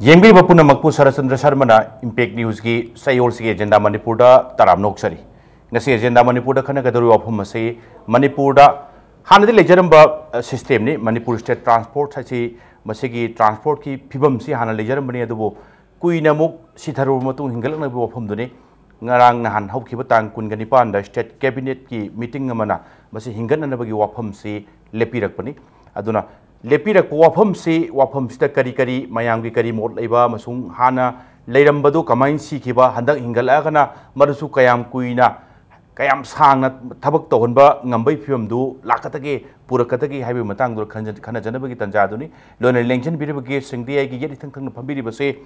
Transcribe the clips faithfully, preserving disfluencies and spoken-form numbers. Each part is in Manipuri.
ꯌꯦꯡꯕꯤꯔꯤꯕ ꯄꯨꯝꯅꯃꯛꯄꯨ ꯁꯔꯠꯆꯟꯗ꯭ꯔ ꯁꯔꯃꯅ ꯏꯝꯄꯦꯛ ꯅ꯭ꯌꯨꯁꯀꯤ ꯆꯌꯣꯜꯁꯤꯒꯤ ꯑꯦꯖꯦꯟꯗꯥ ꯃꯅꯤꯄꯨꯔꯗ ꯇꯔꯥꯝꯅ ꯑꯣꯛꯆꯔꯤ꯫ ꯉꯁꯤ ꯑꯦꯖꯦꯟꯗꯥ ꯃꯅꯤꯄꯨꯔꯗ ꯈꯟꯅꯒꯗꯧꯔꯤꯕ ꯋꯥꯐꯝ ꯑꯁꯤ ꯃꯅꯤꯄꯨꯔꯗ ꯍꯥꯟꯅꯗꯤ ꯂꯩꯖꯔꯝꯕ, ꯑ, ꯁꯤꯁꯇꯦꯝꯅꯤ꯫ ꯃꯅꯤꯄꯨꯔ ꯁ꯭ꯇꯦꯠ ꯇ꯭ꯔꯥꯟꯁꯄꯣꯔꯠ ꯍꯥꯏꯁꯤ, ꯃꯁꯤꯒꯤ ꯇ꯭ꯔꯥꯟꯁꯄꯣꯔꯠꯀꯤ ꯐꯤꯕꯝꯁꯤ ꯍꯥꯟꯅ ꯂꯩꯖꯔꯝꯕꯅꯤ, ꯑꯗꯨꯕꯨ ꯀꯨꯏꯅ ꯑꯃꯨꯛ ꯁꯤꯊꯔꯨꯔꯕ ꯃꯇꯨꯡ ꯍꯤꯡꯒꯠꯂꯛꯅꯕꯒꯤ ꯋꯥꯐꯝꯗꯨꯅꯤ꯫ ꯉꯔꯥꯡ ꯅꯍꯥꯟ ꯍꯧꯈꯤꯕ ꯇꯥꯡ ꯀꯨꯟꯒ ꯅꯤꯄꯥꯟꯗ ꯁ꯭ꯇꯦꯠ ꯀꯦꯕꯤꯅꯦꯠꯀꯤ ꯃꯤꯇꯤꯡ ꯑꯃꯅ ꯃꯁꯤ ꯍꯤꯡꯒꯠꯅꯅꯕꯒꯤ ꯋꯥꯐꯝꯁꯤ ꯂꯦꯞꯄꯤꯔꯛꯄꯅꯤ꯫ ꯑꯗꯨꯅ ꯂꯦꯞꯄꯤꯔꯛꯄ ꯋꯥꯐꯝꯁꯤ, ꯋꯥꯐꯝꯁꯤꯗ ꯀꯔꯤ ꯀꯔꯤ ꯃꯌꯥꯝꯒꯤ ꯀꯔꯤ ꯃꯣꯠ ꯂꯩꯕ ꯑꯃꯁꯨꯡ ꯍꯥꯟꯅ ꯂꯩꯔꯝꯕꯗꯨ ꯀꯃꯥꯏꯅ ꯁꯤꯈꯤꯕ, ꯍꯟꯗꯛ ꯍꯤꯡꯒꯠꯂꯛꯑꯒꯅ ꯃꯗꯨꯁꯨ ꯀꯌꯥꯝ ꯀꯨꯏꯅ, ꯀꯌꯥꯝ ꯁꯥꯡꯅ ꯊꯕꯛ ꯇꯧꯍꯟꯕ ꯉꯝꯕꯒꯤ ꯐꯤꯕꯝꯗꯨ ꯂꯥꯛꯀꯗꯒꯦ, ꯄꯨꯔꯛꯀꯗꯒꯦ ꯍꯥꯏꯕꯒꯤ ꯃꯇꯥꯡꯗ ꯈꯟꯅ-, ꯈꯟꯅꯖꯅꯕꯒꯤ ꯇꯥꯟꯖꯥ ꯑꯗꯨꯅꯤ꯫ ꯂꯣꯏꯅ ꯂꯦꯡꯁꯤꯟꯕꯤꯔꯤꯕ ꯒꯦꯁꯁꯤꯡꯗꯤ ꯑꯩꯒꯤ ꯌꯦꯠ ꯏꯊꯪ ꯊꯪꯅ ꯐꯝꯕꯤꯔꯤꯕꯁꯤ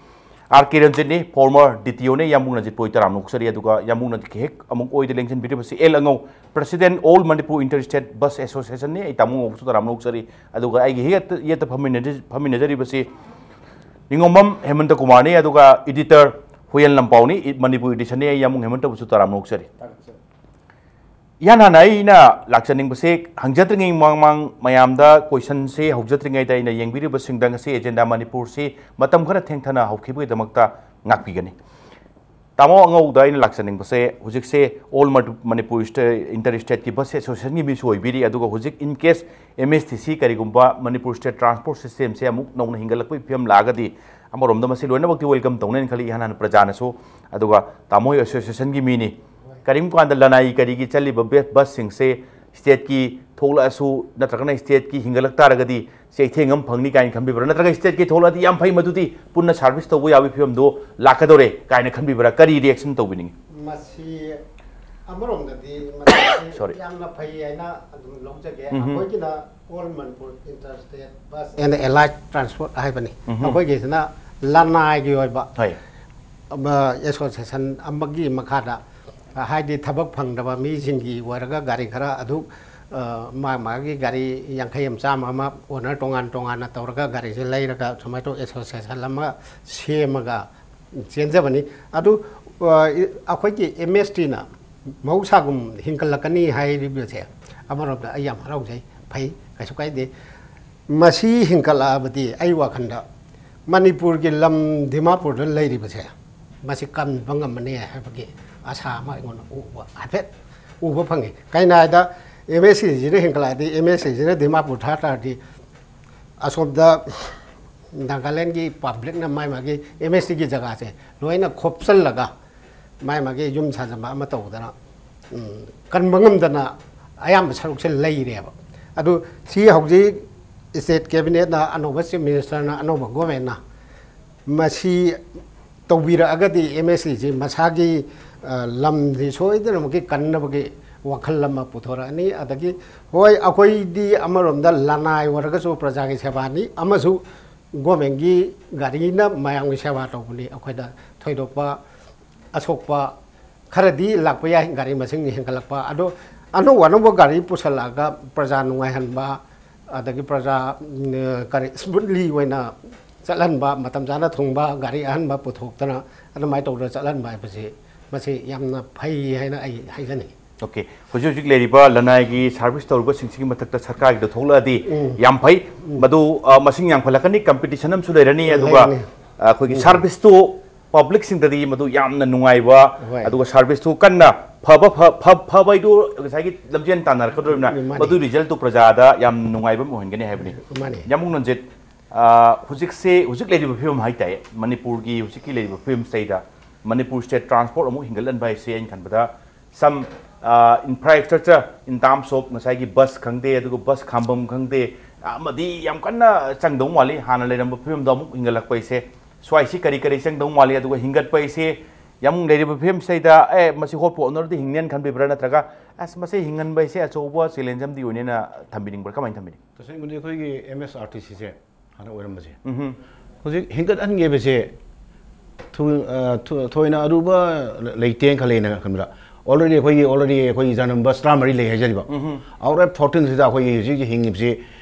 ꯑꯥꯔ ꯀꯦ ꯔꯟꯖꯤꯠꯅꯤ, ꯐꯣꯔꯃꯔ ꯗꯤ ꯇꯤ ꯑꯣꯅꯤ꯫ ꯏꯌꯥꯝꯕꯨꯡ ꯔꯟꯖꯤꯠꯄꯨ ꯑꯩ ꯇꯔꯥꯝꯅ ꯑꯣꯛꯆꯔꯤ꯫ ꯑꯗꯨꯒ ꯏꯌꯥꯝꯕꯨꯡꯅ ꯍꯦꯛ ꯑꯃꯨꯛ ꯑꯣꯏꯗ ꯂꯦꯡꯁꯤꯟꯕꯤꯔꯤꯕꯁꯤ L Angou, president, all Manipur inter state bus ꯑꯦꯁꯣꯁꯤꯌꯦꯁꯟꯅꯤ꯫ ꯑꯩ ꯇꯥꯃꯣ ꯉꯧꯕꯁꯨ ꯇꯔꯥꯝꯅ ꯑꯣꯛꯆꯔꯤ꯫ ꯑꯗꯨꯒ ꯑꯩꯒꯤ ꯍꯦꯛ ꯌꯦꯠꯇ ꯐꯝꯃꯤꯟꯅꯖ-, ꯐꯝꯃꯤꯟꯅꯖꯔꯤꯕꯁꯤ ꯅꯤꯉꯣꯝꯕꯝ ꯍꯦꯃꯟꯇ ꯀꯨꯃꯥꯔꯅꯤ, ꯑꯗꯨꯒ ꯏꯗꯤꯇꯔ ꯍꯨꯌꯦꯟ ꯂꯝꯄꯥꯎꯅꯤ, ꯏ-, ꯃꯅꯤꯄꯨꯔ ꯏꯗꯤꯁꯟꯅꯤ꯫ ꯑꯩ ꯏꯌꯥꯝꯕꯨꯡ ꯍꯦꯃꯟꯇꯕꯨꯁꯨ ꯇꯔꯥꯝꯅ ꯑꯣꯛꯆꯔꯤ꯫ ꯏꯍꯥꯟ ꯍꯥꯟꯅ ꯑꯩꯅ ꯂꯥꯛꯆꯅꯤꯡꯕꯁꯦ, ꯍꯪꯖꯗ꯭ꯔꯤꯉꯩ ꯃꯃꯥꯡ ꯃꯃꯥꯡ ꯃꯌꯥꯝꯗ ꯀꯣꯏꯁꯟꯁꯦ ꯍꯧꯖꯗ꯭ꯔꯤꯉꯩꯗ ꯑꯩꯅ ꯌꯦꯡꯕꯤꯔꯤꯕꯁꯤꯡꯗ ꯉꯁꯤ ꯑꯦꯖꯦꯟꯗꯥ ꯃꯅꯤꯄꯨꯔꯁꯤ ꯃꯇꯝ ꯈꯔ ꯊꯦꯡꯊꯅ ꯍꯧꯈꯤꯕꯒꯤꯗꯃꯛꯇ ꯉꯥꯛꯄꯤꯒꯅꯤ꯫ ꯇꯥꯃꯣ ꯑꯉꯧꯗ ꯑꯩꯅ ꯂꯥꯛꯆꯅꯤꯡꯕꯁꯦ, ꯍꯧꯖꯤꯛꯁꯦ ꯑꯣꯜ ꯃꯅꯤ-, ꯃꯅꯤꯄꯨꯔ ꯁ꯭ꯇꯦ-, ꯏꯟꯇꯔ ꯁ꯭ꯇꯦꯠꯀꯤ ꯕꯁ ꯑꯦꯁꯣꯁꯤꯌꯦꯁꯟꯒꯤ ꯃꯤꯁꯨ ꯑꯣꯏꯕꯤꯔꯤ, ꯑꯗꯨꯒ ꯍꯧꯖꯤꯛ in case M S T C ꯀꯔꯤꯒꯨꯝꯕ ꯃꯅꯤꯄꯨꯔ ꯁ꯭ꯇꯦꯠ ꯇ꯭ꯔꯥꯟꯁꯄꯣꯔꯠ ꯁꯤꯁꯇꯦꯝꯁꯦ ꯑꯃꯨꯛ ꯅꯧꯅ ꯍꯤꯡꯒꯠꯂꯛꯄꯒꯤ ꯐꯤꯕꯝ ꯂꯥꯛꯑꯒꯗꯤ, ꯑꯃꯔꯣꯝꯗ ꯃꯁꯤ ꯂꯣꯏꯅꯃꯛꯇꯤ ꯋꯦꯜꯀꯝ ꯇꯧꯅꯦꯅ ꯈꯜꯂꯤ, ꯏꯍꯥꯟ ꯍꯥꯟꯅ ꯄ꯭ꯔꯖꯥꯅꯁꯨ꯫ ꯑꯗꯨꯒ ꯇꯥꯃꯣ ꯍꯣꯏ ꯑꯦꯁꯣꯁꯤꯌꯦꯁꯟꯒꯤ ꯃꯤꯅꯤ, ꯀꯔꯤꯒꯨꯝꯕ ꯀꯥꯟꯗ ꯂꯅꯥꯏ ꯀꯔꯤꯒꯤ ꯆꯠꯂꯤꯕ ꯕꯦ-, ꯕꯁꯁꯤꯡꯁꯦ ꯁ꯭ꯇꯦꯠꯀꯤ ꯊꯣꯛꯂꯛꯑꯁꯨ ꯅꯠꯇ꯭ꯔꯒꯅ ꯁ꯭ꯇꯦꯠꯀꯤ ꯍꯤꯡꯒꯠꯂꯛ ꯇꯥꯔꯒꯗꯤ ꯆꯩꯊꯦꯡ ꯑꯃ ꯐꯪꯅꯤ ꯀꯥꯏꯅ ꯈꯟꯕꯤꯕ꯭ꯔꯥ? ꯅꯠꯇ꯭ꯔꯒ ꯁ꯭ꯇꯦꯠꯀꯤ ꯊꯣꯛꯂꯛꯑꯗꯤ ꯌꯥꯝ ꯐꯩ, ꯃꯗꯨꯗꯤ ꯄꯨꯟꯅ ꯁꯥꯔꯚꯤꯁ ꯇꯧꯕ ꯌꯥꯕꯒꯤ ꯐꯤꯕꯝꯗꯣ ꯂꯥꯛꯀꯗꯧꯔꯦ ꯀꯥꯏꯅ ꯈꯟꯕꯤꯕ꯭ꯔꯥ? ꯀꯔꯤ ꯔꯤꯌꯦꯛꯁꯟ ꯇꯧꯕꯤꯅꯤꯡꯉꯤ? ꯃꯁꯤ ꯑꯃꯔꯣꯝꯗꯗꯤ ꯃꯁꯤ Sorry. ꯌꯥꯝꯅ ꯐꯩ ꯍꯥꯏꯅ ꯑꯗꯨꯝ ꯂꯧꯖꯒꯦ꯫ ꯎꯝꯍꯨꯝ꯫ ꯑꯩꯈꯣꯏꯒꯤꯅ All Manipur Interstate Bus and Allied Transport ꯍꯥꯏꯕꯅꯤ꯫ ꯎꯝꯍꯨꯝ꯫ ꯑꯩꯈꯣꯏꯒꯤꯁꯤꯅ ꯂꯅꯥꯏꯒꯤ ꯑꯣꯏꯕ ꯍꯣꯏ꯫ ꯑꯃ ꯑꯦꯁꯣꯁꯤꯌꯦꯁꯟ ꯑꯃꯒꯤ ꯃꯈꯥꯗ, ꯍꯥꯏꯗꯤ ꯊꯕꯛ ꯐꯪꯗꯕ ꯃꯤꯁꯤꯡꯒꯤ ꯑꯣꯏꯔꯒ ꯒꯥꯔꯤ ꯈꯔ ꯑꯗꯨ, ꯑ, ꯃꯥ ꯃꯥꯒꯤ ꯒꯥꯔꯤ ꯌꯥꯡꯈꯩ ꯑꯃ, ꯆꯥꯝꯃ ꯑꯃ ꯑꯣꯅꯔ ꯇꯣꯉꯥꯟ ꯇꯣꯉꯥꯟꯅ ꯇꯧꯔꯒ ꯒꯥꯔꯤꯁꯦ ꯂꯩꯔꯒ ꯁꯨꯃꯥꯏꯅ ꯇꯧ ꯑꯦꯁꯣꯁꯤꯌꯦꯁꯟ ꯑꯃ ꯁꯦꯝꯃꯒ ꯆꯦꯟꯖꯕꯅꯤ꯫ ꯑꯗꯨ, ꯑ, ꯏ-, ꯑꯩꯈꯣꯏꯒꯤ ꯑꯦꯝ ꯑꯦꯁ ꯇꯤꯅ ꯃꯍꯧꯁꯥꯒꯨꯝ ꯍꯤꯡꯒꯠꯂꯛꯀꯅꯤ ꯍꯥꯏꯔꯤꯕꯁꯦ ꯑꯃꯔꯣꯝꯗ ꯑꯩ ꯌꯥꯝ ꯍꯔꯥꯎꯖꯩ, ꯐꯩ, ꯀꯩꯁꯨ ꯀꯥꯏꯗꯦ꯫ ꯃꯁꯤ ꯍꯤꯡꯒꯠꯂꯛꯑꯕꯗꯤ ꯑꯩ ꯋꯥꯈꯜꯗ ꯃꯅꯤꯄꯨꯔꯒꯤ ꯂꯝ ꯗꯤꯃꯥꯄꯨꯔꯗ ꯂꯩꯔꯤꯕꯁꯦ, ꯃꯁꯤ ꯀꯟꯕ ꯉꯝꯃꯅꯤ ꯍꯥꯏꯕꯒꯤ ꯑꯁꯥ ꯑꯃ ꯑꯩꯉꯣꯟꯗ ꯎꯕ, ꯍꯥꯏꯐꯦꯠ ꯎꯕ ꯐꯪꯉꯤ꯫ ꯀꯩꯅꯣ ꯍꯥꯏꯗ, ꯑꯦꯝ ꯑꯦꯁ ꯁꯤꯁꯤꯅ ꯍꯦꯟꯒꯠꯂꯛꯑꯗꯤ, ꯑꯦꯝ ꯑꯦꯁ ꯁꯤꯁꯤꯅ ꯗꯤꯃꯥꯄꯨꯔ ꯊꯥ ꯇꯥꯔꯗꯤ, ꯑꯁꯣꯝꯗ ꯅꯥꯒꯥꯂꯦꯟꯒꯤ ꯄꯕ꯭ꯂꯤꯛꯅ ꯃꯥꯏ ꯃꯥꯒꯤ ꯑꯦꯝ ꯑꯦꯁ ꯁꯤꯒꯤ ꯖꯒꯥꯁꯦ ꯂꯣꯏꯅ ꯈꯣꯞꯆꯜꯂꯒ, ꯃꯥꯏ ꯃꯥꯒꯤ ꯌꯨꯝ ꯁꯥꯖꯟꯕ ꯑꯃ ꯇꯧꯗꯅ, ꯎꯝ, ꯀꯟꯕ ꯉꯝꯗꯅ ꯑꯌꯥꯝꯕ ꯁꯔꯨꯛꯁꯦ ꯂꯩꯔꯦꯕ꯫ ꯑꯗꯨ ꯁꯤ ꯍꯧꯖꯤꯛ ꯁ꯭ꯇꯦꯠ ꯀꯦꯕꯤꯅꯦꯠꯅ, ꯑꯅꯧꯕ ꯆꯤꯐ ꯃꯤꯅꯤꯁꯇꯔꯅ, ꯑꯅꯧꯕ ꯒꯣꯔꯃꯦꯟꯅ ꯃꯁꯤ ꯇꯧꯕꯤꯔꯛꯑꯒꯗꯤ, ꯑꯦꯝ ꯑꯦꯁ ꯁꯤꯁꯤ ꯃꯁꯥꯒꯤ, ꯑ, ꯂꯝꯁꯤ ꯁꯣꯏꯗꯅꯃꯛꯀꯤ ꯀꯟꯅꯕꯒꯤ ꯋꯥꯈꯜ ꯑꯃ ꯄꯨꯊꯣꯔꯛꯑꯅꯤ꯫ ꯑꯗꯒꯤ, ꯍꯣꯏ, ꯑꯩꯈꯣꯏꯗꯤ ꯑꯃꯔꯣꯝꯗ ꯂꯅꯥꯏ ꯑꯣꯏꯔꯒꯁꯨ ꯄ꯭ꯔꯖꯥꯒꯤ ꯁꯦꯕꯥꯅꯤ, ꯑꯃꯁꯨ ꯒꯣꯔꯃꯦꯟꯒꯤ ꯒꯥꯔꯤꯅ ꯃꯌꯥꯝꯒꯤ ꯁꯦꯕꯥ ꯇꯧꯕꯅꯤ꯫ ꯑꯩꯈꯣꯏꯗ ꯊꯣꯏꯗꯣꯛꯄ ꯑꯁꯣꯛꯄ ꯈꯔꯗꯤ ꯂꯥꯛꯄ ꯌꯥꯏ, ꯒꯥꯔꯤ ꯃꯁꯤꯡ ꯍꯦꯟꯒꯠꯂꯛꯄ꯫ ꯑꯗꯣ ꯑꯅꯧ ꯑꯅꯧꯕ ꯒꯥꯔꯤ ꯄꯨꯁꯜꯂꯛꯑꯒ ꯄ꯭ꯔꯖꯥ ꯅꯨꯡꯉꯥꯏꯍꯟꯕ, ꯑꯗꯒꯤ ꯄ꯭ꯔꯖꯥ, ꯎꯝ, ꯀꯔꯤ, ꯁ꯭ꯃꯨꯠꯂꯤ ꯑꯣꯏꯅ ꯆꯠꯍꯟꯕ, ꯃꯇꯝ ꯆꯥꯅ ꯊꯨꯡꯕ, ꯒꯥꯔꯤ ꯑꯍꯟꯕ ꯄꯨꯊꯣꯛꯇꯅ ꯑꯗꯨꯃꯥꯏꯅ ꯇꯧꯗꯅ ꯆꯠꯍꯟꯕ ꯍꯥꯏꯕꯁꯤ, ꯃꯁꯤ ꯌꯥꯝꯅ ꯐꯩ ꯍꯥꯏꯅ ꯑꯩ ꯍꯥꯏꯖꯅꯤꯡꯉꯤ꯫ ꯑꯣꯀꯦ, ꯍꯧꯖꯤꯛ ꯍꯧꯖꯤꯛ ꯂꯩꯔꯤꯕ ꯂꯅꯥꯏꯒꯤ ꯁꯥꯔꯚꯤꯁ ꯇꯧꯔꯤꯕꯁꯤꯡꯁꯤꯒꯤ ꯃꯊꯛꯇ ꯁꯔꯀꯥꯔꯒꯤꯗ ꯊꯣꯛꯂꯛꯑꯗꯤ ꯎꯝ꯫ ꯌꯥꯝ ꯐꯩ꯫ ꯎꯝ꯫ ꯃꯗꯨ, ꯑ, ꯃꯁꯤꯡ ꯌꯥꯝꯈꯠꯂꯛꯀꯅꯤ, ꯀꯝꯄꯤꯇꯤꯁꯟ ꯑꯃꯁꯨ ꯂꯩꯔꯅꯤ, ꯑꯗꯨꯒ, ꯂꯩꯔꯅꯤ꯫ ꯑ, ꯑꯩꯈꯣꯏꯒꯤ ꯎꯝ꯫ ꯁꯥꯔꯚꯤꯁꯇꯨ ꯄꯕ꯭ꯂꯤꯛꯁꯤꯡꯗꯗꯤ ꯃꯗꯨ ꯌꯥꯝꯅ ꯅꯨꯡꯉꯥꯏꯕ, ꯍꯣꯏ꯫ ꯑꯗꯨꯒ ꯁꯥꯔꯚꯤꯁꯇꯨ ꯀꯟꯅ ꯐꯕ, ꯐ-, ꯐ-, ꯐꯕ ꯍꯥꯏꯗꯨ ꯉꯁꯥꯏꯒꯤ ꯂꯝꯖꯦꯟ ꯇꯥꯟꯅꯔꯛꯀꯗꯧꯔꯤꯕꯅ ꯎꯝ, ꯃꯥꯅꯤ꯫ ꯃꯗꯨꯒꯤ ꯔꯤꯖꯜꯇꯨ ꯄ꯭ꯔꯖꯥꯗ ꯌꯥꯝ ꯅꯨꯡꯉꯥꯏꯕ ꯑꯃ ꯑꯣꯏꯍꯟꯒꯅꯤ ꯍꯥꯏꯕꯅꯤ꯫ ꯃꯥꯅꯤ꯫ ꯌꯥꯝꯕꯨꯡ ꯅꯟꯖꯤꯠ, ꯑ, ꯍꯧꯖꯤꯛꯁꯦ, ꯍꯧꯖꯤꯛ ꯂꯩꯔꯤꯕ ꯐꯤꯕꯝ ꯍꯥꯏꯇꯥꯔꯦ, ꯃꯅꯤꯄꯨꯔꯒꯤ ꯍꯧꯖꯤꯛꯀꯤ ꯂꯩꯔꯤꯕ ꯐꯤꯕꯝꯁꯤꯗꯩꯗ ꯃꯅꯤꯄꯨꯔ ꯁ꯭ꯇꯦꯠ ꯇ꯭ꯔꯥꯟꯁꯄꯣꯔꯠ ꯑꯃꯨꯛ ꯍꯤꯡꯒꯠꯍꯟꯕ ꯍꯥꯏꯁꯦ, ꯑꯩꯅ ꯈꯟꯕꯗ, some, ꯑ, infrastructure in terms of ꯉꯁꯥꯏꯒꯤ ꯕꯁ ꯈꯪꯗꯦ, ꯑꯗꯨꯒ ꯕꯁ ꯈꯥꯝꯐꯝ ꯈꯪꯗꯦ, ꯑꯃꯗꯤ ꯌꯥꯝ ꯀꯟꯅ ꯆꯪꯗꯧ ꯃꯥꯜꯂꯤ꯫ ꯍꯥꯟꯅ ꯂꯩꯔꯝꯕ ꯐꯤꯕꯝꯗꯣ ꯑꯃꯨꯛ ꯍꯤꯡꯒꯠꯂꯛꯄ ꯍꯥꯏꯁꯦ, ꯁ꯭ꯋꯥꯏꯁꯤ ꯀꯔꯤ ꯀꯔꯤ ꯆꯪꯗꯧ ꯃꯥꯜꯂꯤ? ꯑꯗꯨꯒ ꯍꯤꯡꯒꯠꯄ ꯍꯥꯏꯁꯦ, ꯌꯥꯝ ꯂꯩꯔꯤꯕ ꯐꯤꯕꯝꯁꯤꯗꯩꯗ, "ꯑꯦ, ꯃꯁꯤ ꯍꯣꯠꯄꯨ ꯍꯣꯠꯅꯔꯗꯤ ꯍꯤꯡꯅꯦꯅ" ꯈꯟꯕꯤꯕ꯭ꯔꯥ, ꯅꯠꯇ꯭ꯔꯒ, "ꯑꯁ, ꯃꯁꯤ ꯍꯤꯡꯍꯟꯕ ꯍꯥꯏꯁꯦ ꯑꯆꯧꯕ ꯆꯦꯂꯦꯟꯖ ꯑꯃꯗꯤ ꯑꯣꯏꯅꯦꯅ" ꯊꯝꯕꯤꯅꯤꯡꯕ꯭ꯔꯥ? ꯀꯃꯥꯏꯅ ꯊꯝꯕꯤꯅꯤꯡ? ꯇꯁꯦꯡꯕꯗꯤ ꯑꯩꯈꯣꯏꯒꯤ ꯑꯦꯝ ꯑꯦꯁ ꯑꯥꯔ ꯇꯤ ꯁꯤꯁꯦ ꯍꯥꯟꯅ ꯑꯣꯏꯔꯝꯕꯁꯦ, ꯎꯝꯍꯨꯝ꯫ ꯍꯧꯖꯤꯛ ꯍꯦꯟꯒꯠꯍꯟꯒꯦꯕꯁꯦ ꯊꯣꯏ-, ꯑ, ꯊꯣ-, ꯊꯣꯏꯅ ꯑꯔꯨꯕ ꯂꯩꯇꯦꯅ ꯈꯜꯂꯦꯅ ꯈꯟꯕꯗ, already ꯑꯩꯈꯣꯏꯒꯤ, already ꯑꯩꯈꯣꯏꯒꯤ ꯖꯅꯝ ꯕꯁ ꯇꯔꯥꯃꯔꯤ ꯂꯩ ꯍꯥꯏꯖꯔꯤꯕ꯫ ꯎꯝꯍꯨꯝ꯫ Out of fourteen ꯁꯤꯗ ꯑꯩꯈꯣꯏꯒꯤ ꯍꯧꯖꯤꯛ ꯍꯧꯖꯤꯛ ꯍꯤꯡꯉꯤꯕꯁꯤ,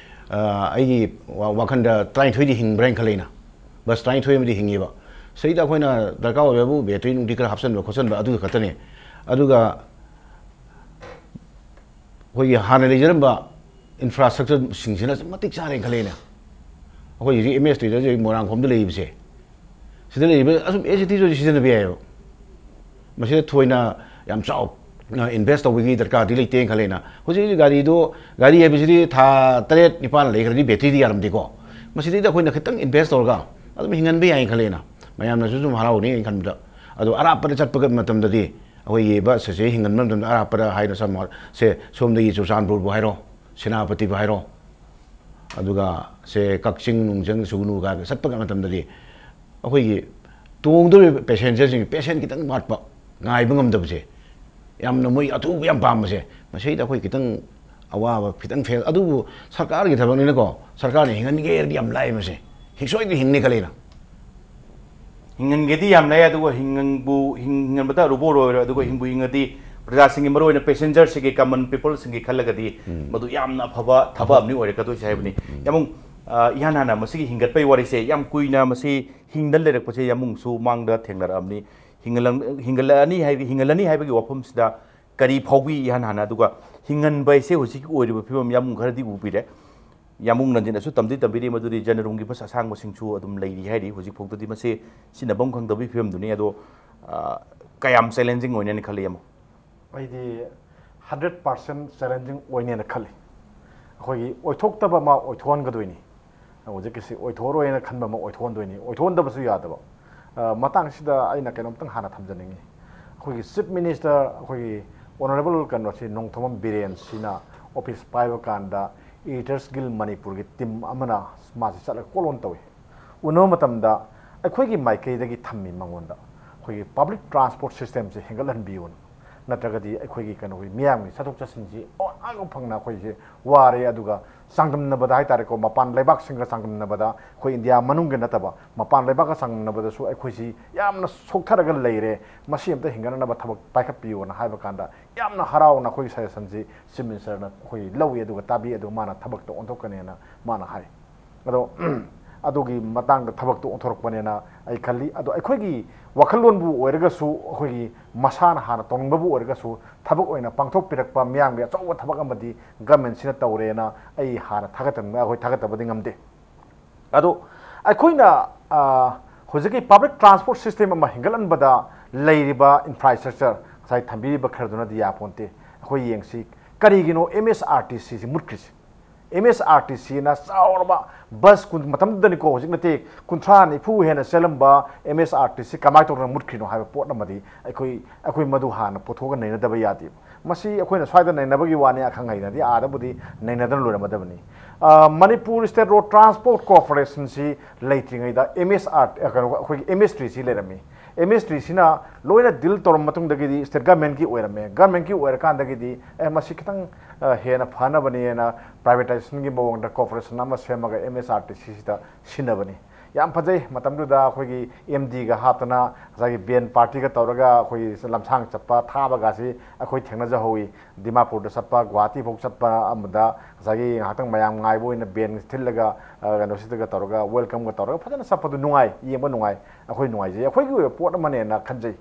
ꯑ, ꯑꯩꯒꯤ ꯋꯥ-, ꯋꯥꯈꯟꯗ ꯇꯔꯥꯅꯤꯊꯣꯏꯗꯤ ꯍꯤꯡꯕ꯭ꯔꯥ ꯍꯥꯏꯅ ꯈꯜꯂꯦꯅ꯫ ꯕꯁ ꯇꯔꯥꯅꯤꯊꯣꯏ ꯑꯃꯗꯤ ꯍꯤꯡꯉꯤꯕ꯫ ꯁꯤꯗ ꯑꯩꯈꯣꯏꯅ ꯗꯔꯀꯥꯔ ꯑꯣꯏꯕꯕꯨ ꯕꯦꯇ꯭ꯔꯤ ꯅꯨꯡꯇꯤ ꯈꯔ ꯍꯥꯞꯆꯤꯟꯕ ꯈꯣꯠꯆꯤꯟꯕ ꯑꯗꯨ ꯈꯛꯇꯅꯦ꯫ ꯑꯗꯨꯒ ꯑꯩꯈꯣꯏꯒꯤ ꯍꯥꯟꯅ ꯂꯩꯖꯔꯝꯕ ꯏꯟꯐ꯭ꯔꯥꯁ꯭ꯇ꯭ꯔꯛꯆꯔꯁꯤꯡꯁꯤꯅ ꯃꯇꯤꯛ ꯆꯥꯔꯦꯅ ꯈꯜꯂꯦꯅꯦ꯫ ꯑꯩꯈꯣꯏ ꯍꯧꯖꯤꯛ ꯑꯦꯝ ꯑꯦꯁ ꯇ꯭ꯔꯦꯗꯔꯁ ꯍꯧꯖꯤꯛ ꯃꯣꯏꯔꯥꯡꯈꯣꯝꯗ ꯂꯩꯔꯤꯕꯁꯦ, ꯁꯤꯗ ꯂꯩꯔꯤꯕ ꯑꯁꯨꯝ ꯑꯦꯁ ꯁꯤ ꯇꯤꯁꯨ ꯁꯤꯖꯤꯟꯅꯕ ꯌꯥꯏꯑꯕ꯫ ꯃꯁꯤꯗ ꯊꯣꯏꯅ ꯌꯥꯝ ꯆꯥꯎꯅ ꯏꯟꯚꯦꯁ ꯇꯧꯕꯒꯤ ꯗꯔꯀꯥꯔꯗꯤ ꯂꯩꯇꯦꯅ ꯈꯜꯂꯦꯅ꯫ ꯍꯧꯖꯤꯛ ꯍꯧꯖꯤꯛ ꯒꯥꯔꯤꯗꯣ, ꯒꯥꯔꯤ ꯍꯥꯏꯕꯁꯤꯗꯤ ꯊꯥ ꯇꯔꯦꯠ ꯅꯤꯄꯥꯟ ꯂꯩꯈ꯭ꯔꯗꯤ ꯕꯦꯇ꯭ꯔꯤꯗꯤ ꯌꯥꯔꯝꯗꯦꯀꯣ꯫ ꯃꯁꯤꯗꯩꯗ ꯑꯩꯈꯣꯏꯅ ꯈꯤꯇꯪ ꯏꯟꯚꯦꯁ ꯇꯧꯔꯒ ꯑꯗꯨꯝ ꯍꯤꯡꯍꯟꯕ ꯌꯥꯏꯅ ꯈꯜꯂꯦꯅ꯫ ꯃꯌꯥꯝꯅꯁꯨ ꯁꯨꯝ ꯍꯔꯥꯎꯅꯤ ꯑꯩꯅ ꯈꯟꯕꯗ꯫ ꯑꯗꯣ ꯑꯔꯥꯞꯄꯗ ꯆꯠꯄ ꯃꯇꯝꯗꯗꯤ ꯑꯩꯈꯣꯏꯒꯤ ꯕꯁ ꯑꯁꯤ ꯍꯤꯡꯍꯟꯕ ꯃꯇꯝꯗ ꯑꯔꯥꯞꯄꯗ ꯍꯥꯏꯅ ꯁꯝꯅ ꯁꯦ ꯁꯣꯝꯗꯒꯤ ꯆꯨꯔꯆꯥꯟꯄꯨꯔꯕꯨ ꯍꯥꯏꯔꯣ, ꯁꯦꯅꯥꯄꯇꯤꯕꯨ ꯍꯥꯏꯔꯣ, ꯑꯗꯨꯒ ꯁꯦ ꯀꯛꯆꯤꯡ ꯅꯨꯡꯖꯪ ꯁꯨꯒꯅꯨ ꯀꯥꯏꯅ ꯆꯠꯄ ꯃꯇꯝꯗꯗꯤ ꯑꯩꯈꯣꯏꯒꯤ ꯇꯣꯡꯗꯧꯔꯤꯕ ꯄꯦꯁꯦꯟꯖꯔꯁꯤꯡ, ꯄꯦꯁꯦꯟ ꯈꯤꯇꯪ ꯋꯥꯠꯄ, ꯉꯥꯏꯕ ꯉꯝꯗꯕꯁꯦ, ꯌꯥꯝꯅ ꯃꯣꯏ ꯑꯊꯨꯕ ꯌꯥꯝ ꯄꯥꯝꯕꯁꯦ, ꯃꯁꯤꯗ ꯑꯩꯈꯣꯏ ꯈꯤꯇꯪ ꯑꯋꯥꯕ ꯈꯤꯇꯪ ꯐꯦꯜ꯫ ꯑꯗꯨꯕꯨ ꯁꯔꯀꯥꯔꯒꯤ ꯊꯕꯛꯅꯤꯅꯀꯣ, ꯁꯔꯀꯥꯔꯅ ꯍꯤꯡꯍꯟꯒꯦ ꯍꯥꯏꯔꯗꯤ ꯌꯥꯝ ꯂꯥꯏ ꯃꯁꯦ, ꯁꯣꯏꯗꯅ ꯍꯤꯡꯅꯤ ꯈꯜꯂꯤꯅ꯫ ꯍꯤꯡꯍꯟꯒꯦꯗꯤ ꯌꯥꯝ ꯂꯩ, ꯑꯗꯨꯒ ꯍꯤꯡꯕꯨ ꯍꯤꯡꯍꯟꯕꯗ ꯑꯔꯨꯕ ꯑꯣꯏꯔꯣꯏ, ꯑꯗꯨꯒ ꯍꯤꯡꯕꯨ ꯍꯤꯡꯉꯗꯤ ꯄ꯭ꯔꯖꯥꯁꯤꯡꯒꯤ, ꯃꯔꯨꯑꯣꯏꯅ ꯄꯦꯁꯦꯟꯖꯔꯁꯤꯡꯒꯤ, ꯀꯃꯟ ꯄꯤꯄꯜꯁꯤꯡꯒꯤ ꯈꯜꯂꯒꯗꯤ ꯃꯗꯨ ꯌꯥꯝꯅ ꯑꯐꯕ ꯊꯕꯛ ꯑꯃꯅꯤ ꯑꯣꯏꯔꯛꯀꯗꯣꯏꯁꯦ ꯍꯥꯏꯕꯅꯤ꯫ ꯌꯥꯝ ꯏꯍꯥꯟ ꯍꯥꯟꯅ ꯃꯁꯤꯒꯤ ꯍꯤꯡꯒꯠꯄꯒꯤ ꯋꯥꯔꯤꯁꯦ ꯌꯥꯝ ꯀꯨꯏꯅ ꯃꯁꯤ ꯍꯤꯡꯗ ꯂꯩꯔꯛꯄꯁꯦ ꯌꯥꯝꯃꯨꯡꯁꯨ ꯃꯥꯡꯗ ꯊꯦꯡꯅꯔꯛꯑꯕꯅꯤ꯫ ꯍꯤꯡꯍꯜꯂꯛ- ꯍꯤꯡꯒꯠꯂꯛꯑꯅꯤ ꯍꯥꯏꯕꯒꯤ, ꯍꯤꯡꯍꯜꯂꯅꯤ ꯍꯥꯏꯕꯒꯤ ꯋꯥꯐꯝꯁꯤꯗ ꯀꯔꯤ ꯐꯥꯎꯕꯤ ꯏꯍꯥꯟ ꯍꯥꯟꯅ? ꯑꯗꯨꯒ ꯍꯤꯡꯍꯟꯕ ꯍꯥꯏꯁꯦ ꯍꯧꯖꯤꯛꯀꯤ ꯑꯣꯏꯔꯤꯕ ꯐꯤꯕꯝ ꯌꯥꯝꯃꯨꯡ ꯈꯔꯗꯤ ꯎꯕꯤꯔꯦ꯫ ꯌꯥꯝꯃꯨꯡ ꯅꯟꯖꯤꯟꯅꯁꯨ ꯇꯝꯗꯤ ꯇꯝꯕꯤꯔꯤ ꯃꯗꯨꯗꯤ ꯖꯅꯔꯨꯝꯒꯤ ꯕꯁ ꯑꯁꯥꯡꯕꯁꯤꯡꯁꯨ ꯑꯗꯨꯝ ꯂꯩꯔꯤ ꯍꯥꯏꯔꯤ꯫ ꯍꯧꯖꯤꯛ ꯐꯥꯎꯗꯗꯤ ꯃꯁꯤ ꯁꯤꯖꯤꯟꯅꯐꯝ ꯈꯪꯗꯕꯒꯤ ꯐꯤꯕꯝꯗꯨꯅꯤ꯫ ꯑꯗꯣ ꯑ, ꯀꯌꯥꯝ ꯆꯦꯂꯦꯟꯖꯤꯡ ꯑꯣꯏꯅꯦꯅ ꯈꯜꯂꯤ ꯑꯃꯨꯛ? ꯑꯩꯗꯤ ꯍꯟꯗ꯭ꯔꯦꯠ ꯄꯥꯔꯁꯦꯟ ꯆꯦꯂꯦꯟꯖꯤꯡ ꯑꯣꯏꯅꯦꯅ ꯈꯜꯂꯤ꯫ ꯑꯩꯈꯣꯏꯒꯤ ꯑꯣꯏꯊꯣꯛꯇꯕ ꯑꯃ ꯑꯣꯏꯊꯣꯛꯍꯟꯒꯗꯣꯏꯅꯤ꯫ ꯍꯧꯖꯤꯛꯀꯤꯁꯤ ꯑꯣꯏꯊꯣꯛꯑꯔꯣꯏꯅ ꯈꯟꯕ ꯑꯃ ꯑꯣꯏꯊꯣꯛꯍꯟꯗꯣꯏꯅꯤ, ꯑꯣꯏꯊꯣꯛꯍꯟꯗꯕꯁꯨ ꯌꯥꯗꯕ꯫ ꯑ, ꯃꯇꯥꯡꯁꯤꯗ ꯑꯩꯅ ꯀꯩꯅꯣꯝꯇꯪ ꯍꯥꯟꯅ ꯊꯝꯖꯅꯤꯡꯉꯤ꯫ ꯑꯩꯈꯣꯏꯒꯤ ꯆꯤꯐ ꯃꯤꯅꯤꯁꯇꯔ, ꯑꯩꯈꯣꯏꯒꯤ ꯑꯣꯅꯔꯦꯕꯜ ꯀꯩꯅꯣꯁꯤ ꯅꯣꯡꯊꯣꯝꯕꯝ ꯕꯤꯔꯦꯟꯁꯤꯅ ꯑꯣꯐꯤꯁ ꯄꯥꯏꯕ ꯀꯥꯟꯗ ꯏꯗꯤꯇꯔꯁ ꯒꯤꯜ ꯃꯅꯤꯄꯨꯔꯒꯤ ꯇꯤꯝ ꯑꯃꯅ ꯃꯥꯁꯤ ꯆꯠꯂꯒ ꯀꯣꯜ ꯑꯣꯟ ꯇꯧꯏ꯫ ꯎꯅꯕ ꯃꯇꯝꯗ ꯑꯩꯈꯣꯏꯒꯤ ꯃꯥꯏꯀꯩꯗꯒꯤ ꯊꯝꯃꯤ ꯃꯉꯣꯟꯗ, ꯑꯩꯈꯣꯏꯒꯤ ꯄꯕ꯭ꯂꯤꯛ ꯇ꯭ꯔꯥꯟꯁꯄꯣꯔꯠ ꯁꯤꯁꯇꯦꯝꯁꯤ ꯍꯦꯟꯒꯠꯍꯟꯕꯤꯌꯨꯅ, ꯅꯠꯇ꯭ꯔꯒꯗꯤ ꯑꯩꯈꯣꯏꯒꯤ ꯀꯩꯅꯣꯒꯤ ꯃꯤꯌꯥꯝꯒꯤ ꯆꯠꯊꯣꯛ ꯆꯠꯁꯤꯟꯁꯤ ꯑꯋꯥꯕ ꯐꯪꯅ ꯑꯩꯈꯣꯏꯁꯤ ꯋꯥꯔꯦ꯫ ꯑꯗꯨꯒ ꯆꯥꯡꯗꯝꯅꯕꯗ ꯍꯥꯏꯇꯥꯔꯦꯀꯣ, ꯃꯄꯥꯟ ꯂꯩꯕꯥꯛꯁꯤꯡꯒ ꯆꯥꯡꯗꯝꯅꯕꯗ, ꯑꯩꯈꯣꯏ ꯏꯟꯗꯤꯌꯥ ꯃꯅꯨꯡꯒꯤ ꯅꯠꯇꯕ ꯃꯄꯥꯟ ꯂꯩꯕꯥꯛꯀ ꯆꯥꯡꯗꯝꯅꯕꯗꯁꯨ ꯑꯩꯈꯣꯏꯁꯤ ꯌꯥꯝꯅ ꯁꯣꯛꯊꯔꯒ ꯂꯩꯔꯦ, ꯃꯁꯤ ꯑꯝꯇ ꯍꯦꯟꯒꯠꯅꯅꯕ ꯊꯕꯛ ꯄꯥꯏꯈꯠꯄꯤꯌꯨꯅ ꯍꯥꯏꯕ ꯀꯥꯟꯗ ꯌꯥꯝꯅ ꯍꯔꯥꯎꯅ ꯑꯩꯈꯣꯏꯒꯤ ꯁꯖꯦꯁꯟꯁꯤ ꯆꯤꯐ ꯃꯤꯅꯤꯁꯇꯔꯅ ꯑꯩꯈꯣꯏ ꯂꯧꯏ, ꯑꯗꯨꯒ ꯇꯥꯕꯤ, ꯑꯗꯨꯒ ꯃꯥꯅ ꯊꯕꯛꯇ ꯑꯣꯟꯊꯣꯛꯀꯅꯦꯅ ꯃꯥꯅ ꯍꯥꯏ꯫ ꯑꯗꯣ ꯑꯗꯨꯒꯤ ꯃꯇꯥꯡꯗ ꯊꯕꯛꯇꯣ ꯑꯣꯟꯊꯣꯔꯛꯄꯅꯦꯅ ꯑꯩ ꯈꯜꯂꯤ꯫ ꯑꯗꯣ ꯑꯩꯈꯣꯏꯒꯤ ꯋꯥꯈꯜꯂꯣꯟꯕꯨ ꯑꯣꯏꯔꯒꯁꯨ, ꯑꯩꯈꯣꯏꯒꯤ ꯃꯁꯥꯅ ꯍꯥꯟꯅ ꯇꯧꯅꯤꯡꯕꯕꯨ ꯑꯣꯏꯔꯒꯁꯨ, ꯊꯕꯛ ꯑꯣꯏꯅ ꯄꯥꯡꯊꯣꯛꯄꯤꯔꯛꯄ ꯃꯤꯌꯥꯝꯒꯤ ꯑꯆꯧꯕ ꯊꯕꯛ ꯑꯃꯗꯤ ꯒꯃꯦꯟꯁꯤꯅ ꯇꯧꯔꯦꯅ ꯑꯩ ꯍꯥꯟꯅ ꯊꯥꯒꯠꯇꯅ, ꯑꯩꯈꯣꯏ ꯊꯥꯒꯠꯇꯕꯗꯤ ꯉꯝꯗꯦ꯫ ꯑꯗꯣ ꯑꯩꯈꯣꯏꯅ ꯍꯧꯖꯤꯛꯀꯤ ꯄꯕ꯭ꯂꯤꯛ ꯇ꯭ꯔꯥꯟꯁꯄꯣꯔꯠ ꯁꯤꯁꯇꯦꯝ ꯑꯃ ꯍꯦꯟꯒꯠꯍꯟꯕꯗ ꯂꯩꯔꯤꯕ ꯏꯟꯐ꯭ꯔꯥꯁ꯭ꯇ꯭ꯔꯛꯆꯔ ꯉꯁꯥꯏ ꯊꯝꯕꯤꯔꯤꯕ ꯈꯔꯗꯨꯅꯗꯤ ꯌꯥꯄꯣꯟꯇꯦ꯫ ꯑꯩꯈꯣꯏ ꯌꯦꯡꯁꯤ, ꯀꯔꯤꯒꯤꯅꯣ ꯑꯦꯝ ꯑꯦꯁ ꯑꯥꯔ ꯇꯤ ꯁꯤꯁꯤ ꯃꯨꯠꯈ꯭ꯔꯤꯁꯤ? ꯑꯦꯝ ꯑꯦꯁ ꯑꯥꯔ ꯇꯤ ꯁꯤꯅ ꯆꯥꯎꯔꯕ ꯕꯁ ꯀꯨꯟ, ꯃꯇꯝꯗꯨꯗꯅꯤꯀꯣ, ꯍꯧꯖꯤꯛ ꯅꯠꯇꯦ, ꯀꯨꯟꯊ꯭ꯔꯥ ꯅꯤꯐꯨ ꯍꯦꯟꯅ ꯆꯦꯜꯂꯝꯕ M S R T C ꯀꯃꯥꯏꯅ ꯇꯧꯗꯅ ꯃꯨꯠꯈ꯭ꯔꯤꯅꯣ ꯍꯥꯏꯕ ꯄꯣꯠ ꯑꯃꯗꯤ ꯑꯩꯈꯣꯏ ꯑꯩꯈꯣꯏ ꯃꯗꯨ ꯍꯥꯟꯅ ꯄꯨꯊꯣꯛꯑꯒ ꯅꯩꯅꯗꯕ ꯌꯥꯗꯦꯕ꯫ ꯃꯁꯤ ꯑꯩꯈꯣꯏꯅ ꯁ꯭ꯋꯥꯏꯗ ꯅꯩꯅꯕꯒꯤ ꯋꯥꯅꯤ, ꯑꯈꯪ ꯑꯍꯩꯅꯗꯤ ꯑꯥꯗꯕꯨꯗꯤ ꯅꯩꯅꯗꯅ ꯂꯣꯏꯔꯝꯃꯗꯕꯅꯤ꯫ ꯃꯅꯤꯄꯨꯔ ꯁ꯭ꯇꯦꯠ ꯔꯣꯗ ꯇ꯭ꯔꯥꯟꯁꯄꯣꯔꯠ ꯀꯣꯔꯄꯣꯔꯦꯁꯟꯁꯤ ꯂꯩꯇ꯭ꯔꯤꯉꯩꯗ ꯑꯦꯝ ꯑꯦꯁ ꯑꯥꯔ ꯀꯩꯅꯣ ꯑꯩꯈꯣꯏꯒꯤ ꯑꯦꯝ ꯑꯦꯁ ꯇꯤ ꯁꯤ ꯂꯩꯔꯝꯃꯤ꯫ ꯑꯦꯝ ꯑꯦꯁ ꯇꯤ ꯁꯤꯅ ꯂꯣꯏꯅ ꯗꯤꯜ ꯇꯧꯔꯕ ꯃꯇꯨꯡꯗꯒꯤꯗꯤ ꯁ꯭ꯇꯦꯠ ꯒꯃꯦꯟꯒꯤ ꯑꯣꯏꯔꯝꯃꯦ꯫ ꯒꯃꯦꯟꯒꯤ ꯑꯣꯏꯔꯀꯥꯟꯗꯒꯤꯗꯤ ꯑꯦ, ꯃꯁꯤ ꯈꯤꯇꯪ ꯍꯦꯟꯅ ꯐꯅꯕꯅꯦꯅ ꯄ꯭ꯔꯥꯏꯚꯦꯇꯥꯏꯖꯦꯁꯟꯒꯤ ꯃꯑꯣꯡꯗ ꯀꯣꯔꯄꯣꯔꯦꯁꯟ ꯑꯃ ꯁꯦꯝꯃꯒ ꯑꯦꯝ ꯑꯦꯁ ꯑꯥꯔ ꯇꯤ ꯁꯤꯁꯤꯗ ꯁꯤꯟꯅꯕꯅꯤ꯫ ꯌꯥꯝ ꯐꯖꯩ꯫ ꯃꯇꯝꯗꯨꯗ ꯑꯩꯈꯣꯏꯒꯤ ꯑꯦꯝ ꯗꯤꯒ ꯍꯥꯞꯇꯅ ꯉꯁꯥꯏꯒꯤ ꯕꯦꯟ ꯄꯥꯔꯇꯤꯒ ꯇꯧꯔꯒ ꯑꯩꯈꯣꯏꯒꯤ ꯂꯝꯁꯥꯡ ꯆꯠꯄ ꯊꯥꯕꯒꯁꯤ ꯑꯩꯈꯣꯏ ꯊꯦꯡꯅꯖꯍꯧꯋꯤ꯫ ꯗꯤꯃꯥꯄꯨꯔꯗ ꯆꯠꯄ, ꯒꯨꯋꯥꯍꯥꯇꯤ ꯐꯥꯎ ꯆꯠꯄ ꯑꯃꯗ ꯉꯁꯥꯏꯒꯤ ꯉꯥꯏꯍꯥꯛꯇꯪ ꯃꯌꯥꯝ ꯉꯥꯏꯕ ꯑꯣꯏꯅ ꯕꯦꯟ ꯊꯤꯜꯂꯒ ꯀꯩꯅꯣꯁꯤꯗꯒ ꯇꯧꯔꯒ ꯋꯦꯜꯀꯝꯒ ꯇꯧꯔꯒ ꯐꯖꯅ ꯆꯠꯄꯗꯨ ꯅꯨꯡꯉꯥꯏ, ꯌꯦꯡꯕ ꯅꯨꯡꯉꯥꯏ꯫ ꯑꯩꯈꯣꯏ ꯅꯨꯡꯉꯥꯏꯖꯩ, ꯑꯩꯈꯣꯏꯒꯤ ꯑꯣꯏꯕ ꯄꯣꯠ ꯑꯃꯅꯦꯅ ꯈꯟꯖꯩ꯫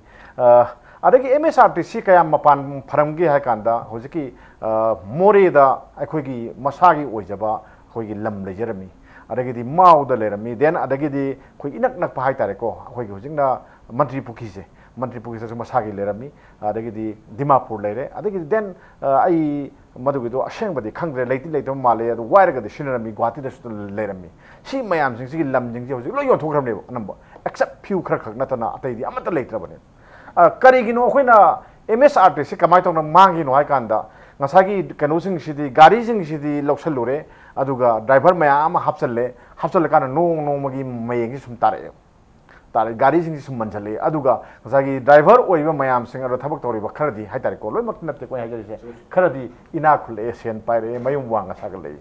ꯑꯗꯒꯤ M S R T C ꯀꯌꯥꯝ ꯃꯄꯥꯟ ꯐꯔꯝꯒꯦ ꯍꯥꯏ ꯀꯥꯟꯗ ꯍꯧꯖꯤꯛꯀꯤ ꯃꯣꯔꯦꯗ ꯑꯩꯈꯣꯏꯒꯤ ꯃꯁꯥꯒꯤ ꯑꯣꯏꯖꯕ ꯑꯩꯈꯣꯏꯒꯤ ꯂꯝ ꯂꯩꯖꯔꯝꯃꯤ꯫ ꯑꯗꯒꯤꯗꯤ ꯃꯥꯎꯗ ꯂꯩꯔꯝꯃꯤ꯫ ꯗꯦꯟ ꯑꯗꯒꯤꯗꯤ ꯑꯩꯈꯣꯏ ꯏꯅꯛ ꯅꯛꯄ ꯍꯥꯏꯇꯥꯔꯦꯀꯣ, ꯑꯩꯈꯣꯏꯒꯤ ꯍꯧꯖꯤꯛꯅ ꯃꯟꯇ꯭ꯔꯤ ꯄꯨꯈ꯭ꯔꯤꯁꯦ, ꯃꯟꯇ꯭ꯔꯤ ꯄꯨꯈ꯭ꯔꯤꯁꯤꯁꯨ ꯃꯁꯥꯒꯤ ꯂꯩꯔꯝꯃꯤ꯫ ꯑꯗꯒꯤꯗꯤ ꯗꯤꯃꯥꯄꯨꯔ ꯂꯩꯔꯦ꯫ ꯑꯗꯒꯤꯗꯤ ꯗꯦꯟ ꯑꯩ ꯃꯗꯨꯒꯤꯗꯣ ꯑꯁꯦꯡꯕꯗꯤ ꯈꯪꯗ꯭ꯔꯦ, ꯂꯩꯇꯤ ꯂꯩꯇꯕ ꯃꯥꯜꯂꯦ꯫ ꯑꯗꯨ ꯋꯥꯏꯔꯒꯗꯤ ꯁꯤꯖꯤꯟꯅꯔꯝꯃꯤ, ꯒꯨꯋꯥꯍꯥꯇꯤꯗꯁꯨ ꯂꯩꯔꯝꯃꯤ꯫ ꯁꯤ ꯃꯌꯥꯝꯁꯤꯡꯁꯤꯒꯤ ꯂꯝꯁꯤꯡꯁꯤ ꯍꯧꯖꯤꯛ ꯂꯣꯏ ꯌꯣꯟꯊꯣꯛꯈ꯭ꯔꯕꯅꯦꯕ ꯑꯅꯝꯕ, ꯑꯦꯛꯁꯦꯞ ꯐ꯭ꯌꯨ ꯈꯔ ꯈꯛ ꯅꯠꯇꯅ ꯑꯇꯩꯗꯤ ꯑꯃꯠꯇ ꯂꯩꯇ꯭ꯔꯕꯅꯦ꯫ ꯀꯔꯤꯒꯤꯅꯣ ꯑꯩꯈꯣꯏꯅ M S R T C ꯀꯃꯥꯏꯅ ꯇꯧꯅ ꯃꯥꯡꯈꯤꯅꯣ ꯍꯥꯏ ꯀꯥꯟꯗ, ꯉꯁꯥꯏꯒꯤ ꯀꯩꯅꯣꯁꯤꯡꯁꯤꯗꯤ, ꯒꯥꯔꯤꯁꯤꯡꯁꯤꯗꯤ ꯂꯧꯁꯜꯂꯨꯔꯦ, ꯑꯗꯨꯒ ꯗ꯭ꯔꯥꯏꯚꯔ ꯃꯌꯥꯝ ꯑꯃ ꯍꯥꯞꯆꯜꯂꯦ꯫ ꯍꯥꯞꯆꯜꯂꯀꯥꯟꯗ ꯅꯣꯡ ꯅꯣꯡꯃꯒꯤ ꯃꯌꯦꯡꯁꯤ ꯁꯨꯝ ꯇꯥꯔꯛꯑꯦ꯫ ꯇꯥꯔꯛꯑꯦ, ꯒꯥꯔꯤꯁꯤꯡꯁꯤ ꯁꯨꯝ ꯃꯟꯁꯜꯂꯛꯑꯦ꯫ ꯑꯗꯨꯒ ꯉꯁꯥꯏꯒꯤ ꯗ꯭ꯔꯥꯏꯚꯔ ꯑꯣꯏꯔꯤꯕ ꯃꯌꯥꯝꯁꯤꯡ ꯑꯗꯣ, ꯊꯕꯛ ꯇꯧꯔꯤꯕ ꯈꯔꯗꯤ ꯍꯥꯏꯇꯥꯔꯦꯀꯣ, ꯂꯣꯏꯅꯃꯛꯇꯤ ꯅꯠꯇꯦꯀꯣ ꯑꯩꯅ ꯍꯥꯏꯖꯔꯤꯁꯦ, ꯈꯔꯗꯤ ꯏꯅꯥꯛ ꯈꯨꯜꯂꯛꯑꯦ, ꯁꯦꯟ ꯄꯥꯏꯔꯛꯑꯦ, ꯃꯌꯨꯝ ꯋꯥꯡꯅ ꯁꯥꯒꯠꯂꯛꯑꯦ꯫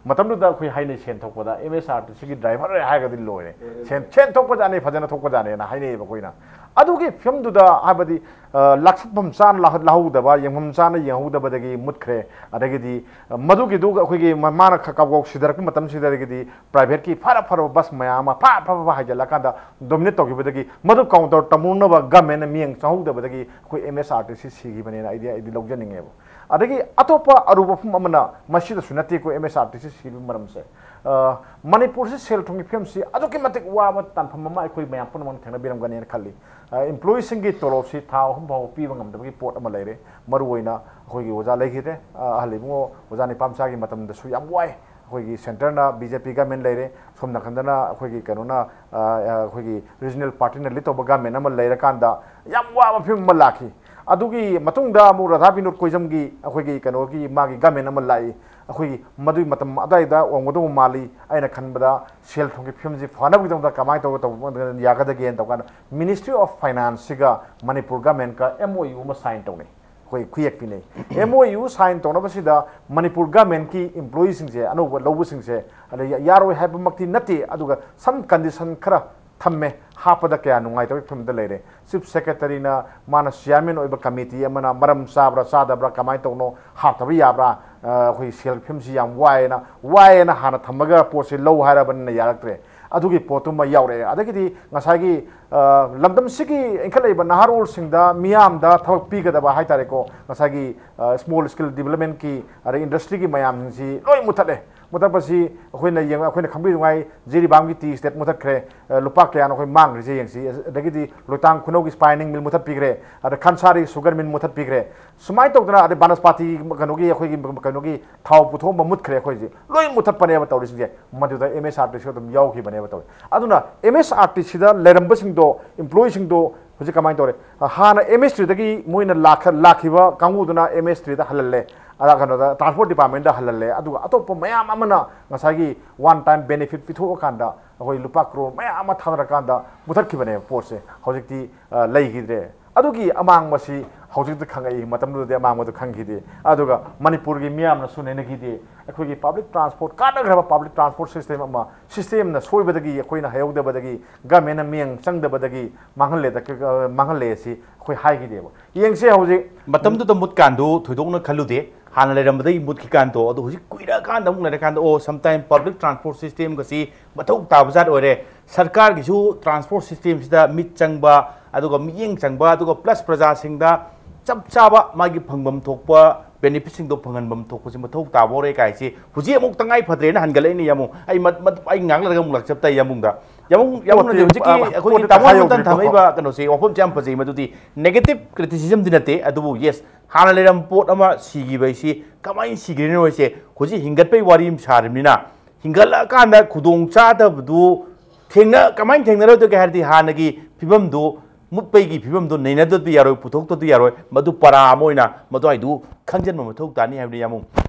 ꯃꯇꯝꯗꯨꯗ ꯑꯩꯈꯣꯏ ꯍꯥꯏꯅꯩ, ꯁꯦꯟ ꯊꯣꯛꯄꯗ ꯑꯦꯝ ꯑꯦꯁ ꯑꯥꯔ ꯇꯤ ꯁꯤꯒꯤ ꯗ꯭ꯔꯥꯏꯚꯔ ꯍꯥꯏꯔꯒꯗꯤ ꯂꯣꯏꯔꯦ, ꯁꯦꯟ ꯁꯦꯟ ꯊꯣꯛꯄꯖꯥꯠꯅꯤ, ꯐꯖꯅ ꯊꯣꯛꯄꯖꯥꯠꯅꯦꯅ ꯍꯥꯏꯅꯩꯌꯦꯕ ꯑꯩꯈꯣꯏꯅ꯫ ꯑꯗꯨꯒꯤ ꯐꯤꯕꯝꯗꯨꯗ ꯍꯥꯏꯕꯗꯤ ꯂꯥꯛꯁꯠꯐꯝ ꯆꯥꯅ ꯂꯥꯛꯍꯧꯗꯕ, ꯌꯦꯡꯐꯝ ꯆꯥꯅ ꯌꯦꯡꯍꯧꯗꯕꯗꯒꯤ ꯃꯨꯠꯈ꯭ꯔꯦ꯫ ꯑꯗꯒꯤꯗꯤ ꯃꯗꯨꯒꯤꯗꯨ ꯑꯩꯈꯣꯏꯒꯤ ꯃꯥꯅ ꯈꯔ ꯀꯥꯎ ꯀꯥꯎ ꯁꯤꯗꯔꯛꯄ ꯃꯇꯝꯁꯤꯗ, ꯑꯗꯒꯤꯗꯤ ꯄ꯭ꯔꯥꯏꯚꯦꯠꯀꯤ ꯐꯔ ꯐꯔꯕ ꯕꯁ ꯃꯌꯥꯝ ꯑꯃ ꯐ ꯐ ꯐ ꯍꯥꯏꯖꯤꯜꯂꯀꯥꯟꯗ ꯗꯣꯃꯤꯅꯦꯠ ꯇꯧꯈꯤꯕꯗꯒꯤ ꯃꯗꯨ ꯀꯥꯎꯟꯇꯔ ꯇꯧꯅꯅꯕ ꯒꯃꯦꯟꯅ ꯃꯤꯠꯌꯦꯡ ꯆꯪꯍꯧꯗꯕꯗꯒꯤ ꯑꯩꯈꯣꯏ M S R T C ꯁꯤꯈꯤꯕꯅꯦꯅ ꯑꯩꯗꯤ ꯑꯩꯗꯤ ꯂꯧꯖꯅꯤꯡꯉꯦꯕ꯫ ꯑꯗꯒꯤ ꯑꯇꯣꯞꯄ ꯑꯔꯨꯕ ꯋꯥꯐꯝ ꯑꯃꯅ, ꯃꯁꯤꯗꯁꯨ ꯅꯠꯇꯦꯀꯣ M S R T C ꯁꯤꯕꯒꯤ ꯃꯔꯝꯁꯦ, ꯑ, ꯃꯅꯤꯄꯨꯔꯁꯤ ꯁꯦꯜ ꯊꯨꯝꯒꯤ ꯐꯤꯕꯝꯁꯤ ꯑꯗꯨꯛꯀꯤ ꯃꯇꯤꯛ ꯋꯥꯕ ꯇꯥꯟꯐꯝ ꯑꯃ ꯑꯩꯈꯣꯏ ꯃꯌꯥꯝ ꯄꯨꯝꯅꯃꯛꯅ ꯊꯦꯡꯅꯕꯤꯔꯝꯒꯅꯤꯅ ꯈꯜꯂꯤ꯫ ꯑ, employeeꯁꯤꯡꯒꯤ ꯇꯣꯂꯣꯞꯁꯤ ꯊꯥ ꯑꯍꯨꯝ ꯐꯥꯎꯕ ꯄꯤꯕ ꯉꯝꯗꯕꯒꯤ ꯄꯣꯠ ꯑꯃ ꯂꯩꯔꯦ꯫ ꯃꯔꯨꯑꯣꯏꯅ ꯑꯩꯈꯣꯏꯒꯤ ꯑꯣꯖꯥ ꯂꯩꯈꯤꯗ꯭ꯔꯦ꯫ ꯑ, ꯑꯍꯜ ꯏꯕꯨꯡꯉꯣ ꯑꯣꯖꯥ ꯅꯤꯄꯥ ꯃꯆꯥꯒꯤ ꯃꯇꯝꯗꯁꯨ ꯌꯥꯝ ꯋꯥꯏ꯫ ꯑꯩꯈꯣꯏꯒꯤ centreꯅ B J P government ꯂꯩꯔꯦ, ꯁꯣꯝ ꯅꯥꯀꯟꯗꯅ ꯑꯩꯈꯣꯏꯒꯤ ꯀꯩꯅꯣꯅ, ꯑ, ꯑ, ꯑꯩꯈꯣꯏꯒꯤ regional partyꯅ lead ꯇꯧꯕ government ꯑꯃ ꯂꯩꯔꯀꯥꯟꯗ ꯌꯥꯝ ꯋꯥꯕ ꯐꯤꯕꯝ ꯑꯃ ꯂꯥꯛꯈꯤ꯫ ꯑꯗꯨꯒꯤ ꯃꯇꯨꯡꯗ ꯑꯃꯨꯛ ꯔꯥꯙꯥ ꯕꯤꯅꯣꯗ ꯀꯣꯏꯖꯝꯒꯤ ꯑꯩꯈꯣꯏꯒꯤ ꯀꯩꯅꯣꯒꯤ ꯃꯥꯒꯤ government ꯑꯃ ꯂꯥꯛꯏ꯫ ꯑꯩꯈꯣꯏꯒꯤ ꯃꯗꯨꯒꯤ ꯃꯇꯝ ꯑꯗꯨꯋꯥꯏꯗ ꯑꯣꯏꯔꯝꯒꯗꯧꯕ ꯃꯥꯜꯂꯤ꯫ ꯑꯩꯅ ꯈꯟꯕꯗ ꯁꯦꯜ ꯊꯨꯝꯒꯤ ꯐꯤꯕꯝꯁꯤ ꯐꯅꯕꯒꯤꯗꯃꯛꯇ ꯀꯃꯥꯏꯅ ꯇꯧꯔꯒ ꯇꯧꯕ ꯌꯥꯒꯗꯒꯦꯅ ꯇꯧꯀꯥꯟꯗ Ministry of Financeꯁꯤꯒ Manipur governmentꯀ M O U ꯑꯃ sign ꯇꯧꯅꯩ꯫ ꯑꯩꯈꯣꯏ ꯈꯨꯌꯦꯛ ꯄꯤꯅꯩ꯫ M O U sign ꯇꯧꯅꯕꯁꯤꯗ Manipur governmentꯀꯤ employeeꯁꯤꯡꯁꯦ, ꯑꯅꯧꯕ ꯂꯧꯕꯁꯤꯡꯁꯦ, ꯑꯗ ꯌꯥ-, ꯌꯥꯔꯣꯏ ꯍꯥꯏꯕꯃꯛꯇꯤ ꯅꯠꯇꯦ, ꯑꯗꯨꯒ some condition ꯈꯔ ꯊꯝꯃꯦ, ꯍꯥꯞꯄꯗ ꯀꯌꯥ ꯅꯨꯡꯉꯥꯏꯇꯕꯒꯤ ꯐꯤꯕꯝꯗ ꯂꯩꯔꯦ꯫ Chief Secretaryꯅ ꯃꯥꯅ chairman ꯑꯣꯏꯕ committee ꯑꯃꯅ ꯃꯔꯝ ꯆꯥꯕ꯭ꯔꯥ ꯆꯥꯗꯕ꯭ꯔꯥ, ꯀꯃꯥꯏꯅ ꯇꯧꯅꯣ, ꯍꯥꯞꯇꯕ ꯌꯥꯕ꯭ꯔꯥ, ꯑ, ꯑꯩꯈꯣꯏ ꯁꯦꯜ ꯐꯤꯕꯝꯁꯤ ꯌꯥꯝ ꯋꯥꯏꯌꯦꯅ, ꯋꯥꯏꯌꯦꯅ ꯍꯥꯟꯅ ꯊꯝꯃꯒ ꯄꯣꯠꯁꯤ ꯂꯧ ꯍꯥꯏꯔꯕꯅꯤꯅ ꯌꯥꯔꯛꯇ꯭ꯔꯦ꯫ ꯑꯗꯨꯒꯤ ꯄꯣꯠꯇꯨꯃ ꯌꯥꯎꯔꯛꯑꯦ꯫ ꯑꯗꯒꯤꯗꯤ ꯉꯁꯥꯏꯒꯤ, ꯑ, ꯂꯝꯗꯝꯁꯤꯒꯤ ꯏꯟꯈꯠꯂꯛꯏꯕ ꯅꯍꯥꯔꯣꯜꯁꯤꯡꯗ, ꯃꯤꯌꯥꯝꯗ ꯊꯕꯛ ꯄꯤꯒꯗꯕ ꯍꯥꯏꯇꯥꯔꯦꯀꯣ, ꯉꯁꯥꯏꯒꯤ, ꯑ, small scale developmentꯀꯤ, ꯑꯗꯩ industryꯒꯤ ꯃꯌꯥꯝꯁꯤꯡꯁꯤ ꯂꯣꯏ ꯃꯨꯊꯠꯂꯦ꯫ ꯃꯨꯊꯠꯄꯁꯤ ꯑꯩꯈꯣꯏꯅ ꯌꯦꯡ-, ꯑꯩꯈꯣꯏꯅ ꯈꯪꯕꯤꯗꯨꯉꯥꯏ ꯖꯤꯔꯤꯕꯥꯝꯒꯤ tea estate ꯃꯨꯊꯠꯈ꯭ꯔꯦ꯫ ꯑ, ꯂꯨꯄꯥ ꯀꯌꯥꯅꯣ ꯑꯩꯈꯣꯏ ꯃꯥꯡꯈ꯭ꯔꯤꯁꯦ ꯌꯦꯡꯁꯤ꯫ ꯑꯗꯒꯤꯗꯤ ꯂꯣꯏꯇꯥꯡ ꯈꯨꯅꯧꯒꯤ spinning mill ꯃꯨꯊꯠꯄꯤꯈ꯭ꯔꯦ꯫ ꯑꯗ ꯈꯟꯁꯥꯔꯤ sugar mill ꯃꯨꯊꯠꯄꯤꯈ꯭ꯔꯦ꯫ ꯁꯨꯃꯥꯏꯅ ꯇꯧꯗꯅ ꯑꯗꯩ ꯕꯅꯁꯄꯥꯇꯤ ꯀꯩꯅꯣꯒꯤ, ꯑꯩꯈꯣꯏꯒꯤ ꯀꯩꯅꯣꯒꯤ ꯊꯥꯎ ꯄꯨꯊꯣꯛꯑꯝꯕ ꯃꯨꯠꯈ꯭ꯔꯦ꯫ ꯑꯩꯈꯣꯏꯁꯦ ꯂꯣꯏ ꯃꯨꯊꯠꯄꯅꯦꯕ ꯇꯧꯔꯤꯁꯤꯡꯁꯦ꯫ ꯃꯗꯨꯗ MSRTC ꯑꯗꯨꯝ ꯌꯥꯎꯈꯤꯕꯅꯦꯕ ꯇꯧꯔꯤ꯫ ꯑꯗꯨꯅ MSRTCꯗ ꯂꯩꯔꯝꯕꯁꯤꯡꯗꯣ, employeeꯁꯤꯡꯗꯣ ꯍꯧꯖꯤꯛ ꯀꯃꯥꯏꯅ ꯇꯧꯔꯦ? ꯍꯥꯟꯅ MSTCꯗꯒꯤ ꯃꯣꯏꯅ ꯂꯥꯛꯈ-, ꯂꯥꯛꯈꯤꯕ ꯀꯥꯡꯕꯨꯗꯨꯅ MSTCꯗ ꯍꯜꯍꯜꯂꯦ, ꯑꯗ ꯀꯩꯅꯣꯗ transport departmentꯗ ꯍꯜꯍꯜꯂꯦ, ꯑꯗꯨꯒ ꯑꯇꯣꯞꯄ ꯃꯌꯥꯝ ꯑꯃꯅ ꯉꯁꯥꯏꯒꯤ one time benefit ꯄꯤꯊꯣꯛꯑꯀꯥꯟꯗ ꯑꯩꯈꯣꯏ ꯂꯨꯄꯥ ꯀ꯭ꯔꯣꯔ ꯃꯌꯥꯝ ꯑꯃ ꯊꯥꯗꯔꯀꯥꯟꯗ ꯃꯨꯊꯠꯈꯤꯕꯅꯦꯕ ꯄꯣꯠꯁꯦ꯫ ꯍꯧꯖꯤꯛꯇꯤ, ꯑ, ꯂꯩꯈꯤꯗ꯭ꯔꯦ꯫ ꯑꯗꯨꯒꯤ ꯑꯃꯥꯡꯕꯁꯤ ꯍꯧꯖꯤꯛꯇ ꯈꯪꯉꯛꯏ, ꯃꯇꯝꯗꯨꯗꯗꯤ ꯑꯃꯥꯡꯕꯗꯨ ꯈꯪꯈꯤꯗꯦ꯫ ꯑꯗꯨꯒ ꯃꯅꯤꯄꯨꯔꯒꯤ ꯃꯤꯌꯥꯝꯅꯁꯨ ꯅꯩꯅꯈꯤꯗꯦ꯫ ꯑꯩꯈꯣꯏꯒꯤ public transport, ꯀꯥꯟꯅꯈ꯭ꯔꯕ public transport system ꯑꯃ, systemꯅ ꯁꯣꯏꯕꯗꯒꯤ, ꯑꯩꯈꯣꯏꯅ ꯍꯩꯍꯧꯗꯕꯗꯒꯤ, governmentꯅ ꯃꯤꯠꯌꯦꯡ ꯆꯪꯗꯕꯗꯒꯤ ꯃꯥꯡꯍꯜꯂꯦꯗ-, ꯃꯥꯡꯍꯜꯂꯦ ꯑꯁꯤ ꯑꯩꯈꯣꯏ ꯍꯥꯏꯈꯤꯗꯦꯕ꯫ ꯌꯦꯡꯁꯦ ꯍꯧꯖꯤꯛ꯫ ꯃꯇꯝꯗꯨꯗ ꯃꯨꯠꯀꯥꯟꯗꯨ ꯊꯣꯏꯗꯣꯛꯅ ꯈꯜꯂꯨꯗꯦ, ꯍꯥꯟꯅ ꯂꯩꯔꯝꯕꯗꯒꯤ ꯃꯨꯠꯈꯤꯀꯥꯟꯗꯣ꯫ ꯑꯗꯣ ꯍꯧꯖꯤꯛ ꯀꯨꯏꯔꯛꯑꯀꯥꯟꯗ ꯑꯃꯨꯛ ꯂꯩꯔꯀꯥꯟꯗ, ꯑꯣ, sometime public transport systemꯒꯁꯤ ꯃꯊꯧ ꯇꯥꯕ ꯖꯥꯠ ꯑꯣꯏꯔꯦ꯫ ꯁꯔꯀꯥꯔꯒꯤꯁꯨ transport systemꯁꯤꯗ ꯃꯤꯠ ꯆꯪꯕ, ꯑꯗꯨꯒ ꯃꯤꯠꯌꯦꯡ ꯆꯪꯕ, ꯑꯗꯨꯒ plus ꯄ꯭ꯔꯖꯥꯁꯤꯡꯗ ꯆꯞ ꯆꯥꯕ ꯃꯥꯒꯤ ꯐꯪꯐꯝ ꯊꯣꯛꯄ ꯕꯦꯅꯤꯐꯤꯠꯁꯤꯡꯗꯣ ꯐꯪꯍꯟꯐꯝ ꯊꯣꯛꯄꯁꯦ ꯃꯊꯧ ꯇꯥꯕ ꯍꯧꯔꯦ ꯀꯥꯏꯁꯤ ꯍꯧꯖꯤꯛ ꯑꯃꯨꯛ ꯇꯉꯥꯏ ꯐꯗ꯭ꯔꯦꯅ ꯍꯟꯒꯠꯂꯛꯏꯅꯦ ꯌꯥꯃꯨꯡ꯫ ꯑꯩ ꯃꯠ- ꯃꯠ- ꯑꯩ ꯉꯥꯡꯂꯒ ꯑꯃꯨꯛ ꯂꯥꯛꯆꯞ ꯇꯥꯏ ꯌꯥꯃꯨꯡꯗ꯫ ꯌꯥꯃꯨꯡ ꯌꯥꯃꯨꯡꯅꯗꯤ ꯄꯣꯠꯇꯤ, ꯍꯧꯖꯤꯛꯀꯤ ꯑ, ꯑꯩꯈꯣꯏꯒꯤ ꯄꯣꯠꯇꯤ ꯇꯥꯃꯣ ꯇꯪꯈꯥꯏ ꯃꯣꯟꯗꯟ ꯌꯧꯗ꯭ꯔꯤꯀꯣ꯫ ꯊꯝꯃꯛꯏꯕ ꯀꯩꯅꯣꯁꯦ ꯋꯥꯐꯝꯁꯦ ꯌꯥꯝ ꯐꯖꯩ꯫ ꯃꯗꯨꯗꯤ ꯅꯦꯒꯦꯇꯤꯞ ꯀ꯭ꯔꯤꯇꯤꯁꯤꯖꯝꯗꯤ ꯅꯠꯇꯦ, ꯑꯗꯨꯕꯨ ꯌꯦꯁ, ꯍꯥꯟꯅ ꯂꯩꯔꯝꯕ ꯄꯣꯠ ꯑꯃ ꯁꯤꯈꯤꯕ ꯍꯥꯏꯁꯤ ꯀꯃꯥꯏꯅ ꯁꯤꯈ꯭ꯔꯤꯅꯣ ꯍꯥꯏꯁꯦ ꯍꯧꯖꯤꯛ ꯍꯤꯡꯒꯠꯄꯩ ꯋꯥꯔꯤ ꯑꯃ ꯁꯥꯔꯤꯕꯅꯤꯅ, ꯍꯤꯡꯒꯠꯂꯛꯑꯀꯥꯟꯗ ꯈꯨꯗꯣꯡ ꯆꯥꯗꯕꯗꯨ ꯊꯦꯡꯅ ꯀꯃꯥꯏꯅ ꯊꯦꯡꯅꯔꯣꯏꯗꯒꯦ ꯍꯥꯏꯔꯗꯤ ꯍꯥꯟꯅꯒꯤ ꯐꯤꯕꯝꯗꯨ, ꯃꯨꯠꯄꯩꯒꯤ ꯐꯤꯕꯝꯗꯨ ꯅꯩꯅꯗꯕꯗꯤ ꯌꯥꯔꯣꯏ, ꯄꯨꯊꯣꯛꯇꯕꯗꯤ ꯌꯥꯔꯣꯏ꯫ ꯃꯗꯨ ꯄꯔꯥ ꯑꯃ ꯑꯣꯏꯅ ꯃꯗꯨꯋꯥꯏꯗꯨ ꯈꯪꯖꯤꯟꯕ ꯃꯊꯧ ꯇꯥꯅꯤ ꯍꯥꯏꯕꯅꯤ ꯌꯥꯃꯨꯡ꯫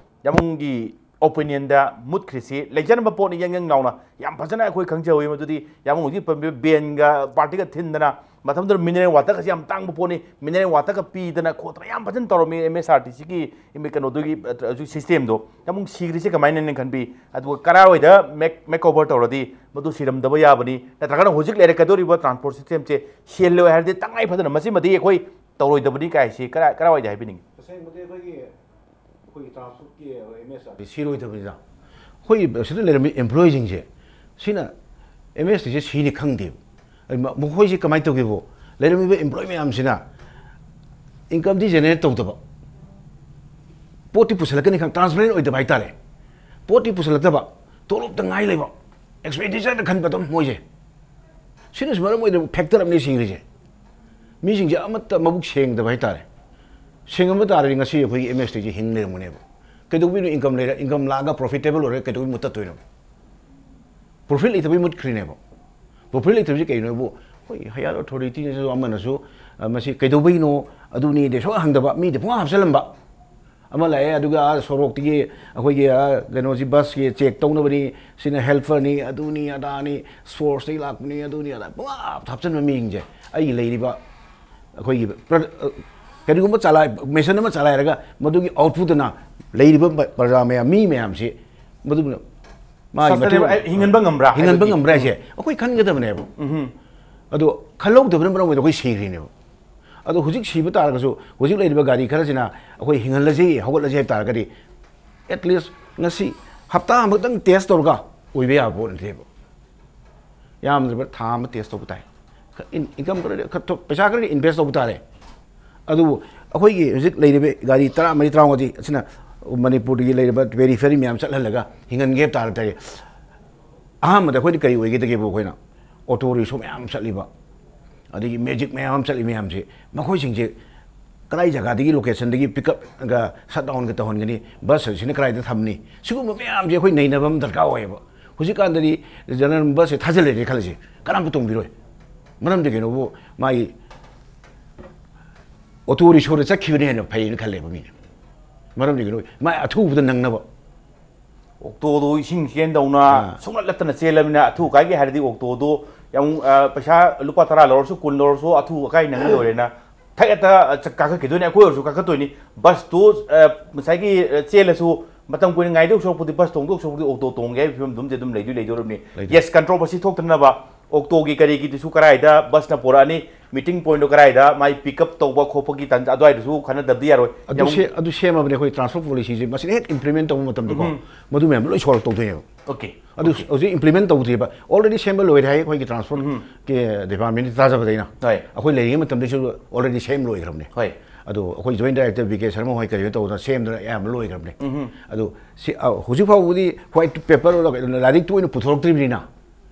ꯌꯥꯃꯨꯡꯒꯤ ꯑꯣꯄꯤꯅꯤꯌꯟꯗ ꯃꯨꯠꯈ꯭ꯔꯤꯁꯤ ꯂꯩꯖꯔꯝꯕ ꯄꯣꯠꯅꯤ ꯌꯥꯡ ꯌꯥꯡ ꯂꯥꯎꯅ꯫ ꯌꯥꯝ ꯐꯖꯅ ꯑꯩꯈꯣꯏ ꯈꯪꯖꯍꯧꯋꯤ꯫ ꯃꯗꯨꯗꯤ ꯌꯥꯃꯨꯡ ꯍꯧꯖꯤꯛ ꯄꯟꯕꯤꯕ ꯕꯦꯟꯒ ꯄꯥꯔꯇꯤꯒ ꯊꯤꯟꯗꯅ ꯃꯇꯝꯗꯨꯗ ꯃꯤꯅꯔꯦꯜ ꯋꯥꯇꯔꯒꯁꯦ ꯌꯥꯝ ꯇꯥꯡꯕ ꯄꯣꯠꯅꯤ, ꯃꯤꯅꯔꯦꯜ ꯋꯥꯇꯔꯒ ꯄꯤꯗꯅ ꯈꯣꯠꯇꯅ ꯌꯥꯝ ꯐꯖꯅ ꯇꯧꯔꯝꯃꯤ ꯑꯦꯝ ꯑꯦꯁ ꯑꯥꯔ ꯇꯤ ꯁꯤꯒꯤ ꯀꯩꯅꯣꯗꯨꯒꯤ, ꯑ, ꯍꯧꯖꯤꯛ ꯁꯤꯁꯇꯦꯝꯗꯣ꯫ ꯌꯥꯃꯨꯡ ꯁꯤꯈ꯭ꯔꯤꯁꯦ ꯀꯃꯥꯏꯅꯅꯦ ꯈꯟꯕꯤ? ꯑꯗꯨꯒ ꯀꯔꯥꯏꯋꯥꯏꯗ ꯃꯦꯛ ꯃꯦꯛ ꯑꯣꯚꯔ ꯇꯧꯔꯗꯤ ꯃꯗꯨ ꯁꯤꯔꯝꯗꯕ ꯌꯥꯕꯅꯤ, ꯅꯠꯇ꯭ꯔꯒꯅ ꯍꯧꯖꯤꯛ ꯂꯩꯔꯛꯀꯗꯧꯔꯤꯕ ꯇ꯭ꯔꯥꯟꯁꯄꯣꯔꯠ ꯁꯤꯁꯇꯦꯝꯁꯦ ꯁꯤꯍꯜꯂꯣꯏ ꯍꯥꯏꯔꯗꯤ ꯇꯉꯥꯏ ꯐꯗꯅ ꯃꯁꯤꯃꯗꯤ ꯑꯩꯈꯣꯏ ꯇꯧꯔꯣꯏꯗꯕꯅꯤ ꯀꯥꯏꯁꯤ ꯀꯔꯥꯏ ꯀꯔꯥꯏꯋꯥꯏꯗ ꯍꯥꯏꯕꯤꯅꯤꯡꯉꯤ? ꯇꯁꯦꯡꯕꯗꯤ ꯑꯩꯈꯣꯏꯒꯤ, ꯑꯩꯈꯣꯏꯒꯤ ꯇ꯭ꯔꯥꯟꯁꯄꯣꯔꯠꯀꯤ ꯑꯦꯝ ꯑꯦꯁ ꯑꯥꯔ ꯁꯤꯔꯣꯏꯗꯕꯅꯤꯅ ꯑꯩꯈꯣꯏꯒꯤ ꯁꯤꯗ ꯂꯩꯔꯝꯃꯤ ꯑꯦꯝꯄ꯭ꯂꯣꯌꯤꯁꯤꯡꯁꯦ ꯁꯤꯅ ꯑꯦꯝ ꯑꯦꯁ ꯇꯤꯁꯦ ꯁꯤꯅꯤ ꯈꯪꯗꯦꯕ꯫ ꯑꯩ ꯃ- ꯃꯈꯣꯏꯁꯤ ꯀꯃꯥꯏꯅ ꯇꯧꯒꯦꯕꯨ, ꯂꯩꯔꯝꯃꯤꯕ ꯑꯦꯝꯄ꯭ꯂꯣꯌꯤ ꯃꯌꯥꯝꯁꯤꯅ ꯏꯟꯀꯝꯗꯤ ꯖꯦꯅꯦꯔꯦꯠ ꯇꯧꯗꯕ, ꯄꯣꯠꯇꯤ ꯄꯨꯁꯜꯂꯛꯀꯅꯤ ꯈꯪ, ꯇ꯭ꯔꯥꯟꯁꯄꯔꯦꯟ ꯑꯣꯏꯗꯕ ꯍꯥꯏꯇꯥꯔꯦ꯫ ꯄꯣꯠꯇꯤ ꯄꯨꯁꯜꯂꯛꯇꯕ, ꯇꯣꯂꯣꯞꯇ ꯉꯥꯏ ꯂꯩꯕ, ꯑꯦꯛꯁꯄꯦꯟꯗꯤꯆꯔꯗ ꯈꯟꯕ ꯑꯗꯨꯝ ꯃꯣꯏꯁꯦ꯫ ꯁꯤꯅꯁꯨ ꯃꯔꯝ ꯑꯣꯏꯗꯅ ꯐꯦꯛꯇꯔ ꯑꯃꯅꯤ ꯁꯤꯡꯔꯤꯁꯦ꯫ ꯃꯤꯁꯤꯡꯁꯦ ꯑꯃꯠꯇ ꯃꯕꯨꯛ ꯁꯦꯡꯗꯕ ꯍꯥꯏꯇꯥꯔꯦ꯫ ꯁꯦꯡꯉꯝꯕ ꯇꯥꯔꯗꯤ ꯉꯁꯤ ꯑꯩꯈꯣꯏꯒꯤ ꯑꯦꯝ ꯑꯦꯁ ꯇꯤꯁꯦ ꯍꯤꯡ ꯂꯩꯔꯝꯒꯅꯦꯕ꯫ ꯀꯩꯗꯧꯕꯤꯅꯣ ꯏꯟꯀꯝ ꯂꯩꯔ, ꯏꯟꯀꯝ ꯂꯥꯛꯑꯒ ꯄ꯭ꯔꯣꯐꯤꯇꯦꯕꯜ ꯑꯣꯏꯔꯒ ꯀꯩꯗꯧꯕꯩ ꯃꯨꯠꯇꯠꯇꯣꯏꯅꯣ? ꯄ꯭ꯔꯣꯐꯤꯠ ꯂꯩꯇꯕꯩ ꯃꯨꯠꯈ꯭ꯔꯤꯅꯦꯕ꯫ ꯄ꯭ꯔꯣꯐꯤꯠ ꯂꯩꯇꯕꯁꯤ ꯀꯩꯅꯣꯕꯨ, ꯑꯩꯈꯣꯏ ꯍꯥꯌꯔ ꯑꯣꯊꯣꯔꯤꯇꯤꯅꯁꯨ ꯑꯃꯅꯁꯨ, ꯑ, ꯃꯁꯤ ꯀꯩꯗꯧꯕꯩꯅꯣ ꯑꯗꯨꯅꯤꯗꯤ ꯁꯨꯡꯍꯪ ꯍꯪꯗꯕ, ꯃꯤꯗꯤ ꯄꯨꯡꯍꯥꯞ ꯍꯥꯞꯆꯜꯂꯝꯕ꯫ ꯑꯃ ꯂꯥꯛꯑꯦ, ꯑꯗꯨꯒ ꯑꯥ ꯁꯣꯔꯣꯛꯇꯒꯤ ꯑꯩꯈꯣꯏꯒꯤ, ꯑꯥ, ꯀꯩꯅꯣꯁꯤ ꯕꯁꯀꯤ ꯆꯦꯛ ꯇꯧꯅꯕꯅꯤ, ꯁꯤꯅ ꯍꯦꯜꯄꯔꯅꯤ, ꯑꯗꯨꯅꯤ ꯑꯗꯥꯅꯤ, ꯁꯣꯔꯁꯇꯒꯤ ꯂꯥꯛꯄꯅꯤ, ꯑꯗꯨꯅꯤ ꯑꯗꯥ ꯄꯨꯡꯍꯥꯞ ꯍꯥꯞꯆꯟꯕ ꯃꯤꯁꯤꯡꯁꯦ ꯑꯩꯒꯤ ꯂꯩꯔꯤꯕ ꯑꯩꯈꯣꯏꯒꯤ ꯄ꯭ꯔ-, ꯑ, ꯀꯔꯤꯒꯨꯝꯕ ꯆꯂꯥꯏ, ꯃꯦꯁꯟ ꯑꯃ ꯆꯂꯥꯏꯔꯒ ꯃꯗꯨꯒꯤ ꯑꯥꯎꯠꯄꯨꯠꯇꯨꯅ ꯂꯩꯔꯤꯕ ꯄ-, ꯄ꯭ꯔꯖꯥ ꯃꯌꯥꯝ, ꯃꯤ ꯃꯌꯥꯝꯁꯤ ꯃꯗꯨꯅ ꯃꯥꯒꯤ ꯁꯁꯇꯦꯅꯦꯕꯜ, ꯃꯇꯦꯡ ꯑꯩ ꯍꯤꯡꯍꯟꯕ ꯉꯝꯕ꯭ꯔꯥ ꯍꯤꯡꯍꯟꯕ ꯍꯥꯏꯕꯒꯤ꯫ ꯉꯝꯕ꯭ꯔꯥ ꯍꯥꯏꯁꯦ ꯑꯩꯈꯣꯏ ꯈꯟꯒꯗꯕꯅꯦꯕ꯫ ꯎꯝ꯫ ꯑꯗꯣ ꯈꯜꯍꯧꯗꯕꯅ ꯃꯔꯝ ꯑꯣꯏꯔꯒ ꯑꯩꯈꯣꯏ ꯁꯤꯈ꯭ꯔꯤꯅꯦꯕ꯫ ꯑꯗꯣ ꯍꯧꯖꯤꯛ ꯁꯤꯕ ꯇꯥꯔꯒꯁꯨ ꯍꯧꯖꯤꯛ ꯂꯩꯔꯤꯕ ꯒꯥꯔꯤ ꯈꯔꯁꯤꯅ ꯑꯩꯈꯣꯏ ꯍꯤꯡꯍꯜꯂꯁꯤ, ꯍꯧꯒꯠꯂꯁꯤ ꯍꯥꯏꯕ ꯇꯥꯔꯒꯗꯤ at least ꯉꯁꯤ ꯍꯞꯇꯥ ꯑꯃꯈꯛꯇꯪ ꯇꯦꯁ ꯇꯧꯔꯒ ꯑꯣꯏꯕ ꯌꯥꯕ ꯄꯣꯠ ꯅꯠꯇꯦꯕ꯫ ꯌꯥꯝꯗ꯭ꯔꯕ ꯊꯥ ꯑꯃ ꯇꯦꯁ ꯇꯧꯕ ꯇꯥꯏ꯫ ꯈ-, ꯏꯟ-, ꯏꯟꯀꯝ ꯈꯔꯗꯤ, ꯈ-, ꯊꯣ-, ꯄꯩꯁꯥ ꯈꯔꯗꯤ ꯏꯟꯚꯦꯁ ꯇꯧꯕ ꯇꯥꯔꯦ꯫ ꯑꯗꯨꯕꯨ ꯑꯩꯈꯣꯏꯒꯤ ꯍꯧꯖꯤꯛ ꯂꯩꯔꯤꯕ ꯒꯥꯔꯤ ꯇꯔꯥꯃꯔꯤ ꯇꯔꯥꯃꯉꯥꯗꯤ ꯑꯁꯤꯅ ꯃꯅꯤꯄꯨꯔꯗꯒꯤ ꯂꯩꯔꯤꯕ ꯄꯦꯔꯤꯐꯦꯔꯤ ꯃꯌꯥꯝ ꯆꯠꯍꯜꯂꯒ ꯍꯤꯡꯍꯟꯒꯦ ꯍꯥꯏꯕ ꯇꯥꯔꯗꯤ, ꯑꯍꯥꯟꯕꯗ ꯑꯩꯈꯣꯏꯗꯤ ꯀꯔꯤ ꯑꯣꯏꯒꯗꯒꯦꯕꯨ ꯑꯩꯈꯣꯏꯅ ꯑꯣꯇꯣ ꯔꯤꯛꯁꯣ ꯃꯌꯥꯝ ꯆꯠꯂꯤꯕ, ꯑꯗꯒꯤ ꯃꯦꯖꯤꯛ ꯃꯌꯥꯝ ꯑꯃ ꯆꯠꯂꯤ ꯃꯌꯥꯝꯁꯦ, ꯃꯈꯣꯏꯁꯤꯡꯁꯦ ꯀꯗꯥꯏ ꯖꯒꯥꯗꯒꯤ ꯂꯣꯀꯦꯁꯟꯗꯒꯤ ꯄꯤꯛ ꯑꯞꯒ ꯁꯠ ꯗꯥꯎꯟꯒ ꯇꯧꯍꯟꯒꯅꯤ, ꯕꯁ ꯑꯁꯤꯅ ꯀꯗꯥꯏꯗ ꯊꯝꯅꯤ, ꯁꯤꯒꯨꯝꯕ ꯃꯌꯥꯝꯁꯦ ꯑꯩꯈꯣꯏ ꯅꯩꯅꯕ ꯑꯃ ꯗꯔꯀꯥꯔ ꯑꯣꯏꯌꯦꯕ꯫ ꯍꯧꯖꯤꯛꯀꯥꯟꯗꯗꯤ ꯖꯦꯅꯔꯦꯜ ꯕꯁꯁꯦ ꯊꯥꯖꯤꯜꯂꯦꯅ ꯈꯜꯂꯁꯤ, ꯀꯅꯥꯝꯇ ꯇꯣꯡꯕꯤꯔꯣꯏ꯫ ꯃꯔꯝꯗꯤ ꯀꯩꯅꯣꯕꯨ, ꯃꯥꯒꯤ ꯑꯣꯇꯣ ꯔꯤꯛꯁꯣꯗ ꯆꯠꯈꯤꯕꯅ ꯍꯦꯟꯅ ꯐꯩꯌꯦꯅ ꯈꯜꯂꯦꯕ ꯃꯤꯅ꯫ ꯃꯔꯝꯗꯤ ꯀꯩꯅꯣ, ꯃꯥꯏ ꯑꯊꯨꯕꯗ ꯅꯪꯅꯕ꯫ ꯑꯣꯛꯇꯣꯗꯣ ꯏꯁꯤꯡ ꯆꯦꯟꯗꯧꯅ ꯑꯥ꯫ ꯁꯨꯡꯂꯠ ꯂꯠꯇꯅ ꯆꯦꯜꯂꯕꯅꯤꯅ, ꯑꯊꯨ ꯑꯀꯥꯏꯒꯤ ꯍꯥꯏꯔꯗꯤ ꯑꯣꯛꯇꯣꯗꯣ ꯌꯥꯝ, ꯑ, ꯄꯩꯁꯥ ꯂꯨꯄꯥ ꯇꯔꯥ ꯂꯧꯔꯁꯨ, ꯀꯨꯟ ꯂꯧꯔꯁꯨ, ꯑꯊꯨ ꯑꯀꯥꯏ ꯅꯪꯉ ꯂꯣꯏꯔꯦꯅ ꯊꯛ ꯍꯦꯛꯇ, ꯑ, ꯆ-, ꯀꯥꯈꯠꯈꯤꯗꯣꯏꯅꯦ꯫ ꯑꯩꯈꯣꯏ ꯑꯣꯏꯔꯁꯨ ꯀꯥꯈꯠꯇꯣꯏꯅꯤ꯫ ꯕꯁꯇꯨ, ꯑ, ꯉꯁꯥꯏꯒꯤ, ꯑ, ꯆꯦꯜꯂꯁꯨ ꯃꯇꯝ ꯀꯨꯏꯅ ꯉꯥꯏꯗꯧ ꯁꯔꯨꯛꯄꯨꯗꯤ, ꯕꯁ ꯇꯣꯡꯗꯧ ꯁꯔꯨꯛꯄꯨꯗꯤ ꯑꯣꯛꯇꯣ ꯇꯣꯡꯒꯦ ꯍꯥꯏꯕ ꯐꯤꯕꯝꯗꯨꯝꯗꯤ ꯑꯗꯨꯝ ꯂꯩꯗꯣꯏ ꯂꯩꯗꯣꯔꯕꯅꯤ꯫ ꯂꯩꯗꯣꯏ꯫ Yes, controversy ꯊꯣꯛꯇꯅꯕ ꯑꯣꯛꯇꯣꯒꯤ ꯀꯔꯤꯒꯤꯗꯨꯁꯨ ꯀꯔꯥꯏꯗ ꯕꯁꯅ ꯄꯨꯔꯛꯑꯅꯤ, meeting pointꯗꯣ ꯀꯔꯥꯏꯗ, ꯃꯥꯏ pick up ꯇꯧꯕ ꯈꯣꯠꯄꯒꯤ ꯇꯥꯟꯖꯥ ꯑꯗꯨꯋꯥꯏꯗꯨꯁꯨ ꯈꯟꯅꯗꯕꯗꯤ ꯌꯥꯔꯣꯏ꯫ ꯑꯗꯨ ꯌꯥꯝ ꯁꯦ-, ꯑꯗꯨ ꯁꯦꯝꯃꯕꯅꯦ ꯑꯩꯈꯣꯏ transport policyꯁꯦ꯫ ꯃꯁꯤꯗ ꯍꯦꯛ implement ꯇꯧꯕ ꯃꯇꯝꯗꯀꯣ, ꯎꯝ꯫ ꯃꯗꯨ ꯃꯌꯥꯝꯗꯣ ꯂꯣꯏ solve ꯇꯧꯗꯣꯏꯅꯦꯕ꯫ Okay, ꯑꯗꯨ okay꯫ ꯍꯧꯖꯤꯛ implement ꯇꯧꯗ꯭ꯔꯤꯕ, already ꯁꯦꯝꯕ ꯂꯣꯏꯔꯦ ꯍꯥꯏ ꯑꯩꯈꯣꯏꯒꯤ transport ꯎꯝ꯫ ꯀꯤ departmentꯀꯤ ꯇꯥꯖꯕꯗ ꯑꯩꯅ꯫ ꯍꯣꯏ꯫ ꯑꯩꯈꯣꯏ ꯂꯩꯔꯤꯉꯩ ꯃꯇꯝꯗꯁꯨ already ꯁꯦꯝ ꯂꯣꯏꯈ꯭ꯔꯕꯅꯦ꯫ ꯍꯣꯏ꯫ ꯑꯗꯨ ꯑꯩꯈꯣꯏ joint director ꯕꯤ ꯀꯦ ꯁꯔꯃ ꯍꯣꯏ ꯀꯔꯤ ꯍꯣꯏ ꯇꯧꯗꯅ ꯁꯦꯝꯗꯅ ꯑꯌꯥꯝꯕ ꯂꯣꯏꯈ꯭ꯔꯕꯅꯦ꯫ ꯎꯝ꯫ ꯑꯗꯨ ꯁꯤ, ꯑ, ꯍꯧꯖꯤꯛ ꯐꯥꯎꯕꯗꯤ white paper ꯑꯣꯏꯔꯣ ꯀꯩꯅꯣ, ꯂꯥꯏꯔꯤꯛꯇ ꯑꯣꯏꯅ ꯄꯨꯊꯣꯔꯛꯇ꯭ꯔꯤꯕꯅꯤꯅ,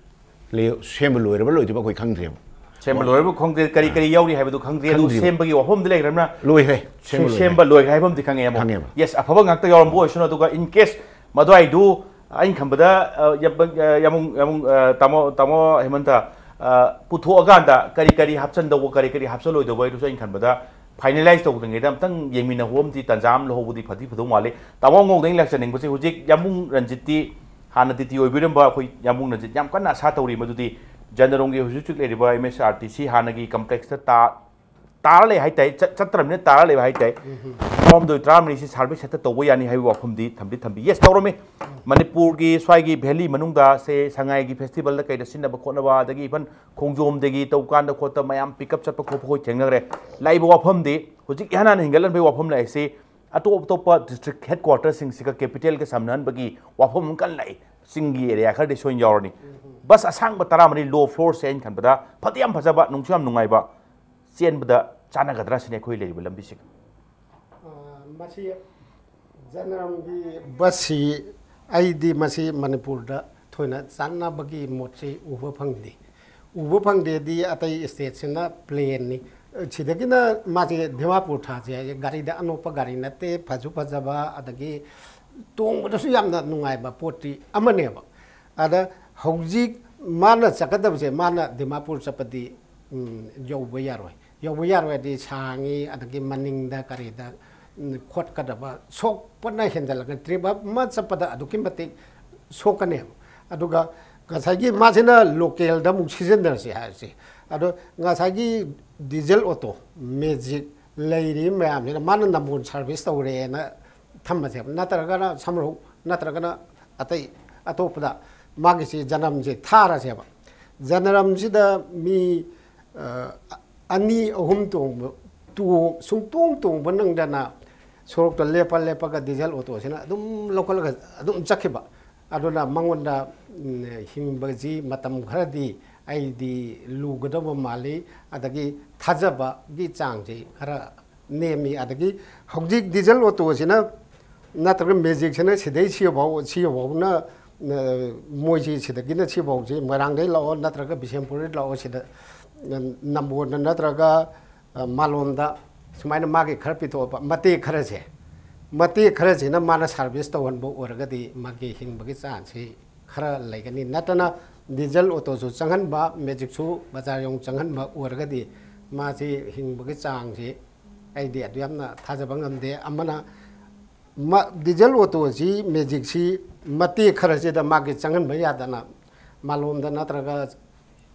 ꯂꯩ-, ꯁꯦꯝꯕ ꯂꯣꯏꯔꯕ ꯂꯣꯏꯗ꯭ꯔꯤꯕ ꯑꯩꯈꯣꯏ ꯈꯪꯗ꯭ꯔꯦꯕ꯫ ꯁꯦꯝꯕ ꯂꯣꯏꯔꯕ ꯈꯪꯗꯦ, ꯀꯔꯤ ꯀꯔꯤ ꯌꯥꯎꯔꯤ ꯍꯥꯏꯕꯗꯨ ꯈꯪꯗ꯭ꯔꯤ꯫ ꯑꯗꯨ ꯈꯪꯗ꯭ꯔꯤꯕ꯫ ꯁꯦꯝꯕꯒꯤ ꯋꯥꯐꯝꯗꯤ ꯂꯩꯈ꯭ꯔꯕꯅ ꯂꯣꯏꯈ꯭ꯔꯦ꯫ ꯁꯦꯝꯕ ꯂꯣꯏꯈ꯭ꯔꯦ꯫ ꯁꯦꯝꯕ ꯂꯣꯏꯈ꯭ꯔꯦ ꯍꯥꯏꯕ ꯑꯃꯗꯤ ꯈꯪꯉꯦ ꯑꯃꯨꯛ꯫ ꯈꯪꯉꯦꯕ꯫ Yes, ꯑꯐꯕ ꯉꯥꯛꯇ ꯌꯥꯎꯔꯝꯕ ꯑꯣꯏꯁꯅꯨ꯫ ꯑꯗꯨꯒ in case ꯃꯗꯨꯋꯥꯏꯗꯨ ꯑꯩꯅ ꯈꯟꯕꯗ, ꯑ, ꯌꯥꯝ-, ꯑ, ꯌꯥꯃꯨꯡ, ꯌꯥꯃꯨꯡ, ꯑ, ꯇꯥꯃꯣ, ꯇꯥꯃꯣ ꯍꯦꯃꯟꯇ, ꯑ, ꯄꯨꯊꯣꯛꯑꯀꯥꯟꯗ ꯀꯔꯤ ꯀꯔꯤ ꯍꯥꯞꯆꯟꯗꯧꯕ, ꯀꯔꯤ ꯀꯔꯤ ꯍꯥꯞꯆꯜꯂꯣꯏꯗꯧꯕ ꯍꯥꯏꯗꯨꯁꯨ ꯑꯩꯅ ꯈꯟꯕꯗ finalize ꯇꯧꯗ꯭ꯔꯤꯉꯩꯗ ꯑꯝꯇꯪ ꯌꯦꯡꯃꯤꯟꯅꯍꯧꯕ ꯑꯃꯗꯤ ꯇꯥꯟꯖꯥ ꯑꯃ ꯂꯧꯍꯧꯕꯗꯤ ꯐꯗꯤ ꯐꯗꯧ ꯃꯥꯜꯂꯤ꯫ ꯇꯥꯃꯣ ꯑꯉꯧꯗ ꯑꯩꯅ ꯂꯥꯛꯆꯅꯤꯡꯕꯁꯦ ꯍꯧꯖꯤꯛ ꯌꯥꯃꯨꯡ ꯔꯟꯖꯤꯠꯇꯤ ꯍꯥꯟꯅ ꯗꯤ ꯇꯤ ꯑꯣꯏꯕꯤꯔꯝꯕ ꯑꯩꯈꯣꯏ ꯌꯥꯝꯕꯨꯡ ꯔꯟꯖꯤꯠ ꯌꯥꯝ ꯀꯟꯅ ꯑꯥꯁꯥ ꯇꯧꯔꯤ ꯃꯗꯨꯗꯤ ꯖꯟꯗꯔꯣꯡꯒꯤ ꯍꯧꯖꯤꯛ ꯍꯧꯖꯤꯛ ꯂꯩꯔꯤꯕ M S R T C ꯍꯥꯟꯅꯒꯤ complexꯇ ꯇꯥ-, ꯇꯥꯔ ꯂꯩ ꯍꯥꯏꯇꯥꯔꯦ, ꯆꯠ-, ꯆꯠꯇ꯭ꯔꯕꯅꯤꯅ ꯇꯥꯔ ꯂꯩꯕ ꯍꯥꯏꯇꯥꯔꯦ꯫ ꯇꯔꯥꯍꯨꯝꯗꯣꯏ, ꯇꯔꯥꯃꯔꯤꯁꯤ service ꯍꯦꯛꯇ ꯇꯧꯕ ꯌꯥꯅꯤ ꯍꯥꯏꯕꯒꯤ ꯋꯥꯐꯝꯗꯤ ꯊꯝꯗꯤ ꯊꯝꯕꯤ꯫ Yes, ꯇꯧꯔꯝꯃꯤ꯫ ꯃꯅꯤꯄꯨꯔꯒꯤ ꯁ꯭ꯋꯥꯏꯒꯤ valley ꯃꯅꯨꯡꯗ ꯁꯦ ꯁꯉꯥꯏꯒꯤ festivalꯗ ꯀꯩꯗ ꯁꯤꯖꯤꯟꯅꯕ ꯈꯣꯠꯅꯕ, ꯑꯗꯒꯤ even ꯈꯣꯡꯖꯣꯝꯗꯒꯤ ꯇꯧꯀꯥꯟꯗ ꯈꯣꯠꯇ ꯃꯌꯥꯝ pick up ꯆꯠꯄ ꯈꯣꯠꯄ ꯑꯩꯈꯣꯏ ꯊꯦꯡꯅꯈ꯭ꯔꯦ꯫ ꯂꯥꯛꯏꯕ ꯋꯥꯐꯝꯗꯤ ꯍꯧꯖꯤꯛ ꯏꯍꯥꯟ ꯍꯥꯟꯅ ꯍꯦꯟꯒꯠꯍꯟꯕꯒꯤ ꯋꯥꯐꯝ ꯂꯥꯛꯏꯁꯤ ꯑꯇꯣꯞ ꯑꯇꯣꯞꯄ district headquarterꯁꯤꯡꯁꯤꯒ capitalꯒ ꯁꯝꯅꯍꯟꯕꯒꯤ ꯋꯥꯐꯝ ꯑꯃ ꯀꯟꯅ ꯂꯥꯛꯏ꯫ ꯆꯤꯡꯒꯤ area ꯈꯔꯗꯤ ꯁꯣꯏꯅ ꯌꯥꯎꯔꯅꯤ꯫ Bus ꯑꯁꯥꯡꯕ ꯇꯔꯥꯃꯔꯤ low floorꯁꯦ ꯑꯩꯅ ꯈꯟꯕꯗ ꯐꯗꯤ ꯌꯥꯝ ꯐꯖꯕ, ꯅꯨꯡꯁꯨ ꯌꯥꯝ ꯅꯨꯡꯉꯥꯏꯕ, ꯆꯦꯟꯕꯗ ꯆꯥꯟꯅꯒꯗ꯭ꯔꯥ ꯁꯤꯅꯤ ꯑꯩꯈꯣꯏ ꯂꯩꯔꯤꯕ ꯂꯝꯕꯤꯁꯤꯒ꯫ ꯃꯁꯤ ꯖꯅꯔꯝꯒꯤ ꯕꯁꯁꯤ ꯑꯩꯗꯤ ꯃꯁꯤ ꯃꯅꯤꯄꯨꯔꯗ ꯊꯣꯏꯅ ꯆꯥꯟꯅꯕꯒꯤ ꯃꯣꯠꯁꯤ ꯎꯕ ꯐꯪꯗꯦ꯫ ꯎꯕ ꯐꯪꯗꯦꯗꯤ ꯑꯇꯩ ꯁ꯭ꯇꯦꯠꯁꯤꯅ ꯄ꯭ꯂꯦꯟꯅꯤ꯫ ꯁꯤꯗꯒꯤꯅ ꯃꯥꯁꯦ ꯗꯤꯃꯥꯄꯨꯔ ꯊꯥꯁꯦ ꯍꯥꯏꯁꯦ ꯒꯥꯔꯤꯗ ꯑꯅꯣꯞꯄ ꯒꯥꯔꯤ ꯅꯠꯇꯦ, ꯐꯁꯨ ꯐꯖꯕ, ꯑꯗꯒꯤ ꯇꯣꯡꯕꯗꯁꯨ ꯌꯥꯝꯅ ꯅꯨꯡꯉꯥꯏꯕ ꯄꯣꯠꯇꯤ ꯑꯃꯅꯦꯕ꯫ ꯑꯗ ꯍꯧꯖꯤꯛ ꯃꯥꯅ ꯆꯠꯀꯗꯕꯁꯦ, ꯃꯥꯅ ꯗꯤꯃꯥꯄꯨꯔ ꯆꯠꯄꯗꯤ ꯎꯝ, ꯌꯧꯕ ꯌꯥꯔꯣꯏ꯫ ꯌꯧꯕ ꯌꯥꯔꯣꯏ ꯍꯥꯏꯗꯤ ꯁꯥꯡꯉꯤ, ꯑꯗꯒꯤ ꯃꯅꯤꯡꯗ ꯀꯔꯤꯗ, ꯎꯝ, ꯈꯣꯠꯀꯗꯕ ꯁꯣꯛꯄꯅ ꯍꯦꯟꯖꯜꯂꯛꯀꯅꯤ꯫ ꯇ꯭ꯔꯤꯞ ꯑꯃ ꯆꯠꯄꯗ ꯑꯗꯨꯛꯀꯤ ꯃꯇꯤꯛ ꯁꯣꯛꯀꯅꯦꯕ꯫ ꯑꯗꯨꯒ ꯉꯁꯥꯏꯒꯤ ꯃꯥꯁꯤꯅ ꯂꯣꯀꯦꯜꯗ ꯑꯃꯨꯛ ꯁꯤꯖꯤꯟꯅꯔꯁꯤ ꯍꯥꯏꯔꯁꯤ꯫ ꯑꯗꯣ ꯉꯁꯥꯏꯒꯤ ꯗꯤꯖꯜ ꯑꯣꯇꯣ, ꯃꯦꯖꯤꯛ ꯂꯩꯔꯤꯕ ꯃꯌꯥꯝꯁꯤꯅ ꯃꯥꯅ ꯅꯝꯕꯣꯜ ꯁꯥꯔꯚꯤꯁ ꯇꯧꯔꯦꯅ ꯊꯝꯃꯁꯦꯕ, ꯅꯠꯇ꯭ꯔꯒꯅ ꯁꯝꯔꯧ, ꯅꯠꯇ꯭ꯔꯒꯅ ꯑꯇꯩ ꯑꯇꯣꯞꯄꯗ ꯃꯥꯒꯤꯁꯤ ꯖꯅꯝꯁꯦ ꯊꯥꯔꯁꯦꯕ꯫ ꯖꯅꯔꯝꯁꯤꯗ ꯃꯤ, ꯑ, ꯑꯅꯤ ꯑꯍꯨꯝ ꯇꯣꯡꯕ, ꯇꯣꯡ-, ꯁꯨꯡꯇꯣꯡ ꯇꯣꯡꯕ ꯅꯪꯗꯅ ꯁꯣꯔꯣꯛꯇ ꯂꯦꯞꯄ ꯂꯦꯞꯄꯒ ꯗꯤꯖꯜ ꯑꯣꯇꯣꯁꯤꯅ ꯑꯗꯨꯝ ꯂꯧꯈꯠꯂꯒ ꯑꯗꯨꯝ ꯆꯠꯈꯤꯕ꯫ ꯑꯗꯨꯅ ꯃꯉꯣꯟꯗ, ꯎꯝ, ꯍꯤꯡꯕꯁꯤ ꯃꯇꯝ ꯈꯔꯗꯤ ꯑꯩꯗꯤ ꯂꯨꯒꯗꯕ ꯃꯥꯜꯂꯤ, ꯑꯗꯒꯤ ꯊꯥꯖꯕꯒꯤ ꯆꯥꯡꯁꯤ ꯈꯔ ꯅꯦꯝꯃꯤ꯫ ꯑꯗꯒꯤ ꯍꯧꯖꯤꯛ ꯗꯤꯖꯜ ꯑꯣꯇꯣꯁꯤꯅ ꯅꯠꯇ꯭ꯔꯒ ꯃꯦꯖꯤꯛꯁꯤꯅ ꯁꯤꯗꯩ ꯁꯤꯐꯥꯎ, ꯁꯤꯐꯥꯎꯅ, ꯑ, ꯃꯣꯏꯁꯤ ꯁꯤꯗꯒꯤꯅ ꯁꯤꯐꯥꯎꯁꯤ ꯃꯣꯏꯔꯥꯡꯗꯩ ꯂꯥꯛꯑꯣ ꯅꯠꯇ꯭ꯔꯒ ꯕꯤꯁꯦꯝꯄꯨꯔꯗꯩ ꯂꯥꯛꯑꯣ, ꯁꯤꯗ, ꯑ, ꯅꯝꯕꯣꯜꯗ ꯅꯠꯇ꯭ꯔꯒ, ꯑ, ꯃꯥꯂꯣꯝꯗ ꯁꯨꯃꯥꯏꯅ ꯃꯥꯒꯤ ꯈꯔ ꯄꯤꯊꯣꯛꯑꯕ ꯃꯇꯦꯛ ꯈꯔꯁꯦ, ꯃꯇꯦꯛ ꯈꯔꯁꯤꯅ ꯃꯥꯅ ꯁꯥꯔꯚꯤꯁ ꯇꯧꯍꯟꯕ ꯑꯣꯏꯔꯒꯗꯤ ꯃꯥꯒꯤ ꯍꯤꯡꯕꯒꯤ ꯆꯥꯟꯁꯁꯤ ꯈꯔ ꯂꯩꯒꯅꯤ꯫ ꯅꯠꯇꯅ ꯗꯤꯖꯜ ꯑꯣꯇꯣꯁꯨ ꯆꯪꯍꯟꯕ, ꯃꯦꯖꯤꯛꯁꯨ ꯕꯖꯥꯔ ꯌꯧ ꯆꯪꯍꯟꯕ ꯑꯣꯏꯔꯒꯗꯤ ꯃꯥꯁꯤ ꯍꯤꯡꯕꯒꯤ ꯆꯥꯡꯁꯤ ꯑꯩꯗꯤ ꯑꯗꯨ ꯌꯥꯝꯅ ꯊꯥꯖꯕ ꯉꯝꯗꯦ꯫ ꯑꯃꯅ ꯃ-, ꯗꯤꯖꯜ ꯑꯣꯇꯣꯁꯤ, ꯃꯦꯖꯤꯛꯁꯤ ꯃꯇꯦꯛ ꯈꯔꯁꯤꯗ ꯃꯥꯒꯤ ꯆꯪꯍꯟꯕ ꯌꯥꯗꯅ ꯃꯥꯂꯣꯝꯗ ꯅꯠꯇ꯭ꯔꯒ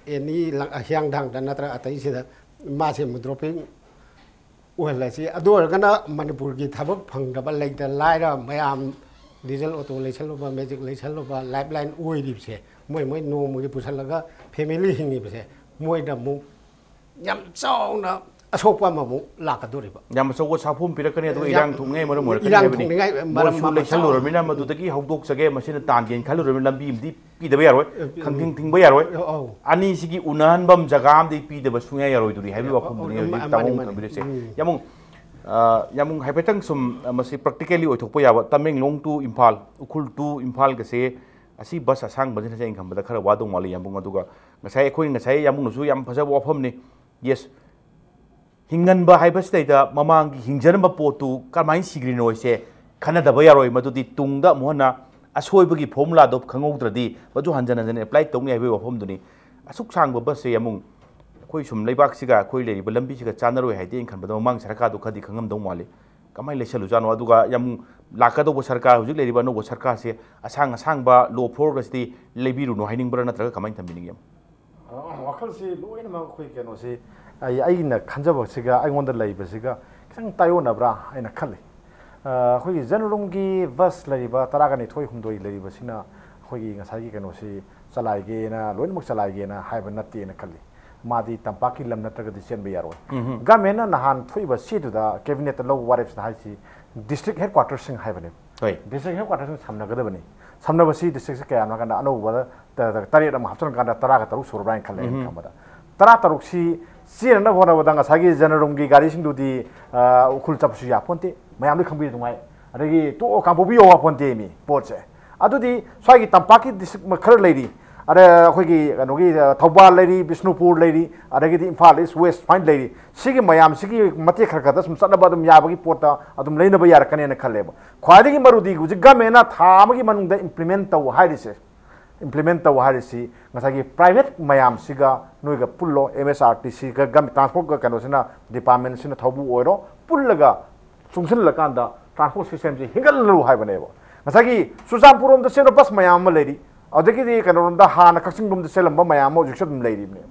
ꯑꯦꯅꯤ ꯂ-, ꯍꯤꯌꯥꯡꯊꯥꯡꯗ ꯅꯠꯇ꯭ꯔꯒ ꯑꯇꯩꯁꯤꯗ ꯃꯥꯁꯦ ꯑꯃꯨꯛ ꯗ꯭ꯔꯣꯞꯄꯤꯡ ꯑꯣꯏꯍꯜꯂꯁꯤ꯫ ꯑꯗꯨ ꯑꯣꯏꯔꯒꯅ ꯃꯅꯤꯄꯨꯔꯒꯤ ꯊꯕꯛ ꯐꯪꯗꯕ ꯂꯩꯇ ꯂꯥꯏꯔ ꯃꯌꯥꯝ ꯗꯤꯖꯜ ꯑꯣꯇꯣ ꯂꯩꯁꯜꯂꯨꯕ, ꯃꯦꯖꯤꯛ ꯂꯩꯁꯜꯂꯨꯕ, ꯂꯥꯏꯐ ꯂꯥꯏꯟ ꯑꯣꯏꯔꯤꯕꯁꯦ, ꯃꯣꯏ ꯃꯣꯏ ꯅꯣꯡꯃꯒꯤ ꯄꯨꯁꯜꯂꯒ ꯐꯦꯃꯤꯂꯤ ꯍꯤꯡꯉꯤꯕꯁꯦ, ꯃꯣꯏꯗ ꯑꯃꯨꯛ ꯌꯥꯝ ꯆꯥꯎꯅ ꯑꯁꯣꯛꯄ ꯑꯃꯃꯨꯛ ꯂꯥꯛꯀꯗꯧꯔꯤꯕ꯫ ꯌꯥꯝ ꯑꯆꯧꯕ ꯁꯥꯐꯨ ꯑꯃ ꯄꯤꯔꯛꯀꯅꯤ, ꯑꯗꯨꯒ ꯌꯥꯝ ꯏꯔꯥꯡ ꯊꯣꯛꯅꯤꯡꯉꯥꯏ ꯃꯔꯝ ꯑꯣꯏꯔꯛꯀꯅꯤ ꯏꯔꯥꯡ ꯍꯥꯏꯕꯅꯤ꯫ ꯊꯣꯛꯅꯤꯡꯉꯥꯏ ꯃꯔꯝ ꯃꯣꯏꯁꯨ ꯑꯃ ꯂꯩꯁꯜꯂꯨꯔꯕꯅꯤꯅ, ꯃꯗꯨꯗꯒꯤ ꯍꯧꯗꯣꯛꯆꯒꯦ, ꯃꯁꯤꯅ ꯇꯥꯟꯒꯦꯅ ꯈꯜꯂꯨꯔꯕꯅꯤꯅ ꯂꯝꯕꯤ ꯑꯃꯗꯤ ꯄꯤꯗꯕ ꯌꯥꯔꯣꯏ, ꯑꯦ, ꯎꯝ꯫ ꯈꯪꯊꯤꯡ ꯊꯤꯡꯕ ꯌꯥꯔꯣꯏ꯫ ꯑꯧ꯫ ꯑꯅꯤꯁꯤꯒꯤ ꯎꯅꯍꯟꯐꯝ ꯖꯒꯥ ꯑꯃꯗꯤ ꯄꯤꯗꯕ ꯁꯨꯡꯌꯥ ꯌꯥꯔꯣꯏꯗꯣꯔꯤ ꯍꯥꯏꯕꯒꯤ ꯑꯧ, ꯋꯥꯐꯝꯗꯨꯅꯤ ꯑꯧ, ꯍꯧꯖꯤꯛ ꯃꯥꯅꯤ, ꯇꯥꯃꯣꯅ ꯃꯥꯅꯤ꯫ ꯊꯝꯕꯤꯔꯤꯁꯦ꯫ ꯎꯝ꯫ ꯌꯥꯝ ꯑꯃꯨꯛ ꯑ, ꯌꯥꯝꯕꯨꯡ, ꯍꯥꯏꯐꯦꯠꯇꯪ ꯁꯨꯝ, ꯑ, ꯃꯁꯤ practically ꯑꯣꯏꯊꯣꯛꯄ ꯌꯥꯕ, ꯇꯃꯦꯡꯂꯣꯡ to ꯏꯝꯐꯥꯜ, ꯎꯈ꯭ꯔꯨꯜ to ꯏꯝꯐꯥꯜꯒꯁꯦ, ꯑꯁꯤ ꯕꯁ ꯑꯁꯥꯡꯕꯁꯤꯅꯁꯦ ꯑꯩꯅ ꯈꯟꯕꯗ ꯈꯔ ꯋꯥꯗꯧ ꯃꯥꯜꯂꯤ, ꯌꯥꯝꯕꯨꯡ꯫ ꯑꯗꯨꯒ ꯉꯁꯥꯏ ꯑꯩꯈꯣꯏ, ꯉꯁꯥꯏ ꯌꯥꯝꯕꯨꯡꯅꯁꯨ ꯌꯥꯝ ꯐꯖꯕ ꯋꯥꯐꯝꯅꯤ꯫ Yes, ꯍꯤꯡꯍꯟꯕ ꯍꯥꯏꯕꯁꯤꯗꯩꯗ ꯃꯃꯥꯡꯒꯤ ꯍꯤꯡꯖꯔꯝꯕ ꯄꯣꯠꯇꯨ ꯀꯔꯝꯍꯥꯏꯅ ꯁꯤꯈ꯭ꯔꯤꯅꯣ ꯍꯥꯏꯁꯦ ꯈꯟꯅꯗꯕ ꯌꯥꯔꯣꯏ꯫ ꯃꯗꯨꯗꯤ ꯇꯨꯡꯗ ꯑꯃꯨꯛ ꯍꯟꯅ ꯑꯁꯣꯏꯕꯒꯤ formula ꯗꯣ ꯈꯪꯍꯧꯗ꯭ꯔꯗꯤ ꯃꯗꯨ ꯍꯟꯖꯟ ꯍꯟꯖꯟ apply ꯇꯧꯅꯤ ꯍꯥꯏꯕꯒꯤ ꯋꯥꯐꯝꯗꯨꯅꯤ꯫ ꯑꯁꯨꯛ ꯁꯥꯡꯕ ꯕꯁꯁꯦ ꯑꯃꯨꯛ ꯑꯩꯈꯣꯏ ꯁꯨꯝ ꯂꯩꯕꯥꯛꯁꯤꯒ ꯑꯩꯈꯣꯏ ꯂꯩꯔꯤꯕ ꯂꯝꯕꯤꯁꯤꯒ ꯆꯥꯟꯅꯔꯣꯏ ꯍꯥꯏꯗꯤ ꯑꯩꯅ ꯈꯟꯕꯗ ꯃꯃꯥꯡ ꯁꯔꯀꯥꯔꯗꯨ ꯈꯔꯗꯤ ꯈꯪꯉꯝꯗꯧ ꯃꯥꯜꯂꯤ꯫ ꯀꯃꯥꯏꯅ ꯂꯩꯁꯜꯂꯨꯖꯥꯠꯅꯣ? ꯑꯗꯨꯒ ꯌꯥꯝ ꯂꯥꯛꯀꯗꯧꯕ ꯁꯔꯀꯥꯔ, ꯍꯧꯖꯤꯛ ꯂꯩꯔꯤꯕ ꯑꯅꯧꯕ ꯁꯔꯀꯥꯔꯁꯦ ꯑꯁꯥꯡ ꯑꯁꯥꯡꯕ low floor ꯒꯁꯤꯗꯤ ꯂꯩꯕꯤꯔꯨꯅꯨ ꯍꯥꯏꯅꯤꯡꯕ꯭ꯔꯥ, ꯅꯠꯇ꯭ꯔꯒ ꯀꯃꯥꯏꯅ ꯊꯝꯕꯤꯅꯤꯡꯉꯤ? ꯑ, ꯋꯥꯈꯜꯁꯤ ꯂꯣꯏꯅꯃꯛ ꯑꯩꯈꯣꯏ ꯀꯩꯅꯣꯁꯤ, ꯑꯩ, ꯑꯩꯅ ꯈꯟꯖꯕꯁꯤꯒ ꯑꯩꯉꯣꯟꯗ ꯂꯩꯕꯁꯤꯒ ꯈꯤꯇꯪ ꯇꯥꯏꯑꯣꯟꯅꯕ꯭ꯔꯥ ꯍꯥꯏꯅ ꯈꯜꯂꯤ꯫ ꯑ, ꯑꯩꯈꯣꯏꯒꯤ ꯖꯅꯔꯨꯝꯒꯤ ꯕꯁ ꯂꯩꯔꯤꯕ ꯇꯔꯥꯒ ꯅꯤꯊꯣꯏ ꯍꯨꯝꯗꯣꯏ ꯂꯩꯔꯤꯕꯁꯤꯅ ꯑꯩꯈꯣꯏꯒꯤ ꯉꯁꯥꯏꯒꯤ ꯀꯩꯅꯣꯁꯤ ꯆꯂꯥꯏꯒꯦꯅ, ꯂꯣꯏꯅꯃꯛ ꯆꯂꯥꯏꯒꯦꯅ ꯍꯥꯏꯕ ꯅꯠꯇꯦꯅ ꯈꯜꯂꯤ꯫ ꯃꯥꯗꯤ ꯇꯝꯄꯥꯛꯀꯤ ꯂꯝ ꯅꯠꯇ꯭ꯔꯒꯗꯤ ꯆꯦꯟꯕ ꯌꯥꯔꯣꯏ꯫ ꯎꯝꯍꯨꯝ꯫ Government ꯅ ꯅꯍꯥꯟ ꯊꯣꯛꯏꯕ ꯆꯦꯗꯨꯗ cabinet ꯇ ꯂꯧꯕ ꯋꯥꯔꯦꯞꯁꯤꯅ ꯍꯥꯏꯁꯤ district headquarter ꯁꯤꯡ ꯍꯥꯏꯕꯅꯦ꯫ ꯍꯣꯏ꯫ District headquarter ꯁꯤꯡ ꯁꯝꯅꯒꯗꯕꯅꯤ꯫ ꯁꯝꯅꯕꯁꯤ district ꯁꯦ ꯀꯌꯥꯅꯣ ꯍꯥꯏ ꯀꯥꯟꯗ ꯑꯅꯧꯕ ꯇ-, ꯇ-, ꯇꯔꯦꯠ ꯑꯃ ꯍꯥꯞꯆꯤꯟ ꯀꯥꯟꯗ ꯇꯔꯥꯒ ꯇꯔꯨꯛ ꯁꯨꯔꯕ꯭ꯔꯥ ꯍꯥꯏꯅ ꯈꯜꯂꯦ ꯑꯩꯅ ꯎꯝꯍꯨꯝ꯫ ꯈꯟꯕꯗ꯫ ꯇꯔꯥ ꯇꯔꯨꯛꯁꯤ ꯆꯦꯟꯅꯅꯕ ꯍꯣꯠꯅꯕꯗ ꯉꯁꯥꯏꯒꯤ ꯖꯅꯔꯨꯝꯒꯤ ꯒꯥꯔꯤꯁꯤꯡꯗꯨꯗꯤ, ꯑ, ꯎꯈ꯭ꯔꯨꯜ ꯆꯠꯄꯁꯨ ꯌꯥꯄꯣꯟꯇꯦ, ꯃꯌꯥꯝ ꯂꯣꯏ ꯈꯪꯕꯤꯔꯤ ꯑꯗꯨꯉꯥꯏ꯫ ꯑꯗꯒꯤ ꯇꯣꯛꯑꯣ, ꯀꯥꯡꯄꯣꯛꯄꯤ ꯌꯧ ꯌꯥꯄꯣꯟꯇꯦ ꯃꯤ ꯄꯣꯠꯁꯦ꯫ ꯑꯗꯨꯗꯤ ꯁ꯭ꯋꯥꯏꯒꯤ ꯇꯝꯄꯥꯛꯀꯤ district ꯈꯔ ꯂꯩꯔꯤ, ꯑꯗ ꯑꯩꯈꯣꯏꯒꯤ ꯀꯩꯅꯣꯒꯤ, ꯑ, ꯊꯧꯕꯥꯜ ꯂꯩꯔꯤ, ꯕꯤꯁꯅꯨꯄꯨꯔ ꯂꯩꯔꯤ, ꯑꯗꯒꯤꯗꯤ ꯏꯝꯐꯥꯜ East West ꯁꯨꯃꯥꯏꯅ ꯂꯩꯔꯤ꯫ ꯁꯤꯒꯤ ꯃꯌꯥꯝꯁꯤꯒꯤ ꯃꯇꯦꯛ ꯈꯔ ꯈꯔꯗ ꯁꯨꯝ ꯆꯠꯅꯕ ꯑꯗꯨꯝ ꯌꯥꯕꯒꯤ ꯄꯣꯠꯇ ꯑꯗꯨꯝ ꯂꯩꯅꯕ ꯌꯥꯔꯛꯀꯅꯦꯅ ꯈꯜꯂꯦꯕ꯫ ꯈ꯭ꯋꯥꯏꯗꯒꯤ ꯃꯔꯨꯗꯤ ꯍꯧꯖꯤꯛ government ꯅ ꯊꯥ ꯑꯃꯒꯤ ꯃꯅꯨꯡꯗ implement ꯇꯧ ꯍꯥꯏꯔꯤꯁꯦ, implement ꯇꯧ ꯍꯥꯏꯔꯤꯁꯤ ꯉꯁꯥꯏꯒꯤ private ꯃꯌꯥꯝꯁꯤꯒ ꯅꯣꯏꯒ ꯄꯨꯜꯂꯣ, M S R T C ꯒ, ꯒꯝ-, transport ꯀ ꯀꯩꯅꯣꯁꯤꯅ, department ꯁꯤꯅ ꯊꯧꯕꯨ ꯑꯣꯏꯔꯣ, ꯄꯨꯜꯂꯒ ꯆꯨꯡꯁꯤꯜꯂꯀꯥꯟꯗ transport system ꯁꯤ ꯍꯦꯟꯒꯠꯍꯜꯂꯨ ꯍꯥꯏꯕꯅꯦꯕ꯫ ꯉꯁꯥꯏꯒꯤ ꯆꯨꯔꯆꯥꯟꯄꯨꯔ ꯔꯣꯝꯗ ꯆꯦꯟꯕ ꯕꯁ ꯃꯌꯥꯝ ꯑꯃ ꯂꯩꯔꯤ, ꯑꯗꯒꯤꯗꯤ ꯀꯩꯅꯣꯔꯣꯝꯗ ꯍꯥꯟꯅ ꯀꯛꯆꯤꯡ ꯂꯣꯝꯗ ꯆꯦꯜꯂꯝꯕ ꯃꯌꯥꯝ ꯑꯃ ꯍꯧꯖꯤꯛꯁꯨ ꯑꯗꯨꯝ ꯂꯩꯔꯤꯕꯅꯦꯕ꯫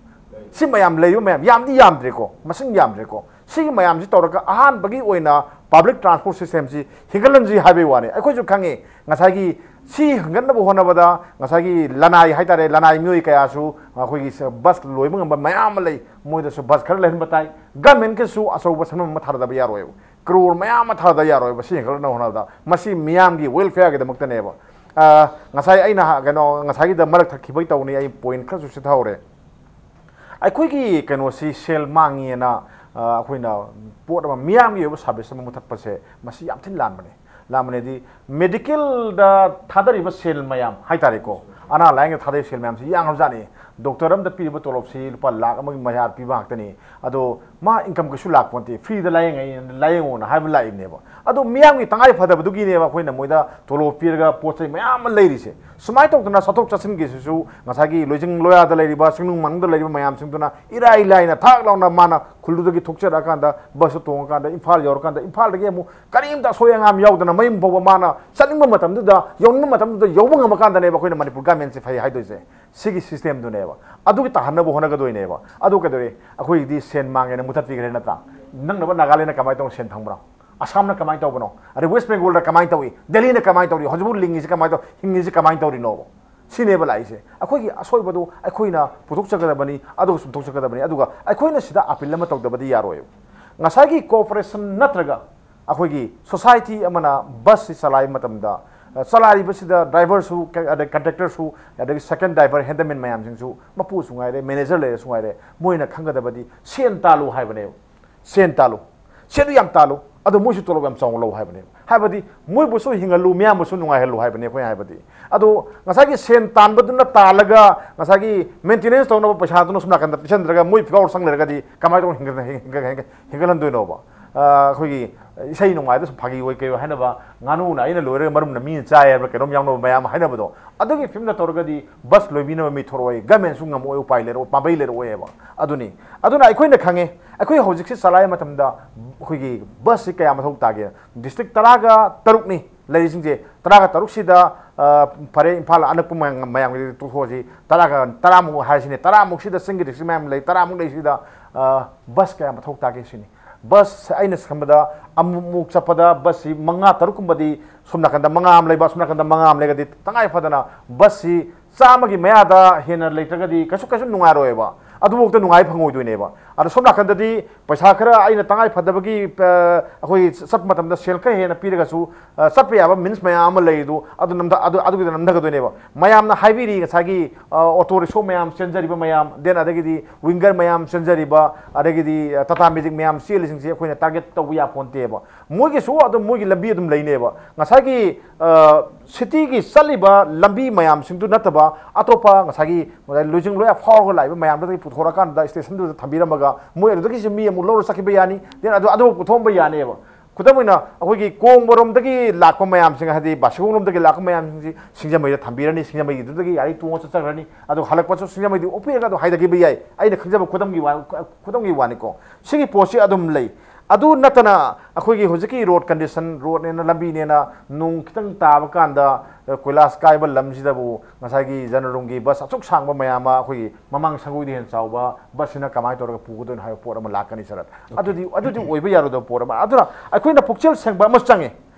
ꯁꯤ ꯃꯌꯥꯝ ꯂꯩꯔꯤꯕ ꯃꯌꯥꯝ ꯌꯥꯝꯗꯤ ꯌꯥꯝꯗ꯭ꯔꯦꯀꯣ, ꯃꯁꯤꯡ ꯌꯥꯝꯗ꯭ꯔꯦꯀꯣ꯫ ꯁꯤꯒꯤ ꯃꯌꯥꯝꯁꯤ ꯇꯧꯔꯒ ꯑꯍꯥꯟꯕꯒꯤ ꯑꯣꯏꯅ public transport system ꯁꯤ ꯍꯦꯟꯒꯠꯍꯟꯁꯤ ꯍꯥꯏꯕꯒꯤ ꯋꯥꯅꯤ꯫ ꯑꯩꯈꯣꯏꯁꯨ ꯈꯪꯉꯤ, ꯉꯁꯥꯏꯒꯤ ꯁꯤ ꯍꯦꯟꯒꯠꯅꯕ ꯍꯣꯠꯅꯕꯗ ꯉꯁꯥꯏꯒꯤ ꯂꯅꯥꯏ ꯍꯥꯏꯇꯥꯔꯦ, ꯂꯅꯥꯏ ꯃꯤꯑꯣꯏ ꯀꯌꯥꯁꯨ ꯑꯩꯈꯣꯏꯒꯤ ꯁ-, ꯕꯁ ꯂꯣꯏꯕ ꯉꯝꯕ ꯃꯌꯥꯝ ꯑꯃ ꯂꯩ, ꯃꯣꯏꯗꯁꯨ ꯕꯁ ꯈꯔ ꯂꯩꯍꯟꯕ ꯇꯥꯏ꯫ Government ꯀꯤꯁꯨ ꯑꯆꯧꯕ ꯁꯦꯟꯐꯝ ꯑꯃ ꯊꯥꯗꯕ ꯌꯥꯔꯣꯏꯕ, ꯀ꯭ꯔꯣꯔ ꯃꯌꯥꯝ ꯑꯃ ꯊꯥꯗ ꯌꯥꯔꯣꯏꯕ ꯁꯤ ꯍꯦꯟꯒꯠꯅꯕ ꯍꯣꯠꯅꯕꯗ꯫ ꯃꯁꯤ ꯃꯤꯌꯥꯝꯒꯤ welfare ꯒꯤꯗꯃꯛꯇꯅꯦꯕ꯫ ꯑ, ꯉꯁꯥꯏ ꯑꯩꯅ ꯍ-, ꯀꯩꯅꯣ, ꯉꯁꯥꯏꯒꯤꯗ ꯃꯔꯛ ꯊꯠꯈꯤꯕꯒꯤ ꯇꯧꯅꯤ, ꯑꯩ point ꯈꯔꯁꯨ ꯆꯤꯊꯍꯧꯔꯦ꯫ ꯑꯩꯈꯣꯏꯒꯤ ꯀꯩꯅꯣꯁꯤ ꯁꯦꯜ ꯃꯥꯡꯉꯦꯅ ꯑꯩꯈꯣꯏꯅ ꯄꯣꯠ ꯑꯃ, ꯃꯤꯌꯥꯝꯒꯤ ꯑꯣꯏꯕ ꯁꯥꯔꯚꯤꯁ ꯑꯃ ꯃꯨꯊꯠꯄꯁꯦ, ꯃꯁꯤ ꯌꯥꯝ ꯊꯤꯅ ꯂꯥꯟꯕꯅꯦ꯫ ꯂꯥꯟꯕꯅꯦꯗꯤ, ꯃꯦꯗꯤꯀꯦꯜꯗ ꯊꯥꯗꯔꯤꯕ ꯁꯦꯜ ꯃꯌꯥꯝ ꯍꯥꯏꯇꯥꯔꯦꯀꯣ, ꯑꯅꯥ ꯂꯥꯏꯌꯦꯡꯗ ꯊꯥꯗꯔꯤꯕ ꯁꯦꯜ ꯃꯌꯥꯝꯁꯤ ꯌꯥꯝꯈ꯭ꯔꯖꯥꯠꯅꯤ꯫ ꯗꯣꯛꯇꯔ ꯑꯃꯗ ꯄꯤꯔꯤꯕ ꯇꯣꯂꯣꯞꯁꯤ ꯂꯨꯄꯥ ꯂꯥꯈ ꯑꯃꯒꯤ ꯃꯌꯥ ꯄꯤꯕ ꯉꯥꯛꯇꯅꯤ꯫ ꯑꯗꯣ ꯃꯥ ꯏꯟꯀꯝ ꯀꯩꯁꯨ ꯂꯥꯛꯄ ꯅꯠꯇꯦ, ꯐ꯭ꯔꯤꯗ ꯂꯥꯏꯌꯦꯡꯉꯩ, ꯂꯥꯏꯌꯦꯡꯉꯣꯅ ꯍꯥꯏꯕ ꯂꯥꯛꯏꯕꯅꯦꯕ꯫ ꯑꯗꯣ ꯃꯤꯌꯥꯝꯒꯤ ꯇꯉꯥꯏ ꯐꯗꯕꯗꯨꯒꯤꯅꯦꯕ ꯑꯩꯈꯣꯏꯅ ꯃꯣꯏꯗ ꯇꯣꯂꯣꯞ ꯄꯤꯔꯒ ꯄꯣꯠ ꯆꯩ ꯃꯌꯥꯝ ꯑꯃ ꯂꯩꯔꯤꯁꯦ꯫ ꯁꯨꯃꯥꯏꯅ ꯇꯧꯗꯅ ꯆꯠꯊꯣꯛ ꯆꯠꯁꯤꯟꯒꯤꯁꯤꯁꯨ ꯉꯁꯥꯏꯒꯤ ꯂꯣꯏꯖꯤꯡ ꯂꯣꯌꯥꯗ ꯂꯩꯔꯤꯕ, ꯆꯤꯡꯅꯨꯡ ꯃꯅꯨꯡꯗ ꯂꯩꯔꯤꯕ ꯃꯌꯥꯝꯁꯤꯡꯗꯨꯅ ꯏꯔꯥꯏ ꯂꯥꯏꯅ ꯊꯥꯛ ꯂꯥꯎꯅ ꯃꯥꯅ ꯈꯨꯜꯗꯨꯗꯒꯤ ꯊꯣꯛꯆꯔꯛꯑꯀꯥꯟꯗ ꯕꯁꯇ ꯇꯣꯡꯉꯀꯥꯟꯗ ꯏꯝꯐꯥꯜ ꯌꯧꯔꯀꯥꯟꯗ, ꯏꯝꯐꯥꯜꯗꯒꯤ ꯑꯃꯨꯛ ꯀꯔꯤꯝꯇ ꯑꯁꯣꯏ ꯑꯉꯥꯝ ꯌꯥꯎꯗꯅ ꯃꯌꯨꯝ ꯐꯥꯎꯕ ꯃꯥꯅ ꯆꯠꯅꯤꯡꯕ ꯃꯇꯝꯗꯨꯗ, ꯌꯧꯅꯤꯡꯕ ꯃꯇꯝꯗꯨꯗ ꯌꯧꯕ ꯉꯝꯃꯀꯥꯟꯗꯅꯦꯕ ꯑꯩꯈꯣꯏꯅ ꯃꯅꯤꯄꯨꯔ ꯒꯃꯦꯟꯁꯦ ꯐꯩ ꯍꯥꯏꯗꯣꯏꯁꯦ꯫ ꯁꯤꯒꯤ ꯁꯤꯁꯇꯦꯝꯗꯨꯅꯦꯕ꯫ ꯑꯗꯨꯒꯤ ꯇꯥꯍꯟꯅꯕ ꯍꯣꯠꯅꯒꯗꯣꯏꯅꯦꯕ꯫ ꯑꯗꯨ ꯀꯩꯗꯧꯔꯦ? ꯑꯩꯈꯣꯏꯒꯤꯗꯤ ꯁꯦꯟ ꯃꯥꯡꯉꯦꯅ ꯃꯨꯊꯠꯄꯤꯈ꯭ꯔꯦ ꯅꯠꯇ꯭ꯔꯥ? ꯅꯪꯅꯕ ꯅꯥꯒꯥꯂꯦꯟꯗ ꯀꯃꯥꯏꯅ ꯇꯧꯅ ꯁꯦꯟ ꯐꯪꯕꯅꯣ? ꯑꯁꯥꯝꯅ ꯀꯃꯥꯏꯅ ꯇꯧꯕꯅꯣ? ꯑꯗꯩ ꯋꯦꯁ ꯕꯦꯡꯒꯣꯜꯗ ꯀꯃꯥꯏꯅ ꯇꯧꯏ? ꯗꯦꯜꯂꯤꯅ ꯀꯃꯥꯏꯅ ꯇꯧꯔꯤ? ꯍꯧꯖꯤꯛꯄꯨ ꯂꯤꯡꯉꯤꯁꯤ ꯀꯃꯥꯏꯅ ꯇꯧ-, ꯍꯤꯡꯉꯤꯁꯤ ꯀꯃꯥꯏꯅ ꯇꯧꯔꯤꯅꯣꯕ? ꯁꯤꯅꯦꯕ ꯂꯥꯛꯏꯁꯦ꯫ ꯑꯩꯈꯣꯏꯒꯤ ꯑꯁꯣꯏꯕꯗꯨ ꯑꯩꯈꯣꯏꯅ ꯄꯨꯊꯣꯛꯆꯒꯗꯕꯅꯤ, ꯑꯗꯨꯒ ꯆꯨꯝꯊꯣꯛꯆꯒꯗꯕꯅꯤ꯫ ꯑꯗꯨꯒ ꯑꯩꯈꯣꯏꯅ ꯁꯤꯗ ꯑꯄꯤꯜ ꯑꯃ ꯇꯧꯗꯕꯗꯤ ꯌꯥꯔꯣꯏꯕ꯫ ꯉꯁꯥꯏꯒꯤ ꯀꯣꯑꯣꯄꯔꯦꯁꯟ ꯅꯠꯇ꯭ꯔꯒ ꯑꯩꯈꯣꯏꯒꯤ ꯁꯣꯁꯥꯏꯇꯤ ꯑꯃꯅ ꯕꯁꯁꯤ ꯆꯂꯥꯏꯕ ꯃꯇꯝꯗ, ꯑ, ꯆꯂꯥꯏꯔꯤꯕꯁꯤꯗ ꯗ꯭ꯔꯥꯏꯚꯔꯁꯨ, ꯀ-, ꯑꯗꯩ ꯀꯟꯗꯛꯇꯔꯁꯨ, ꯑꯗꯒꯤ ꯁꯦꯀꯦꯟ ꯗ꯭ꯔꯥꯏꯚꯔ, ꯍꯦꯟꯗꯃꯦꯟ ꯃꯌꯥꯝꯁꯤꯡꯁꯨ, ꯃꯄꯨꯁꯨ ꯉꯥꯏꯔꯦ, ꯃꯦꯅꯦꯖꯔ ꯂꯩꯔꯁꯨ ꯉꯥꯏꯔꯦ, ꯃꯣꯏꯅ ꯈꯪꯒꯗꯕꯗꯤ ꯁꯦꯟ ꯇꯥꯜꯂꯨ ꯍꯥꯏꯕꯅꯦꯕ꯫ ꯁꯦꯟ ꯇꯥꯜꯂꯨ, ꯁꯦꯟꯗꯨ ꯌꯥꯝ ꯇꯥꯜꯂꯨ, ꯑꯗꯣ ꯃꯣꯏꯁꯨ ꯇꯣꯂꯣꯞ ꯌꯥꯝ ꯆꯥꯎꯅ ꯂꯧ ꯍꯥꯏꯕꯅꯦꯕ꯫ ꯍꯥꯏꯕꯗꯤ ꯃꯣꯏꯕꯨꯁꯨ ꯍꯤꯡꯍꯜꯂꯨ, ꯃꯤꯌꯥꯝꯕꯨꯁꯨ ꯅꯨꯡꯉꯥꯏꯍꯜꯂꯨ ꯍꯥꯏꯕꯅꯦ ꯑꯩꯈꯣꯏꯅ ꯍꯥꯏꯕꯗꯤ꯫ ꯑꯗꯣ ꯉꯁꯥꯏꯒꯤ ꯁꯦꯟ ꯇꯥꯟꯕꯗꯨꯅ ꯇꯥꯜꯂꯒ ꯉꯁꯥꯏꯒꯤ ꯃꯦꯟꯇꯦꯅꯦꯟꯁ ꯇꯧꯅꯕ ꯄꯩꯁꯥꯗꯨꯅ ꯁꯣꯝ ꯅꯥꯀꯟꯗ ꯄꯤꯁꯟꯗ꯭ꯔꯒ ꯃꯣꯏ ꯐꯤꯒꯥꯎ ꯁꯪ ꯂꯩꯔꯒꯗꯤ ꯀꯃꯥꯏꯅ ꯇꯧꯅ ꯍꯤꯡꯒꯠ-, ꯍꯤꯡꯒꯠ-, ꯍꯤꯡꯒꯠ-, ꯍꯤꯡꯒꯠꯍꯟꯗꯣꯏꯅꯣꯕ? ꯑ, ꯑꯩꯈꯣꯏꯒꯤ ꯏꯁꯩ ꯅꯨꯡꯉꯥꯏꯗ ꯁꯨꯝ ꯐꯥꯒꯤ ꯑꯣꯏ ꯀꯩ ꯑꯣꯏ ꯍꯥꯏꯅꯕ, "ꯉꯥꯅꯨꯅ ꯑꯩꯅ ꯂꯣꯏꯔꯒ ꯃꯔꯨꯝꯅ ꯃꯤꯅ ꯆꯥꯏ" ꯍꯥꯏꯕ ꯀꯩꯅꯣꯝ ꯌꯥꯎꯅꯕ ꯃꯌꯥꯝ ꯍꯥꯏꯅꯕꯗꯣ, ꯑꯗꯨꯒꯤ ꯐꯤꯕꯝꯗ ꯇꯧꯔꯒꯗꯤ ꯕꯁ ꯂꯣꯏꯕꯤꯅꯕ ꯃꯤ ꯊꯣꯔꯛꯑꯣꯏ, ꯒꯃꯦꯟꯁꯨ ꯉꯝꯃꯛꯑꯣꯏ, ꯎꯄꯥꯏ ꯂꯩꯔꯛꯑꯣꯏ, ꯄꯥꯝꯕꯩ ꯂꯩꯔꯛꯑꯣꯏꯕ꯫ ꯑꯗꯨꯅꯤ꯫ ꯑꯗꯨꯅ ꯑꯩꯈꯣꯏꯅ ꯈꯪꯉꯦ, ꯑꯩꯈꯣꯏ ꯍꯧꯖꯤꯛꯁꯤ ꯆꯂꯥꯏꯕ ꯃꯇꯝꯗ ꯑꯩꯈꯣꯏꯒꯤ ꯕꯁꯁꯤ ꯀꯌꯥ ꯃꯊꯧ ꯇꯥꯒꯦ? ꯗꯤꯁꯇ꯭ꯔꯤꯛ ꯇꯔꯥꯒ ꯇꯔꯨꯛꯅꯤ ꯂꯩꯔꯤꯁꯤꯡꯁꯦ꯫ ꯇꯔꯥꯒ ꯇꯔꯨꯛꯁꯤꯗ, ꯑ, ꯐꯔꯦ, ꯏꯝꯐꯥꯜ ꯑꯅꯛꯄ ꯃꯌꯥꯝ, ꯃꯌꯥꯝꯒꯤꯗꯤ ꯇꯣꯛꯊꯣꯛꯑꯁꯤ, ꯇꯔꯥꯒ, ꯇꯔꯥꯃꯨꯛ ꯍꯥꯏꯔꯤꯁꯤꯅꯦ, ꯇꯔꯥꯃꯨꯛꯁꯤꯗ ꯆꯤꯡꯒꯤ ꯗꯤꯁꯇ꯭ꯔꯤꯛ ꯃꯌꯥꯝ ꯂꯩ, ꯇꯔꯥꯃꯨꯛ ꯂꯩꯁꯤꯗ, ꯑ, ꯕꯁ ꯀꯌꯥ ꯃꯊꯧ ꯇꯥꯒꯦ ꯁꯤꯅꯤ꯫ ꯕꯁ ꯑꯩꯅ ꯈꯟꯕꯗ ꯑꯃꯨꯛꯃꯨꯛ ꯆꯠꯄꯗ ꯕꯁꯁꯤ ꯃꯉꯥ ꯇꯔꯨꯛꯀꯨꯝꯕꯗꯤ, ꯁꯣꯝ ꯅꯥꯀꯟꯗ ꯃꯉꯥ ꯑꯃ ꯂꯩꯕ, ꯁꯣꯝ ꯅꯥꯀꯟꯗ ꯃꯉꯥ ꯑꯃ ꯂꯩꯔꯒꯗꯤ ꯇꯉꯥꯏ ꯐꯗꯅ ꯕꯁꯁꯤ ꯆꯥꯝꯃꯒꯤ ꯃꯌꯥꯗ ꯍꯦꯟꯅ ꯂꯩꯇ꯭ꯔꯒꯗꯤ ꯀꯩꯁꯨ, ꯀꯩꯁꯨ ꯅꯨꯡꯉꯥꯏꯔꯣꯏꯕ꯫ ꯑꯗꯨꯐꯥꯎꯗ ꯅꯨꯡꯉꯥꯏ ꯐꯪꯉꯣꯏꯗꯣꯏꯅꯦꯕ꯫ ꯑꯗꯣ ꯁꯣꯝ ꯅꯥꯀꯟꯗꯗꯤ ꯄꯩꯁꯥ ꯈꯔ ꯑꯩꯅ ꯇꯉꯥꯏ ꯐꯗꯕꯒꯤ, ꯑ, ꯑꯩꯈꯣꯏ ꯆꯠꯄ ꯃꯇꯝꯗ ꯁꯦꯜ ꯈꯔ ꯍꯦꯟꯅ ꯄꯤꯔꯒꯁꯨ, ꯑ, ꯆꯠꯄ ꯌꯥꯕ means ꯃꯌꯥꯝ ꯑꯃ ꯂꯩ꯫ ꯑꯗꯨ, ꯑꯗꯨ ꯅꯝꯊ-, ꯑꯗꯨ, ꯑꯗꯨꯒꯤꯗ ꯅꯝꯊꯒꯗꯣꯏꯅꯦꯕ꯫ ꯃꯌꯥꯝꯅ ꯍꯥꯏꯕꯤꯔꯤ ꯉꯁꯥꯏꯒꯤ, ꯑ, auto rickshaw ꯃꯌꯥꯝ ꯆꯦꯟꯖꯔꯤꯕ ꯃꯌꯥꯝ, then ꯑꯗꯒꯤꯗꯤ winger ꯃꯌꯥꯝ ꯆꯦꯟꯖꯔꯤꯕ, ꯑꯗꯒꯤꯗꯤ, ꯑ, Tata Magic ꯃꯌꯥꯝ ꯆꯦꯜꯂꯤꯁꯤꯡꯁꯦ ꯑꯩꯈꯣꯏꯅ target ꯇꯧꯕ ꯌꯥꯄꯣꯟꯇꯦꯕ꯫ ꯃꯣꯏꯒꯤꯁꯨ ꯑꯗꯨꯝ ꯃꯣꯏꯒꯤ ꯂꯝꯕꯤ ꯑꯗꯨꯝ ꯂꯩꯅꯦꯕ꯫ ꯉꯁꯥꯏꯒꯤ, ꯑ, cityꯒꯤ ꯆꯠꯂꯤꯕ ꯂꯝꯕꯤ ꯃꯌꯥꯝꯁꯤꯡꯗꯨ ꯅꯠꯇꯕ ꯑꯇꯣꯞꯄ ꯉꯁꯥꯏꯒꯤ ꯂꯨꯆꯤꯡ ꯂꯣꯏ ꯐꯥꯎꯔꯒ ꯂꯥꯛꯏꯕ ꯃꯌꯥꯝꯗꯨꯗꯒꯤ ꯄꯨꯊꯣꯔꯛꯑꯀꯥꯟꯗ stationꯗꯨꯗ ꯊꯝꯕꯤꯔꯝꯃꯒ ꯃꯣꯏ ꯑꯗꯨꯗꯒꯤꯁꯨ ꯃꯤ ꯑꯃꯨꯛ ꯂꯧꯔ ꯆꯠꯈꯤꯕ ꯌꯥꯅꯤ, then ꯑꯗꯨ, ꯑꯗꯨ ꯄꯨꯊꯣꯛꯍꯟꯕ ꯌꯥꯅꯦꯕ꯫ ꯈꯨꯗꯝ ꯑꯣꯏꯅ ꯑꯩꯈꯣꯏꯒꯤ ꯀꯣꯡꯕꯔꯣꯝꯗꯒꯤ ꯂꯥꯛꯄ ꯃꯌꯥꯝꯁꯤꯡ, ꯍꯥꯏꯗꯤ ꯕꯥꯁꯤꯈꯣꯡꯂꯣꯝꯗꯒꯤ ꯂꯥꯛꯄ ꯃꯌꯥꯝꯁꯤꯡꯁꯤ ꯁꯤꯡꯖꯃꯩꯗ ꯊꯝꯕꯤꯔꯅꯤ, ꯁꯤꯡꯖꯃꯩꯒꯤꯗꯨꯗꯒꯤ ꯒꯥꯔꯤ ꯇꯣꯡꯉ ꯆꯠꯆꯈ꯭ꯔꯅꯤ, ꯑꯗꯨ ꯍꯜꯂꯛꯄꯁꯨ ꯁꯤꯡꯖꯃꯩꯗ ꯑꯣꯛꯄꯤꯔꯒ ꯑꯗꯨ ꯍꯥꯏꯊꯈꯤꯕ ꯌꯥꯏ꯫ ꯑꯩꯅ ꯈꯪꯖꯕ ꯈꯨꯗꯝꯒꯤ ꯋꯥ-, ꯈꯨꯗꯝꯒꯤ ꯋꯥꯅꯤꯀꯣ꯫ ꯁꯤꯒꯤ ꯄꯣꯠꯁꯤ ꯑꯗꯨꯝ ꯂꯩ꯫ ꯑꯗꯨ ꯅꯠꯇꯅ ꯑꯩꯈꯣꯏꯒꯤ ꯍꯧꯖꯤꯛꯀꯤ road condition, roadꯅꯦꯅ ꯂꯝꯕꯤꯅꯦꯅ ꯅꯣꯡ ꯈꯤꯇꯪ ꯇꯥꯕ ꯀꯥꯟꯗ, ꯑ, ꯀꯣꯏꯂꯥꯁ ꯀꯥꯏꯕ ꯂꯝꯁꯤꯗꯕꯨ ꯉꯁꯥꯏꯒꯤ ꯖꯅꯔꯨꯝꯒꯤ ꯕꯁ ꯑꯁꯨꯛ ꯁꯥꯡꯕ ꯃꯌꯥꯝ ꯑꯃ ꯑꯩꯈꯣꯏꯒꯤ ꯃꯃꯥꯡ ꯁꯪꯒꯣꯏꯗ ꯍꯦꯟꯅ ꯆꯥꯎꯕ ꯕꯁꯁꯤꯅ ꯀꯃꯥꯏꯅ ꯇꯧꯔꯒ ꯄꯨꯒꯗꯣꯏꯅꯣ ꯍꯥꯏꯕ ꯄꯣꯠ ꯑꯃ ꯂꯥꯛꯀꯅꯤ, ꯁꯔꯠ꯫ ꯑꯗꯨꯗꯤ, ꯑꯗꯨꯗꯤ ꯑꯣꯏꯕ ꯌꯥꯔꯣꯏꯗꯕ ꯄꯣꯠ ꯑꯃ꯫ ꯑꯗꯨꯅ ꯑꯩꯈꯣꯏꯅ ꯄꯨꯛꯆꯦꯜ ꯁꯦꯡꯕ ꯑꯃ ꯆꯪꯉꯤ꯫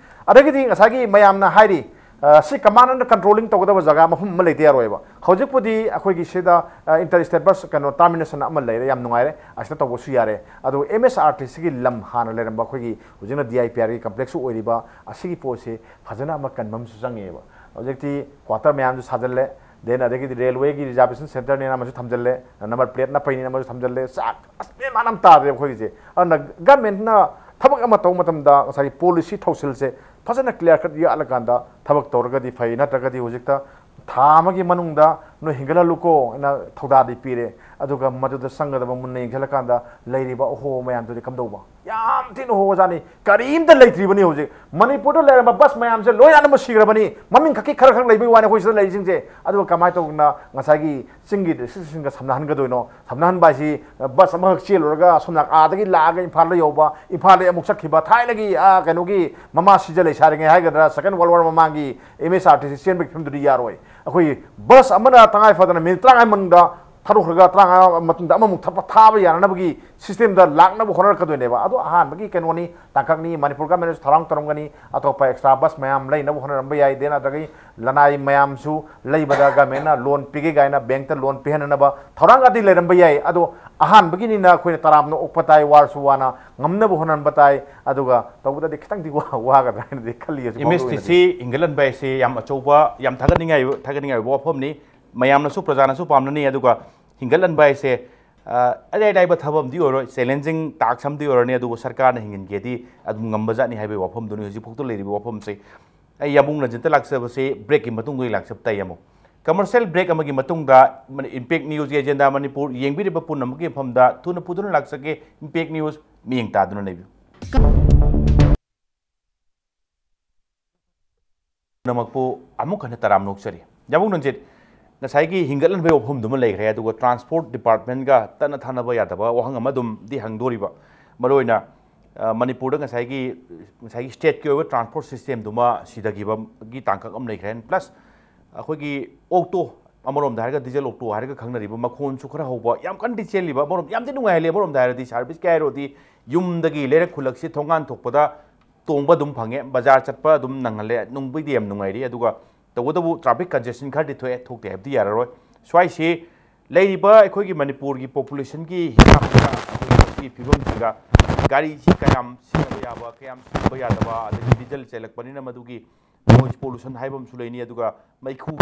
ꯑꯗꯒꯤꯗꯤ ꯉꯁꯥꯏꯒꯤ ꯃꯌꯥꯝꯅ ꯍꯥꯏꯔꯤ, ꯑ, ꯁꯤ command and controlling ꯇꯧꯒꯗꯕ ꯖꯒꯥ ꯃꯐꯝ ꯑꯃ ꯂꯩꯇ ꯌꯥꯔꯣꯏꯕ꯫ ꯍꯧꯖꯤꯛꯄꯨꯗꯤ ꯑꯩꯈꯣꯏꯒꯤ ꯁꯤꯗ, ꯑ, inter state bus ꯀꯩꯅꯣ termination ꯑꯃ ꯂꯩꯔꯦ, ꯌꯥꯝ ꯅꯨꯡꯉꯥꯏꯔꯦ, ꯑꯁꯤꯗ ꯇꯧꯕꯁꯨ ꯌꯥꯔꯦ꯫ ꯑꯗꯨ MSRTCꯒꯤ ꯂꯝ ꯍꯥꯟꯅ ꯂꯩꯔꯝꯕ ꯑꯩꯈꯣꯏꯒꯤ ꯍꯧꯖꯤꯛꯅ DIPRꯒꯤ complexꯁꯨ ꯑꯣꯏꯔꯤꯕ ꯑꯁꯤꯒꯤ ꯄꯣꯠꯁꯤ ꯐꯖꯅ ꯑꯃ ꯀꯟꯕ ꯑꯃꯁꯨ ꯆꯪꯉꯦꯕ꯫ ꯍꯧꯖꯤꯛꯇꯤ quarter ꯃꯌꯥꯝꯁꯨ ꯁꯥꯖꯜꯂꯦ, then ꯑꯗꯒꯤꯗꯤ railwayꯒꯤ reservation centreꯅꯦꯅ ꯑꯃꯁꯨ ꯊꯝꯖꯜꯂꯦ, number plate ꯅꯞꯄꯩꯅꯦꯅ ꯑꯃꯁꯨ ꯊꯝꯖꯜꯂꯦ, ꯆꯥꯛ ꯑꯁ ꯃꯦꯟ ꯃꯥꯟ ꯑꯃ ꯇꯥꯗ꯭ꯔꯦꯕ ꯑꯩꯈꯣꯏꯒꯤꯁꯦ꯫ ꯑꯗꯨꯅ governmentꯅ ꯊꯕꯛ ꯑꯃ ꯇꯧꯕ ꯃꯇꯝꯗ ꯉꯁꯥꯏꯒꯤ policy ꯊꯧꯁꯤꯜꯁꯦ ꯐꯖꯅ clear cut ꯌꯥꯠꯂꯀꯥꯟꯗ ꯊꯕꯛ ꯇꯧꯔꯒꯗꯤ ꯐꯩ, ꯅꯠꯇ꯭ꯔꯒꯗꯤ ꯍꯧꯖꯤꯛꯇ ꯊꯥ ꯑꯃꯒꯤ ꯃꯅꯨꯡꯗ ꯅꯣꯏ ꯍꯤꯡꯒꯠꯍꯜꯂꯨꯀꯣ ꯍꯥꯏꯅ ꯊꯧꯗꯥꯗꯤ ꯄꯤꯔꯦ, ꯑꯗꯨꯒ ꯃꯗꯨꯗ ꯆꯪꯒꯗꯕ ꯃꯨꯟꯅ ꯌꯦꯡꯁꯤꯜꯂꯀꯥꯟꯗ ꯂꯩꯔꯤꯕ ꯑꯍꯣꯕ ꯃꯌꯥꯝꯗꯨꯗꯤ ꯀꯝꯗꯧꯕ? ꯌꯥꯝ ꯊꯤꯅ ꯍꯣꯕꯖꯥꯠꯅꯤ꯫ ꯀꯔꯤꯝꯇ ꯂꯩꯇ꯭ꯔꯤꯕꯅꯤ ꯍꯧꯖꯤꯛ꯫ ꯃꯅꯤꯄꯨꯔꯗ ꯂꯩꯔꯝꯕ ꯕꯁ ꯃꯌꯥꯝꯁꯦ ꯂꯣꯏꯅ ꯑꯅꯝꯕ ꯁꯤꯈ꯭ꯔꯕꯅꯤ꯫ ꯃꯃꯤꯡ ꯈꯛꯀꯤ ꯈꯔ ꯈꯛ ꯂꯩꯕꯒꯤ ꯋꯥꯅꯤ ꯑꯩꯈꯣꯏ ꯁꯤꯗ ꯂꯩꯔꯤꯁꯤꯡꯁꯦ꯫ ꯑꯗꯨꯒ ꯀꯃꯥꯏꯅ ꯇꯧꯗꯅ ꯉꯁꯥꯏꯒꯤ ꯆꯤꯡꯒꯤ districtꯁꯤꯡꯒ ꯁꯝꯅꯍꯟꯒꯗꯣꯏꯅꯣ? ꯁꯝꯅꯍꯟꯕ ꯍꯥꯏꯁꯤ, ꯕꯁ ꯑꯃꯈꯛ ꯆꯦꯜꯂꯨꯔꯒ ꯁꯣꯝ ꯅꯥ-, ꯑꯥꯗꯒꯤ ꯂꯥꯛꯑꯒ ꯏꯝꯐꯥꯜꯗ ꯌꯧꯕ, ꯏꯝꯐꯥꯜꯗꯒꯤ ꯑꯃꯨꯛ ꯆꯠꯈꯤꯕ, ꯊꯥꯏꯅꯒꯤ, ꯑ, ꯀꯩꯅꯣꯒꯤ ꯃꯃꯥ ꯁꯤꯖ ꯂꯩꯁꯥꯔꯤꯉꯩ ꯍꯥꯏꯒꯗ꯭ꯔꯥ, Second World War ꯃꯃꯥꯡꯒꯤ MSRTC ꯆꯦꯟꯕꯒꯤ ꯐꯤꯕꯝꯗꯨꯗꯤ ꯌꯥꯔꯣꯏ꯫ ꯑꯩꯈꯣꯏꯒꯤ ꯕꯁ ꯑꯃꯅ ꯇꯉꯥꯏ ꯐꯗꯅ minute ꯇꯔꯥꯃꯉꯥ ꯃꯅꯨꯡꯗ ꯊꯥꯗꯣꯛꯈ꯭ꯔꯒ ꯇꯔꯥꯃꯉꯥ ꯃꯇꯨꯡꯗ ꯑꯃꯃꯨꯛ ꯊꯥꯕ ꯌꯥꯅꯅꯕꯒꯤ system ꯗ ꯂꯥꯛꯅꯕ ꯍꯣꯠꯅꯔꯛꯀꯗꯣꯏꯅꯦꯕ꯫ ꯑꯗꯣ ꯑꯍꯥꯟꯕꯒꯤ ꯀꯩꯅꯣꯅꯤ, ꯇꯥꯡꯀꯛꯅꯤ꯫ ꯃꯅꯤꯄꯨꯔ government ꯅꯁꯨ ꯊꯧꯔꯥꯡ ꯇꯧꯔꯝꯒꯅꯤ, ꯑꯇꯣꯞꯄ extra bus ꯃꯌꯥꯝ ꯂꯩꯅꯕ ꯍꯣꯠꯅꯔꯝꯕ ꯌꯥꯏ꯫ Then ꯑꯗꯒꯤ ꯂꯅꯥꯏ ꯃꯌꯥꯝꯁꯨ ꯂꯩꯕꯗ government ꯅ loan ꯄꯤꯒꯦ ꯀꯥꯏꯅ bank ꯇ loan ꯄꯤꯍꯟꯅꯅꯕ ꯊꯧꯔꯥꯡꯒꯗꯤ ꯂꯩꯔꯝꯕ ꯌꯥꯏ꯫ ꯑꯗꯣ ꯑꯍꯥꯟꯕꯒꯤꯅꯤꯅ ꯑꯩꯈꯣꯏꯅ ꯇꯔꯥꯝꯅ ꯑꯣꯛꯄ ꯇꯥꯏ, ꯋꯥꯔꯁꯨ ꯋꯥꯅ ꯉꯝꯅꯕ ꯍꯣꯠꯅꯔꯝꯕ ꯇꯥꯏ꯫ ꯑꯗꯨꯒ ꯇꯧꯕꯗꯗꯤ ꯈꯤꯇꯪꯗꯤ ꯋꯥ-, ꯋꯥꯒꯗ꯭ꯔꯥ ꯍꯥꯏꯅꯗꯤ ꯈꯜꯂꯤ ꯍꯧꯖꯤꯛ ꯐꯥꯎꯒꯤ ꯑꯣꯏꯅꯗꯤ꯫ M S T C ꯍꯤꯡꯒꯠꯍꯟꯕ ꯍꯥꯏꯁꯤ ꯌꯥꯝ ꯑꯆꯧꯕ, ꯌꯥꯝ ꯊꯥꯒꯠꯅꯤꯡꯉꯥꯏ, ꯊꯥꯒꯠꯅꯤꯡꯉꯥꯏ ꯑꯣꯏꯕ ꯋꯥꯐꯝꯅꯤ꯫ ꯃꯌꯥꯝꯅꯁꯨ, ꯄ꯭ꯔꯖꯥꯅꯁꯨ ꯄꯥꯝꯅꯅꯤ꯫ ꯑꯗꯨꯒ ꯍꯤꯡꯒꯠꯍꯟꯕ ꯍꯥꯏꯁꯦ, ꯑ, ꯑꯔꯥꯏ ꯑꯔꯥꯏꯕ ꯊꯕꯛ ꯑꯃꯗꯤ ꯑꯣꯏꯔꯣꯏ, challenging task ꯑꯃꯗꯤ ꯑꯣꯏꯔꯅꯤ꯫ ꯑꯗꯨꯕꯨ ꯁꯔꯀꯥꯔꯅ ꯍꯤꯡꯍꯟꯒꯦꯗꯤ ꯑꯗꯨꯝ ꯉꯝꯕꯖꯥꯠꯅꯤ ꯍꯥꯏꯕꯒꯤ ꯋꯥꯐꯝꯗꯨꯅꯤ ꯍꯧꯖꯤꯛꯐꯥꯎꯗ ꯂꯩꯔꯤꯕ ꯋꯥꯐꯝꯁꯦ꯫ ꯑꯩ ꯌꯥꯝꯕꯨꯡ ꯂꯟꯖꯤꯠꯇ ꯂꯥꯛꯆꯕꯁꯤ break ꯀꯤ ꯃꯇꯨꯡꯗ ꯑꯣꯏꯅ ꯂꯥꯛꯆꯕ ꯇꯥꯏ ꯌꯥꯝꯕꯨꯡ꯫ Commercial break ꯑꯃꯒꯤ ꯃꯇꯨꯡꯗ ꯃꯅꯤ-, Impact News ꯒꯤ agenda ꯃꯅꯤꯄꯨꯔ ꯌꯦꯡꯕꯤꯔꯤꯕ ꯄꯨꯝꯅꯃꯛꯀꯤ ꯃꯐꯝꯗ ꯊꯨꯅ ꯐꯨꯗꯨꯅ ꯂꯥꯛꯆꯒꯦ꯫ Impact News ꯃꯤꯠꯌꯦꯡ ꯇꯥꯗꯨꯅ ꯂꯩꯕꯤꯌꯨ꯫ ꯄꯨꯝꯅꯃꯛꯄꯨ ꯑꯃꯨꯛ ꯍꯟꯅ ꯇꯔꯥꯝꯅ ꯑꯣꯛꯆꯔꯤ꯫ ꯌꯥꯝꯕꯨꯡ ꯂꯟꯖꯤꯠ, ꯉꯁꯥꯏꯒꯤ ꯍꯤꯡꯒꯠꯍꯟꯕꯒꯤ ꯋꯥꯐꯝꯗꯨꯃ ꯂꯩꯈ꯭ꯔꯦ, ꯑꯗꯨꯒ transport department ꯀ ꯇꯠꯅ ꯊꯥꯅꯕ ꯌꯥꯗꯕ ꯋꯥꯍꯪ ꯑꯃ ꯑꯗꯨꯝꯗꯤ ꯍꯪꯗꯣꯔꯤꯕ꯫ ꯃꯔꯨꯑꯣꯏꯅ, ꯑ, ꯃꯅꯤꯄꯨꯔꯗ ꯉꯁꯥꯏꯒꯤ, ꯉꯁꯥꯏꯒꯤ state ꯀꯤ ꯑꯣꯏꯕ transport system ꯗꯨꯃ ꯁꯤꯊꯈꯤꯕꯒꯤ ꯇꯥꯡꯀꯛ ꯑꯃ ꯂꯩꯈ꯭ꯔꯦ꯫ Plus ꯑꯩꯈꯣꯏꯒꯤ auto, ꯑꯃꯔꯣꯝꯗ ꯍꯥꯏꯔꯒ diesel auto ꯍꯥꯏꯔꯒ ꯈꯪꯅꯔꯤꯕ, ꯃꯈꯣꯟꯁꯨ ꯈꯔ ꯍꯧꯕ, ꯌꯥꯝ ꯀꯟꯅꯗꯤ ꯆꯦꯜꯂꯤꯕ, ꯑꯃꯔꯣꯝꯗ ꯌꯥꯝꯗꯤ ꯅꯨꯡꯉꯥꯏꯍꯜꯂꯤ꯫ ꯑꯃꯔꯣꯝꯗ ꯍꯥꯏꯔꯗꯤ service ꯀꯤ ꯍꯥꯏꯔꯨꯔꯗꯤ ꯌꯨꯝꯗꯒꯤ ꯂꯩꯔꯛ ꯈꯨꯜꯂꯛꯁꯤ ꯊꯣꯡꯒꯥꯟ ꯊꯣꯛꯄꯗ ꯇꯣꯡꯕ ꯑꯗꯨꯝ ꯐꯪꯉꯦ, ꯕꯖꯥꯔ ꯆꯠꯄ ꯑꯗꯨꯝ ꯅꯪꯍꯜꯂꯦ, ꯅꯨꯡꯕꯨꯗꯤ ꯌꯥꯝ ꯅꯨꯡꯉꯥꯏꯔꯤ꯫ ꯑꯗꯨꯒ ꯇꯧꯕꯇꯕꯨ traffic congestion ꯈꯔꯗꯤ ꯊꯣꯛꯑꯦ, ꯊꯣꯛꯇꯦ ꯍꯥꯏꯕꯗꯤ ꯌꯥꯔꯔꯣꯏ꯫ ꯁ꯭ꯋꯥꯏꯁꯤ ꯂꯩꯔꯤꯕ ꯑꯩꯈꯣꯏꯒꯤ ꯃꯅꯤꯄꯨꯔꯒꯤ population ꯒꯤ ꯍꯤꯁꯥꯞꯇ ꯑꯩꯈꯣꯏꯒꯤ ꯐꯤꯕꯝꯁꯤꯒ ꯒꯥꯔꯤꯁꯤ ꯀꯌꯥꯝ ꯁꯤꯖꯤꯟꯅꯕ ꯌꯥꯕ, ꯀꯌꯥꯝ ꯁꯤꯖꯤꯟꯅꯕ ꯌꯥꯗꯕ, ꯑꯗꯒꯤ diesel ꯆꯦꯜꯂꯛꯄꯅꯤꯅ ꯃꯗꯨꯒꯤ noise pollution ꯍꯥꯏꯕ ꯑꯃꯁꯨ ꯂꯩꯅꯤ, ꯑꯗꯨꯒ ꯃꯩꯈꯨ,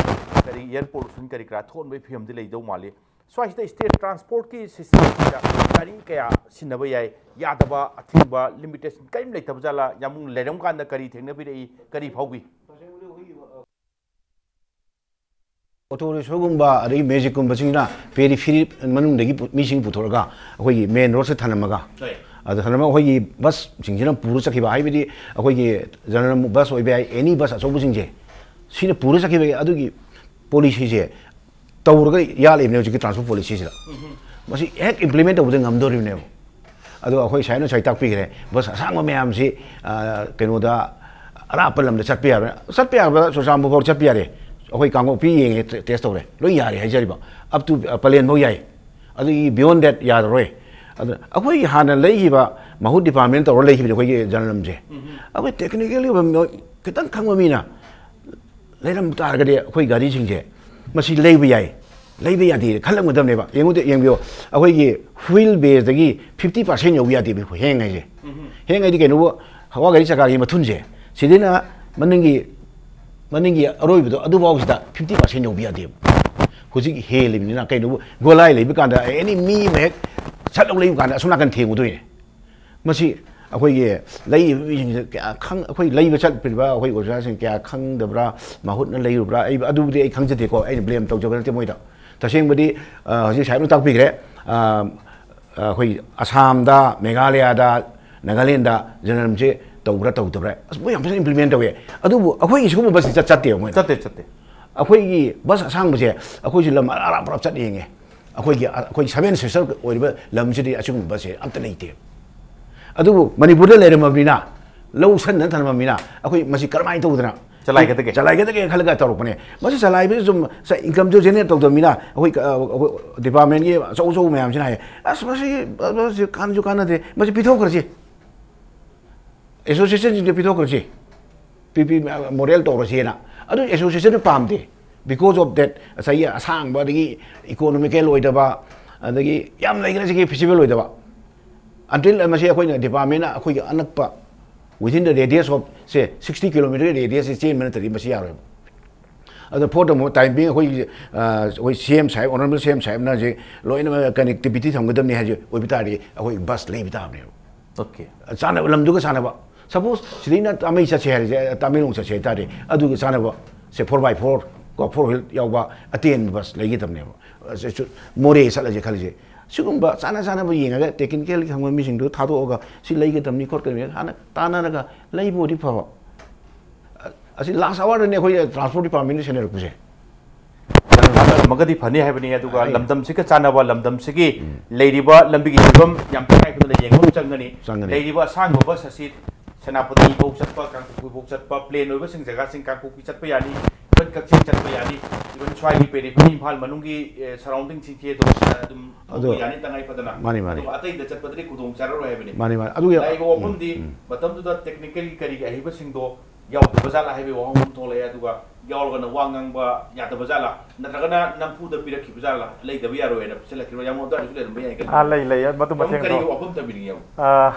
ꯀꯔꯤ, air pollution ꯀꯔꯤ ꯀꯔꯥ ꯊꯣꯛꯍꯟꯕꯒꯤ ꯐꯤꯕꯝꯗꯤ ꯂꯩꯗꯧ ꯃꯥꯜꯂꯤ꯫ ꯁ꯭ꯋꯥꯏꯁꯤꯗ state transport ꯀꯤ system ꯁꯤꯗ ꯒꯥꯔꯤ ꯀꯌꯥ ꯁꯤꯖꯤꯟꯅꯕ ꯌꯥꯏ, ꯌꯥꯗꯕ, ꯑꯊꯤꯡꯕ, limitation ꯀꯔꯤꯝ ꯂꯩꯇꯕ ꯖꯥꯠꯂꯥ? ꯌꯥꯝꯕꯨꯡ ꯂꯩꯔꯝ ꯀꯥꯟꯗ ꯀꯔꯤ ꯊꯦꯡꯅꯕꯤꯔꯛꯏ, ꯀꯔꯤ ꯐꯥꯎꯕꯤ? Auto rickshaw ꯒꯨꯝꯕ ꯑꯗꯒꯤ magic ꯀꯨꯝꯕꯁꯤꯡꯁꯤꯅ periphery ꯃꯅꯨꯡꯗꯒꯤ ꯄꯨ-, ꯃꯤꯁꯤꯡ ꯄꯨꯊꯣꯔꯒ ꯑꯩꯈꯣꯏꯒꯤ main road ꯁꯤꯗ ꯊꯅꯝꯃꯒ, ꯍꯣꯏ꯫ ꯑꯗ ꯊꯅꯝꯃꯒ ꯑꯩꯈꯣꯏꯒꯤ bus ꯁꯤꯡꯁꯤꯅ ꯄꯨꯔ ꯆꯠꯈꯤꯕ, ꯍꯥꯏꯕꯗꯤ ꯑꯩꯈꯣꯏꯒꯤ general bus ꯑꯣꯏꯕ ꯌꯥꯏ, any bus ꯑꯆꯧꯕꯁꯤꯡꯁꯦ, ꯁꯤꯅ ꯄꯨꯔ ꯆꯠꯈꯤꯕꯒꯤ ꯑꯗꯨꯒꯤ policy ꯁꯦ ꯇꯧꯔꯒ ꯌꯥꯠꯂꯤꯕꯅꯦ ꯍꯧꯖꯤꯛꯀꯤ transport policy ꯁꯤꯗ꯫ ꯃꯁꯤ ꯍꯦꯛ implement ꯇꯧꯕꯗ ꯉꯝꯗꯣꯔꯤꯕꯅꯦꯕ꯫ ꯑꯗꯣ ꯑꯩꯈꯣꯏ ꯁꯥꯏꯅ ꯉꯁꯥꯏ ꯇꯥꯛꯄꯤꯈ꯭ꯔꯦ, bus ꯑꯁꯥꯡꯕ ꯃꯌꯥꯝꯁꯤ, ꯑ, ꯀꯩꯅꯣꯗ, ꯑꯔꯥꯞꯄ ꯂꯝꯗ ꯆꯠꯄ ꯌꯥꯕ, ꯆꯠꯄ ꯌꯥꯕ ꯆꯨꯔꯆꯥꯟꯄꯨꯔ ꯐꯥꯎ ꯆꯠꯄ ꯌꯥꯔꯦ꯫ ꯑꯩꯈꯣꯏ ꯀꯥꯡꯄꯣꯛꯄꯤ ꯌꯦꯡꯉꯦ, ꯇꯦꯁ ꯇꯧꯔꯦ, ꯂꯣꯏ ꯌꯥꯔꯦ ꯍꯥꯏꯖꯔꯤꯕ꯫ ꯑꯞ ꯇꯨ ꯄꯂꯦꯟꯐꯧ ꯌꯥꯏ꯫ ꯑꯗꯨꯒꯤ beyond that ꯌꯥꯔꯔꯣꯏ꯫ ꯑꯗꯨꯅ ꯑꯩꯈꯣꯏꯒꯤ ꯍꯥꯟꯅ ꯂꯩꯈꯤꯕ ꯃꯍꯨꯠ ꯗꯤꯄꯥꯔꯠꯃꯦꯟ ꯇꯧꯔ ꯂꯩꯈꯤꯕꯅꯤ ꯑꯩꯈꯣꯏꯒꯤ ꯖꯅꯔꯦꯜꯁꯦ꯫ ꯑꯩꯈꯣꯏ ꯇꯦꯛꯅꯤꯀꯦꯜꯒꯤ ꯑꯣꯏꯕ ꯃꯤꯑꯣꯏ ꯈꯤꯇꯪ ꯈꯪꯕ ꯃꯤꯅ ꯂꯩꯔꯝ ꯇꯥꯔꯒꯗꯤ ꯑꯩꯈꯣꯏ ꯒꯥꯔꯤꯁꯤꯡꯁꯦ ꯃꯁꯤ ꯂꯩꯕ ꯌꯥꯏ, ꯂꯩꯕ ꯌꯥꯗꯦ ꯈꯜꯂꯝꯒꯗꯕꯅꯦꯕ꯫ ꯌꯦꯡꯉꯨꯗ, ꯌꯦꯡꯕꯤꯌꯣ, ꯑꯩꯈꯣꯏꯒꯤ ꯍ꯭ꯋꯤꯜ ꯕꯦꯁꯇꯒꯤ ꯐꯤꯐꯇꯤ ꯄꯥꯔꯁꯦꯟ ꯌꯧꯕ ꯌꯥꯗꯦꯕ ꯍꯦꯡ ꯍꯥꯏꯁꯦ꯫ ꯍꯦꯡ ꯍꯥꯏꯗꯤ ꯀꯩꯅꯣꯕꯨ, ꯍꯋꯥ ꯒꯥꯔꯤ ꯆꯀꯥꯒꯤ ꯃꯊꯨꯟꯁꯦ, ꯁꯤꯗꯩꯅ ꯃꯅꯤꯡꯒꯤ, ꯃꯅꯤꯡꯒꯤ ꯑꯔꯣꯏꯕꯗꯣ ꯑꯗꯨꯐꯥꯎꯁꯤꯗ ꯐꯤꯐꯇꯤ ꯄꯥꯔꯁꯦꯟ ꯌꯧꯕ ꯌꯥꯗꯦꯕ꯫ ꯍꯧꯖꯤꯛ ꯍꯦꯜꯂꯤꯕꯅꯤꯅ ꯀꯩꯅꯣꯕꯨ, ꯒꯣꯂꯥꯏ ꯂꯩꯕ ꯀꯥꯟꯗ ꯑꯦꯅꯤ ꯃꯤ ꯑꯃ ꯍꯦꯛ ꯁꯠ ꯂꯧ ꯂꯩꯕ ꯀꯥꯟꯗ ꯑꯁꯣꯝ ꯅꯥꯀꯟ ꯊꯦꯡꯉꯨꯗꯣꯏꯅꯦ꯫ ꯃꯁꯤ ꯑꯩꯈꯣꯏꯒꯤ ꯂꯩꯔꯤꯕ ꯃꯤꯁꯤꯡꯁꯦ ꯀꯌꯥ ꯈꯪ-, ꯑꯩꯈꯣꯏ ꯂꯩꯕ ꯆꯠꯄꯤꯔꯤꯕ ꯑꯩꯈꯣꯏ ꯑꯣꯖꯥꯁꯤꯡ ꯀꯌꯥ ꯈꯪꯗꯕ꯭ꯔꯥ, ꯃꯍꯨꯠꯅ ꯂꯩꯔꯨꯕ꯭ꯔꯥ, ꯑꯩ, ꯑꯗꯨꯕꯨꯗꯤ ꯑꯩ ꯈꯪꯖꯗꯦꯀꯣ, ꯑꯩꯅ ꯕ꯭ꯂꯦꯝ ꯇꯧꯖꯕ ꯅꯠꯇꯦ ꯃꯣꯏꯗ꯫ ꯇꯁꯦꯡꯕꯗꯤ, ꯑ, ꯍꯧꯖꯤꯛ ꯁꯥꯍꯦꯕꯅ ꯇꯥꯛꯄꯤꯈ꯭ꯔꯦ꯫ ꯑ, ꯑ, ꯑꯩꯈꯣꯏ ꯑꯁꯥꯝꯗ, ꯃꯦꯘꯥꯂꯌꯥꯗ, ꯅꯥꯒꯥꯂꯦꯟꯗ ꯖꯅꯔꯦꯜꯁꯦ ꯇꯧꯕ꯭ꯔꯥ ꯇꯧꯗꯕ꯭ꯔꯥ? ꯑꯁ, ꯃꯣꯏ ꯌꯥꯝ ꯐꯖꯅ ꯏꯝꯄ꯭ꯂꯤꯃꯦꯟ ꯇꯧꯋꯦ꯫ ꯑꯗꯨꯕꯨ ꯑꯩꯈꯣꯏꯒꯤ ꯁꯤꯒꯨꯝꯕ ꯕꯁꯁꯤ ꯆꯠ-, ꯆꯠꯇꯦꯕ ꯃꯣꯏꯅ꯫ ꯆꯠꯇꯦ, ꯆꯠꯇꯦ꯫ ꯑꯩꯈꯣꯏꯒꯤ ꯕꯁ ꯑꯁꯥꯡꯕꯁꯦ ꯑꯩꯈꯣꯏꯁꯨ ꯂꯝ ꯑꯔꯥꯞ ꯑꯔꯥꯞ ꯆꯠ ꯌꯦꯡꯉꯦ꯫ ꯑꯩꯈꯣꯏꯒꯤ, ꯑꯩꯈꯣꯏ ꯁꯚꯦꯟ ꯁꯤꯁꯇꯔ ꯑꯣꯏꯔꯤꯕ ꯂꯝꯁꯤꯗꯤ ꯑꯁꯤꯒꯨꯝꯕ ꯕꯁꯁꯦ ꯑꯝꯇ ꯂꯩꯇꯦ꯫ ꯑꯗꯨꯕꯨ ꯃꯅꯤꯄꯨꯔꯗ ꯂꯩꯔꯝꯃꯕꯅꯤꯅ, ꯂꯧ ꯁꯟꯗꯅ ꯊꯝꯃꯕꯅꯤꯅ, ꯑꯩꯈꯣꯏ ꯃꯁꯤ ꯀꯔꯝꯍꯥꯏꯅ ꯇꯧꯗꯅ ꯆꯂꯥꯏꯒꯗꯒꯦ? ꯆꯂꯥꯏꯒꯗꯒꯦ ꯈꯜꯂꯒ ꯇꯧꯔꯛꯄꯅꯦ꯫ ꯃꯁꯤ ꯆꯂꯥꯏꯕꯁꯤ ꯁꯨꯝ ꯏꯟꯀꯝꯁꯨ ꯖꯦꯅꯦꯔꯦꯠ ꯇꯧꯗꯕꯅꯤꯅ ꯑꯩꯈꯣꯏ, ꯑꯩꯈꯣꯏ ꯗꯤꯄꯥꯔꯠꯃꯦꯟꯒꯤ ꯑꯆꯧ ꯑꯆꯧꯕ ꯃꯌꯥꯝꯁꯤꯅ ꯍꯥꯏ, "ꯑꯁ, ꯃꯁꯤ, ꯃꯁꯤ ꯀꯥꯟꯁꯨ ꯀꯥꯟꯅꯗꯦ, ꯃꯁꯤ ꯄꯤꯊꯣꯛꯈ꯭ꯔꯁꯤ, ꯑꯦꯁꯣꯁꯤꯌꯦꯁꯟꯁꯤꯡꯗ ꯄꯤꯊꯣꯛꯈ꯭ꯔꯁꯤ, ꯄꯤ ꯄꯤ ꯃꯣꯗꯦꯜ ꯇꯧꯔꯁꯦꯅ"꯫ ꯑꯗꯨ ꯑꯦꯁꯣꯁꯤꯌꯦꯁꯟꯅ ꯄꯥꯝꯗꯦ꯫ Because of that, ꯉꯁꯥꯏꯒꯤ ꯑꯁꯥꯡꯕ, ꯑꯗꯒꯤ ꯏꯀꯣꯅꯣꯃꯤꯀꯦꯜ ꯑꯣꯏꯗꯕ, ꯑꯗꯒꯤ ꯌꯥꯝ ꯂꯩꯈ꯭ꯔꯦ ꯁꯤꯒꯤ ꯐꯤꯖꯤꯕꯜ ꯑꯣꯏꯗꯕ꯫ Until ꯃꯁꯤ ꯑꯩꯈꯣꯏꯅ ꯗꯤꯄꯥꯔꯠꯃꯦꯟꯅ ꯑꯩꯈꯣꯏꯒꯤ ꯑꯅꯛꯄ, within the radius of, say, sixty kilometer radius ꯁꯦ ꯆꯦꯟꯕ ꯅꯠꯇ꯭ꯔꯗꯤ ꯃꯁꯤ ꯌꯥꯔꯣꯏꯕ꯫ ꯑꯗꯣ ꯐꯣꯔꯠ ꯑꯃꯨꯛ ꯇꯥꯏꯝ ꯕꯤꯡ ꯑꯩꯈꯣꯏꯒꯤ, ꯑ, ꯑꯩꯈꯣꯏ ꯁꯤ ꯑꯦꯝ ꯁꯥꯍꯦꯕ, ꯑꯣꯅꯔꯦꯕꯜ ꯁꯤ ꯑꯦꯝ ꯁꯥꯍꯦꯕꯅ ꯍꯧꯖꯤꯛ ꯂꯣꯏꯅꯃꯛ ꯀꯅꯦꯛꯇꯤꯕꯤꯇꯤ ꯊꯝꯒꯗꯕꯅꯤ ꯍꯥꯏꯁꯦ ꯑꯣꯏꯕ ꯇꯥꯔꯗꯤ ꯑꯩꯈꯣꯏ ꯕꯁ ꯂꯩꯕ ꯇꯥꯕꯅꯦꯕ꯫ ꯑꯣꯀꯦ꯫ ꯆꯥꯅꯕ, ꯂꯝꯗꯨꯒ ꯆꯥꯅꯕ꯫ ꯁꯄꯣꯁ ꯁꯤꯗꯩꯅ ꯇꯥꯃꯩ ꯆꯠꯁꯦ ꯍꯥꯏꯔꯁꯦ, ꯇꯥꯃꯦꯡꯂꯣꯡ ꯆꯠꯁꯦ ꯍꯥꯏ ꯇꯥꯔꯗꯤ ꯑꯗꯨꯒ ꯆꯥꯅꯕ, ꯁꯦ, ꯐꯣꯔ ꯕꯥꯏ ꯐꯣꯔ ꯀꯣ, ꯐꯣꯔ ꯋꯤꯜ ꯌꯥꯎꯕ ꯑꯇꯦꯟꯕ ꯕꯁ ꯂꯩꯒꯗꯕꯅꯦꯕ꯫ ꯑ, ꯁꯤ-, ꯁꯨ-, ꯃꯣꯔꯦ ꯆꯠꯂꯁꯦ ꯈꯜꯂꯁꯦ꯫ ꯁꯤꯒꯨꯝꯕ ꯆꯥꯅ ꯆꯥꯅꯕ ꯌꯦꯡꯉꯒ ꯇꯦꯛꯅꯤꯀꯦꯜꯒꯤ ꯈꯪꯕ ꯃꯤꯁꯤꯡꯗꯨ ꯊꯥꯗꯣꯛꯑꯒ ꯁꯤ ꯂꯩꯒꯗꯕꯅꯤ ꯈꯣꯠꯀꯗꯕꯅꯤ ꯍꯥꯟꯅ ꯇꯥꯟꯅꯔꯒ ꯂꯩꯕ ꯑꯣꯏꯗꯤ ꯐꯕ꯫ ꯑ-, ꯑꯁꯤ ꯂꯥꯁ ꯑꯋꯥꯔꯗꯅꯦ ꯑꯩꯈꯣꯏ ꯇ꯭ꯔꯥꯟꯁꯄꯣꯔꯠ ꯗꯤꯄꯥꯔꯠꯃꯦꯟꯅ ꯁꯦꯟꯅꯔꯛꯄꯁꯦ꯫ ꯇꯥꯟꯅꯔꯝꯃꯒꯗꯤ ꯐꯅꯤ ꯍꯥꯏꯕꯅꯤ꯫ ꯑꯗꯨꯒ ꯍꯥꯏ꯫ ꯂꯝꯗꯝꯁꯤꯒ ꯆꯥꯟꯅꯕ, ꯂꯝꯗꯝꯁꯤꯒꯤ ꯎꯝ꯫ ꯂꯩꯔꯤꯕ ꯂꯝꯕꯤꯒꯤ ꯐꯤꯕꯝ ꯌꯥꯝ ꯇꯉꯥꯏ ꯐꯗꯅ ꯌꯦꯡꯕ ꯑꯃ ꯆꯪꯒꯅꯤ꯫ ꯆꯪꯒꯅꯤ꯫ ꯂꯩꯔꯤꯕ ꯑꯁꯥꯡꯕ ꯕꯁ ꯑꯁꯤ ꯁꯦꯅꯥꯄꯇꯤ ꯐꯥꯎ ꯆꯠꯄ, ꯀꯥꯡꯄꯣꯛꯄꯤ ꯐꯥꯎ ꯆꯠꯄ, ꯄ꯭ꯂꯦꯟ ꯑꯣꯏꯕꯁꯤꯡ ꯖꯒꯥꯁꯤꯡ ꯀꯥꯡꯄꯣꯛꯄꯤ ꯆꯠꯄ ꯌꯥꯅꯤ꯫ ꯀꯛꯆꯤꯡ ꯆꯠꯄ ꯌꯥꯅꯤ, even ꯁ꯭ꯋꯥꯏꯒꯤ ꯄꯦꯔꯤꯐꯦꯔꯤ ꯏꯝꯐꯥꯜ ꯃꯅꯨꯡꯒꯤ, ꯑꯦ, ꯁꯔꯥꯎꯟꯗꯤꯡꯁꯤꯡꯁꯦ ꯑꯗꯨꯝ, ꯑꯗꯨꯝ ꯑꯗꯣ ꯌꯥꯅꯤ ꯇꯉꯥꯏ ꯐꯗꯅ꯫ ꯃꯥꯅꯤ, ꯃꯥꯅꯤ꯫ ꯑꯗꯨꯒ ꯑꯇꯩꯗ ꯆꯠꯄꯗꯗꯤ ꯈꯨꯗꯣꯡ ꯆꯥꯔꯔꯣꯏ ꯍꯥꯏꯕꯅꯤ꯫ ꯃꯥꯅꯤ, ꯃꯥꯅꯤ꯫ ꯑꯗꯨꯒꯤ ꯂꯥꯛꯏꯕ ꯎꯝ, ꯋꯥꯐꯝꯗꯤ ꯎꯝ꯫ ꯃꯇꯝꯗꯨꯗ ꯇꯦꯛꯅꯤꯀꯦꯜꯒꯤ ꯀꯔꯤꯒꯤ ꯑꯍꯩꯕꯁꯤꯡꯗꯣ ꯌꯥꯎꯗꯕ ꯖꯥꯠꯂꯥ ꯍꯥꯏꯕꯒꯤ ꯋꯥꯍꯪ ꯑꯃ ꯊꯣꯛꯂꯛꯑꯦ꯫ ꯑꯗꯨꯒ ꯌꯥꯎꯔꯒꯅ ꯋꯥ ꯉꯥꯡꯕ ꯌꯥꯗꯕ ꯖꯥꯠꯂꯥ, ꯅꯠꯇ꯭ꯔꯒꯅ ꯅꯝꯐꯨꯗ ꯄꯤꯔꯛꯈꯤꯕ ꯖꯥꯠꯂꯥ, ꯂꯩꯇꯕ ꯌꯥꯔꯣꯏꯅ ꯄꯤꯁꯜꯂꯛꯈꯤꯕ ꯌꯥꯝ ꯑꯗꯨꯋꯥꯏꯗꯁꯨ ꯂꯩꯔꯝꯕ ꯌꯥꯏ ꯀꯩꯅꯣ꯫ ꯑꯥ, ꯂꯩ, ꯂꯩ꯫ ꯃꯗꯨ ꯌꯥꯝ ꯃꯇꯦꯡ ꯀꯔꯤꯒꯤ ꯑꯗꯣ ꯋꯥꯐꯝ ꯊꯝꯕꯤꯅꯤꯡꯉꯦꯕ? ꯑꯥ,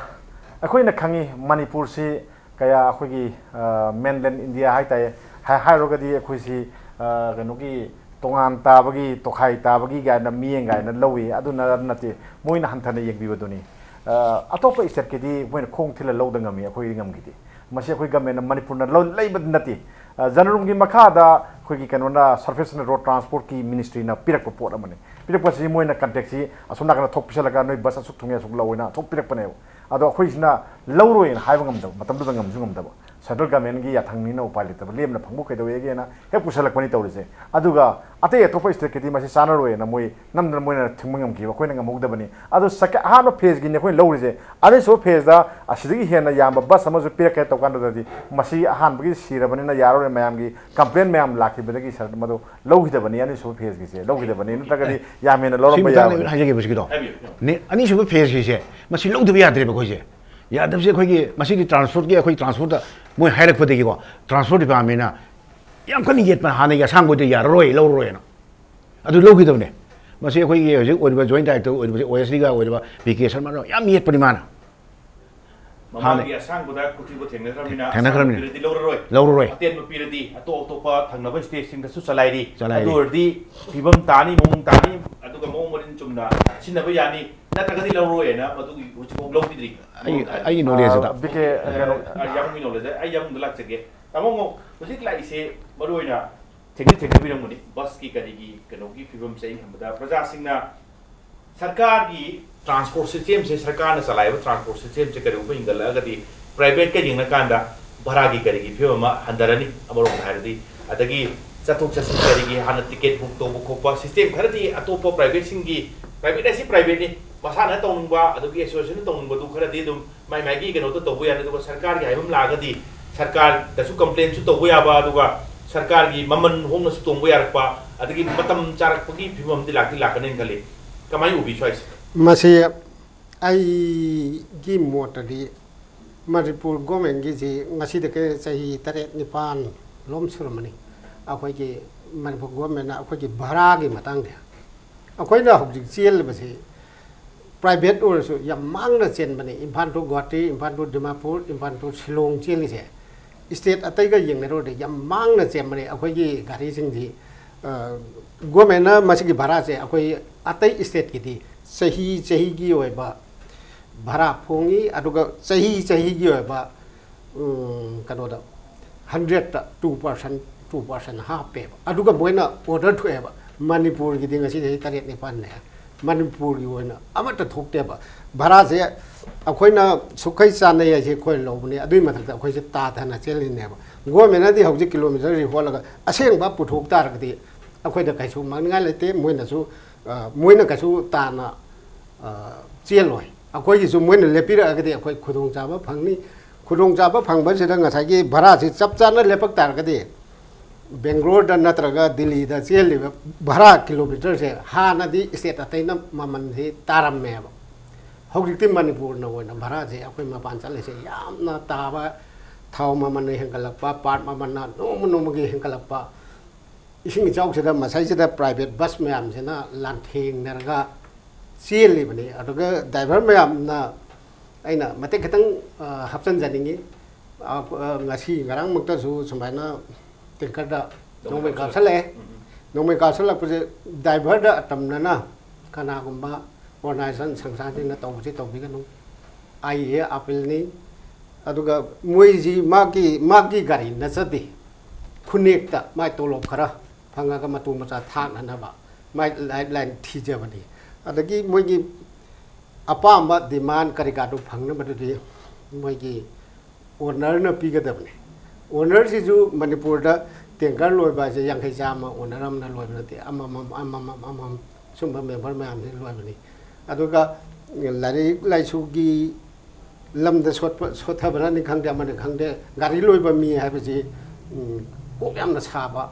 ꯑꯩꯈꯣꯏꯅ ꯈꯪꯉꯤ ꯃꯅꯤꯄꯨꯔꯁꯤ ꯀꯌꯥ ꯑꯩꯈꯣꯏꯒꯤ, ꯑ, mainland India ꯍꯥꯏꯇꯥꯔꯦ, ꯍꯥꯏ-, ꯍꯥꯏꯔꯨꯔꯒꯗꯤ ꯑꯩꯈꯣꯏꯁꯤ, ꯑ, ꯀꯩꯅꯣꯒꯤ ꯇꯣꯉꯥꯟ ꯇꯥꯕꯒꯤ, ꯇꯣꯈꯥꯏ ꯇꯥꯕꯒꯤ ꯀꯥꯏꯅ ꯃꯤꯠꯌꯦꯡ ꯀꯥꯏꯅ ꯂꯧꯏ꯫ ꯑꯗꯨꯅ ꯅꯠꯇꯦ, ꯃꯣꯏꯅ ꯍꯟꯊꯅ ꯌꯦꯡꯕꯤꯕꯗꯨꯅꯤ꯫ ꯑ, ꯑꯇꯣꯞꯄ stateꯀꯤꯗꯤ ꯃꯣꯏꯅ ꯈꯣꯡ ꯊꯤꯜꯂ ꯂꯧꯗ ꯉꯝꯃꯤ, ꯑꯩꯈꯣꯏꯗꯤ ꯉꯝꯈꯤꯗꯦ꯫ ꯃꯁꯤ ꯑꯩꯈꯣꯏ governmentꯅ, ꯃꯅꯤꯄꯨꯔꯅ ꯂꯧ-, ꯂꯩꯕꯗꯤ ꯅꯠꯇꯦ꯫ ꯑ, ꯖꯅꯔꯨꯝꯒꯤ ꯃꯈꯥꯗ ꯑꯩꯈꯣꯏꯒꯤ ꯀꯩꯅꯣꯅ, Surface and Road Transportꯀꯤ ministryꯅ ꯄꯤꯔꯛꯄ ꯄꯣꯠ ꯑꯃꯅꯤ꯫ ꯄꯤꯔꯛꯄꯁꯤ ꯃꯣꯏꯅ contractꯁꯤ ꯑꯁꯣꯝ ꯅꯥꯀꯟꯗ ꯊꯣꯛ ꯄꯤꯁꯜꯂꯒ, "ꯅꯣꯏ bus ꯑꯁꯨꯛ ꯊꯨꯡꯉꯦ, ꯑꯁꯨꯛ ꯂꯧꯑꯣꯅ" ꯊꯣꯛ ꯄꯤꯔꯛꯄꯅꯦꯕ꯫ ꯑꯗꯣ ꯑꯩꯈꯣꯏꯁꯤꯅ ꯂꯧꯔꯣꯏꯅ ꯍꯥꯏꯕ ꯉꯝꯗꯕ, ꯃꯇꯝꯗꯨꯗ ꯉꯝꯁꯨ ꯉꯝꯗꯕ꯫ Central governmentꯀꯤ ꯌꯥꯊꯪꯅꯤꯅ ꯎꯄꯥꯏ ꯂꯩꯇꯕ, ꯂꯦꯝꯅ ꯐꯪꯕ ꯀꯩꯗꯧꯋꯦꯒꯦꯅ ꯍꯦꯛ ꯄꯨꯁꯜꯂꯛꯄꯅꯤ ꯇꯧꯔꯤꯁꯦ꯫ ꯑꯗꯨꯒ ꯑꯇꯩ ꯑꯇꯣꯞꯄ stateꯀꯤꯗꯤ ꯃꯁꯤ ꯆꯥꯟꯅꯔꯣꯏꯅ ꯃꯣꯏ ꯅꯝꯗꯅ ꯃꯣꯏꯅ ꯊꯤꯡꯕ ꯉꯝꯈꯤꯕ, ꯑꯩꯈꯣꯏꯅ ꯉꯝꯍꯧꯗꯕꯅꯤ꯫ ꯑꯗꯣ second, ꯑꯍꯥꯟꯕ phaseꯀꯤꯅꯤ ꯑꯩꯈꯣꯏꯅ ꯂꯧꯔꯤꯁꯦ꯫ ꯑꯅꯤꯁꯨꯕ phaseꯇ ꯑꯁꯤꯗꯒꯤ ꯍꯦꯟꯅ ꯌꯥꯝꯕ bus ꯑꯃꯁꯨ ꯄꯤꯔꯛꯀꯦ ꯇꯧ ꯀꯥꯟꯗꯗꯤ, ꯃꯁꯤ ꯑꯍꯥꯟꯕꯒꯤ ꯁꯤꯔꯕꯅꯤꯅ ꯌꯥꯔꯔꯣꯏ, ꯃꯌꯥꯝꯒꯤ complain ꯃꯌꯥꯝ ꯂꯥꯛꯈꯤꯕꯗꯒꯤ ꯁꯔ ꯃꯗꯨ ꯂꯧꯈꯤꯗꯕꯅꯤ, ꯑꯅꯤꯁꯨꯕ phaseꯀꯤꯁꯦ ꯂꯧꯈꯤꯗꯕꯅꯤ, ꯅꯠꯇ꯭ꯔꯒꯗꯤ ꯌꯥꯝ ꯍꯦꯟꯅ ꯁꯤ ꯂꯧꯔꯝꯕ ꯃꯇꯥꯡꯗ ꯌꯥꯕꯅꯤ꯫ ꯑꯩꯅ ꯍꯥꯏꯖꯒꯦꯕ ꯁꯤꯒꯤꯗꯣ꯫ ꯍꯥꯏꯕꯤꯌꯨ꯫ ꯅꯦ-, ꯑꯅꯤꯁꯨꯕ phaseꯀꯤꯁꯦ ꯃꯁꯤ ꯂꯧꯗꯕ ꯌꯥꯗ꯭ꯔꯦꯕ ꯑꯩꯈꯣꯏꯁꯦ꯫ ꯌꯥꯗꯕꯁꯦ ꯑꯩꯈꯣꯏꯒꯤ ꯃꯁꯤꯗꯤ transportꯀꯤ, ꯑꯩꯈꯣꯏ transportꯇ ꯃꯣꯏ ꯍꯥꯏꯔꯛꯄꯗꯒꯤꯀꯣ, transport departmentꯅ ꯌꯥꯝ ꯀꯟꯅ ꯌꯦꯠꯄ, ꯍꯥꯟꯅꯒꯤ ꯑꯁꯥꯡꯕꯗꯣ ꯌꯥꯔꯔꯣꯏ, ꯂꯧꯔꯔꯣꯏꯅ꯫ ꯑꯗꯨ ꯂꯧꯈꯤꯗꯕꯅꯦ꯫ ꯃꯁꯤ ꯑꯩꯈꯣꯏꯒꯤ ꯍꯧꯖꯤꯛ ꯑꯣꯏꯔꯤꯕ joint director ꯑꯣꯏꯔꯤꯕꯁꯦ, ꯑꯣ ꯑꯦꯁ ꯗꯤꯒ ꯑꯣꯏꯔꯤꯕ ꯄꯤ ꯀꯦ ꯁꯔꯃꯅ ꯌꯥꯝ ꯌꯦꯠꯄꯅꯤ ꯃꯥꯅ꯫ ꯃꯃꯥꯡꯒꯤ ꯍꯥꯟꯅ ꯑꯁꯥꯡꯕꯗ ꯀꯨꯊꯤꯕ ꯊꯦꯡꯅꯈ꯭ꯔꯕꯅꯤꯅ, ꯊꯦꯡꯅꯈ꯭ꯔꯕꯅꯤꯅ꯫ ꯑꯁꯥꯡꯕ ꯄꯤꯔꯗꯤ ꯂꯧꯔꯔꯣꯏ꯫ ꯂꯧꯔꯔꯣꯏ꯫ ꯑꯇꯦꯟꯕ ꯄꯤꯔꯗꯤ ꯑꯇꯣꯞ ꯑꯇꯣꯞꯄ ꯊꯪꯅꯕ stateꯁꯤꯡꯗꯁꯨ ꯆꯂꯥꯏꯔꯤ꯫ ꯆꯂꯥꯏꯔꯤ꯫ ꯑꯗꯨ ꯑꯣꯏꯔꯗꯤ ꯐꯤꯕꯝ ꯇꯥꯅꯤ, ꯃꯑꯣꯡ ꯇꯥꯅꯤ, ꯑꯗꯨꯒ ꯃꯑꯣꯡ ꯃꯔꯤꯟ ꯆꯨꯝꯅ ꯁꯤꯖꯤꯟꯅꯕ ꯌꯥꯅꯤ, ꯅꯠꯇ꯭ꯔꯒꯗꯤ ꯂꯧꯔꯣꯏꯅ ꯃꯗꯨꯒꯤ ꯍꯧꯖꯤꯛꯐꯥꯎ ꯂꯧꯕꯤꯗ꯭ꯔꯤ꯫ ꯑꯩ, ꯑꯩꯒꯤ knowledgeꯗ꯫ ꯑꯥ, ꯕꯤ ꯀꯦ, ꯑꯥ, ꯀꯩꯅꯣ, ꯑꯥ, ꯌꯥꯝꯒꯤ knowledgeꯗ꯫ ꯑꯩ ꯌꯥꯝꯗ ꯂꯥꯛꯆꯒꯦ꯫ ꯇꯥꯃꯣ, ꯍꯧꯖꯤꯛ ꯂꯥꯛꯏꯁꯦ ꯃꯔꯨ ꯑꯣꯏꯅ ꯊꯦꯡꯗꯤ ꯊꯦꯡꯅꯕꯤꯔꯝꯒꯅꯤ, busꯀꯤ ꯀꯔꯤꯒꯤ ꯀꯩꯅꯣꯒꯤ ꯐꯤꯕꯝꯁꯦ꯫ ꯑꯩꯅ ꯈꯟꯕꯗ ꯄ꯭ꯔꯖꯥꯁꯤꯡꯅ ꯁꯔꯀꯥꯔꯒꯤ transport systemꯁꯦ, ꯁꯔꯀꯥꯔꯅ ꯆꯂꯥꯏꯕ transport systemꯁꯦ ꯀꯔꯤꯒꯨꯝꯕ ꯍꯤꯡꯒꯠꯂꯛꯑꯒꯗꯤ, privateꯀ ꯌꯦꯡꯅꯀꯥꯟꯗ ꯚꯔꯥꯒꯤ ꯀꯔꯤꯒꯤ ꯐꯤꯕꯝ ꯑꯃ ꯍꯟꯊꯔꯅꯤ꯫ ꯑꯃꯔꯣꯝꯗ ꯍꯥꯏꯔꯗꯤ, ꯑꯗꯒꯤ ꯆꯠꯊꯣꯛ ꯆꯠꯁꯤꯟ ꯀꯔꯤꯒꯤ ꯍꯥꯟꯅ ticket book ꯇꯧꯕ ꯈꯣꯠꯄ system ꯈꯔꯗꯤ ꯑꯇꯣꯞꯄ privateꯁꯤꯡꯒꯤ, private ꯍꯥꯏꯁꯤ privateꯅꯤ, ꯃꯁꯥꯅ ꯇꯧꯅꯤꯡꯕ, ꯑꯗꯨꯒꯤ associationꯅ ꯇꯧꯅꯤꯡꯕꯗꯨ ꯈꯔꯗꯤ ꯑꯗꯨꯝ ꯃꯥꯏ ꯃꯥꯏꯒꯤ ꯀꯩꯅꯣꯗ ꯇꯧꯕ ꯌꯥꯅꯤ꯫ ꯑꯗꯨꯒ ꯁꯔꯀꯥꯔꯒꯤ ꯍꯥꯏꯕ ꯑꯃ ꯂꯥꯛꯑꯒꯗꯤ ꯁꯔꯀꯥꯔꯗꯁꯨ complainꯁꯨ ꯇꯧꯕ ꯌꯥꯕ, ꯑꯗꯨꯒ ꯁꯔꯀꯥꯔꯒꯤ ꯃꯃꯜ ꯍꯣꯡꯅꯁꯨ ꯇꯣꯡꯕ ꯌꯥꯔꯛꯄ, ꯑꯗꯒꯤ ꯃꯇꯝ ꯆꯥꯔꯛꯄꯒꯤ ꯐꯤꯕꯝꯗꯤ ꯂꯥꯛꯇꯤ ꯂꯥꯛꯀꯅꯤꯅ ꯈꯜꯂꯤ꯫ ꯀꯃꯥꯏꯅ ꯎꯕꯤ ꯁ꯭ꯋꯥꯏꯁꯦ? ꯃꯁꯤ ꯑꯩꯒꯤ ꯃꯣꯠꯇꯗꯤ ꯃꯅꯤꯄꯨꯔ ꯒꯣꯔꯃꯦꯟꯒꯤꯁꯤ ꯉꯁꯤꯗꯒꯤ ꯆꯍꯤ ꯇꯔꯦꯠ ꯅꯤꯄꯥꯟ ꯂꯣꯝ ꯁꯨꯔꯝꯃꯅꯤ꯫ ꯑꯩꯈꯣꯏꯒꯤ ꯃꯅꯤꯄꯨꯔ ꯒꯣꯔꯃꯦꯟꯅ ꯑꯩꯈꯣꯏꯒꯤ ꯚꯔꯥꯒꯤ ꯃꯇꯥꯡꯁꯦ, ꯑꯩꯈꯣꯏꯅ ꯍꯧꯖꯤꯛ ꯆꯦꯜꯂꯤꯕꯁꯤ ꯄ꯭ꯔꯥꯏꯚꯦꯠ ꯑꯣꯏꯔꯁꯨ ꯌꯥꯝ ꯃꯥꯡꯅ ꯆꯦꯟꯕꯅꯤ꯫ Imphal to Guwahati, Imphal to Dimapur, Imphal to Shillong ꯆꯦꯜꯂꯤꯁꯦ ꯁ꯭ꯇꯦꯠ ꯑꯇꯩꯒ ꯌꯦꯡꯅꯔꯨꯔꯗꯤ ꯌꯥꯝ ꯃꯥꯡꯅ ꯆꯦꯟꯕꯅꯤ꯫ ꯑꯩꯈꯣꯏꯒꯤ ꯒꯥꯔꯤꯁꯤꯡꯁꯤ, ꯑ, ꯒꯣꯔꯃꯦꯟꯅ ꯃꯁꯤꯒꯤ ꯚꯔꯥꯁꯦ ꯑꯩꯈꯣꯏ ꯑꯇꯩ ꯁ꯭ꯇꯦꯠꯀꯤꯗꯤ ꯆꯍꯤ ꯆꯍꯤꯒꯤ ꯑꯣꯏꯕ ꯚꯔꯥ ꯐꯣꯡꯉꯤ, ꯑꯗꯨꯒ ꯆꯍꯤ ꯆꯍꯤꯒꯤ ꯑꯣꯏꯕ, ꯎꯝ, ꯀꯩꯅꯣꯗ ꯍꯟꯗ꯭ꯔꯦꯠꯇ two percent, two percent ꯍꯥꯞꯄꯦꯕ꯫ ꯑꯗꯨꯒ ꯃꯣꯏꯅ ꯑꯣꯔꯗꯔ ꯊꯣꯛꯑꯦꯕ꯫ ꯃꯅꯤꯄꯨꯔꯒꯤꯗꯤ ꯉꯁꯤ ꯆꯍꯤ ꯇꯔꯦꯠ ꯅꯤꯄꯥꯟꯅꯦ꯫ ꯃꯅꯤꯄꯨꯔꯒꯤ ꯑꯣꯏꯅ ꯑꯃꯠꯇ ꯊꯣꯛꯇꯦꯕ꯫ ꯚꯔꯥꯁꯦ ꯑꯩꯈꯣꯏꯅ ꯁꯨꯛꯈꯩ ꯆꯥꯟꯅꯩ ꯍꯥꯏꯁꯦ ꯑꯩꯈꯣꯏꯅ ꯂꯧꯕꯅꯦ, ꯑꯗꯨꯒꯤ ꯃꯊꯛꯇ ꯑꯩꯈꯣꯏꯁꯦ ꯇꯥꯊꯅ ꯆꯦꯜꯂꯤꯅꯦꯕ꯫ ꯒꯣꯔꯃꯦꯟꯅꯗꯤ ꯍꯧꯖꯤꯛ ꯀꯤꯂꯣꯃꯤꯇꯔ ꯔꯤꯐꯣꯜꯂꯒ ꯑꯁꯦꯡꯕ ꯄꯨꯊꯣꯛ ꯇꯥꯔꯒꯗꯤ ꯑꯩꯈꯣꯏꯗ ꯀꯩꯁꯨ ꯃꯥꯡꯅꯤꯡꯉꯥꯏ ꯂꯩꯇꯦ꯫ ꯃꯣꯏꯅꯁꯨ, ꯑ, ꯃꯣꯏꯅ ꯀꯩꯁꯨ ꯇꯥꯅ, ꯑ, ꯆꯦꯜꯂꯣꯏ꯫ ꯑꯩꯈꯣꯏꯒꯤꯁꯨ ꯃꯣꯏꯅ ꯂꯦꯞꯄꯤꯔꯛꯑꯒꯗꯤ ꯑꯩꯈꯣꯏ ꯈꯨꯗꯣꯡꯆꯥꯕ ꯐꯪꯅꯤ꯫ ꯈꯨꯗꯣꯡꯆꯥꯕ ꯐꯪꯕꯁꯤꯗ ꯉꯁꯥꯏꯒꯤ ꯚꯔꯥꯁꯤ ꯆꯞ ꯆꯥꯅ ꯂꯦꯞꯄꯛ ꯇꯥꯔꯒꯗꯤ ꯕꯦꯡꯒ꯭ꯂꯣꯔꯗ ꯅꯠꯇ꯭ꯔꯒ ꯗꯤꯜꯂꯤꯗ ꯆꯦꯜꯂꯤꯕ ꯚꯔꯥ ꯀꯤꯂꯣꯃꯤꯇꯔꯁꯦ ꯍꯥꯟꯅꯗꯤ ꯁ꯭ꯇꯦꯠ ꯑꯇꯩꯅ ꯃꯃꯜꯁꯤ ꯇꯥꯔꯝꯃꯦꯕ꯫ ꯍꯧꯖꯤꯛꯇꯤ ꯃꯅꯤꯄꯨꯔꯅ ꯑꯣꯏꯅ ꯚꯔꯥꯁꯦ ꯑꯩꯈꯣꯏ ꯃꯄꯥꯟ ꯆꯠꯂꯤꯁꯦ ꯌꯥꯝꯅ ꯇꯥꯕ, ꯊꯥꯎ ꯃꯃꯜꯅ ꯍꯦꯟꯒꯠꯂꯛꯄ, ꯄꯥꯠ ꯃꯃꯜꯅ ꯅꯣꯡꯃ ꯅꯣꯡꯃꯒꯤ ꯍꯦꯟꯒꯠꯂꯛꯄ, ꯏꯁꯤꯡ ꯏꯆꯥꯎꯁꯤꯗ ꯃꯁꯥꯏꯁꯤꯗ ꯄ꯭ꯔꯥꯏꯚꯦꯠ ꯕꯁ ꯃꯌꯥꯝꯁꯤꯅ ꯂꯥꯟꯊꯦꯡꯅꯔꯒ ꯆꯦꯜꯂꯤꯕꯅꯤ꯫ ꯑꯗꯨꯒ ꯗ꯭ꯔꯥꯏꯚꯔ ꯃꯌꯥꯝꯅ ꯑꯩꯅ ꯃꯇꯦꯛ ꯈꯤꯇꯪ, ꯑ, ꯍꯥꯞꯆꯤꯟꯖꯅꯤꯡꯉꯤ꯫ ꯑ, ꯑ, ꯉꯁꯤ ꯉꯔꯥꯡꯃꯛꯇꯁꯨ ꯁꯨꯃꯥꯏꯅ ꯇꯦꯡꯀꯔꯗ ꯅꯣꯡꯃꯩ ꯀꯥꯞꯁꯤꯜꯂꯛꯑꯦ꯫ ꯎꯝ, ꯎꯝ꯫ ꯅꯣꯡꯃꯩ ꯀꯥꯞꯁꯤꯜꯂꯛꯄꯁꯦ ꯗ꯭ꯔꯥꯏꯚꯔꯗ ꯑꯇꯝꯅꯅ ꯀꯅꯥꯒꯨꯝꯕ ꯑꯣꯔꯒꯅꯥꯏꯖꯦꯁꯟ ꯁꯪꯁꯊꯥꯟꯁꯤꯡꯅ ꯇꯧꯕꯁꯤ ꯇꯧꯕꯤꯒꯅꯨ꯫ ꯑꯩꯒꯤ ꯑꯄꯤꯜꯅꯤ꯫ ꯑꯗꯨꯒ ꯃꯣꯏꯁꯤ ꯃꯥꯒꯤ, ꯃꯥꯒꯤ ꯒꯥꯔꯤ ꯅꯠꯆꯗꯦ, ꯈꯨꯅꯦꯛꯇ ꯃꯥꯏ ꯇꯣꯂꯣꯞ ꯈꯔ ꯐꯪꯉꯒ ꯃꯇꯨ ꯃꯆꯥ ꯊꯥꯛꯅꯅꯕ ꯃꯥꯏ ꯂꯥꯏꯐ ꯂꯥꯏꯟ ꯊꯤꯖꯕꯅꯤ꯫ ꯑꯗꯒꯤ ꯃꯣꯏꯒꯤ ꯑꯄꯥꯝꯕ ꯗꯤꯃꯥꯟ ꯀꯔꯤ ꯀꯥꯗꯨ ꯐꯪꯅꯕꯗꯨꯗꯤ ꯃꯣꯏꯒꯤ ꯑꯣꯅꯔꯅ ꯄꯤꯒꯗꯕꯅꯤ꯫ ꯑꯣꯅꯔꯁꯤꯁꯨ ꯃꯅꯤꯄꯨꯔꯗ ꯇꯦꯡꯀꯔ ꯂꯣꯏꯕ ꯍꯥꯏꯁꯦ ꯌꯥꯡꯈꯩ ꯆꯥꯝꯃ ꯑꯣꯅꯔ ꯑꯃꯅ ꯂꯣꯏꯕ ꯅꯠꯇꯦ, ꯑꯃꯃꯝ, ꯑꯃꯃꯝ, ꯑꯃꯃꯝ, ꯁꯨꯝꯕ ꯃꯦꯝꯕꯔ ꯃꯌꯥꯝꯁꯤ ꯂꯣꯏꯕꯅꯤ꯫ ꯑꯗꯨꯒ ꯂꯥꯏꯔꯤꯛ ꯂꯥꯏꯁꯨꯒꯤ ꯂꯝꯗ ꯁꯣꯠꯄ, ꯁꯣꯠꯊꯕꯅꯅꯤ ꯈꯪꯗꯦ, ꯑꯃꯅꯤ ꯈꯪꯗꯦ, ꯒꯥꯔꯤ ꯂꯣꯏꯕ ꯃꯤ ꯍꯥꯏꯕꯁꯤ, ꯎꯝ, ꯀꯣꯛ ꯌꯥꯝꯅ ꯁꯥꯕ꯫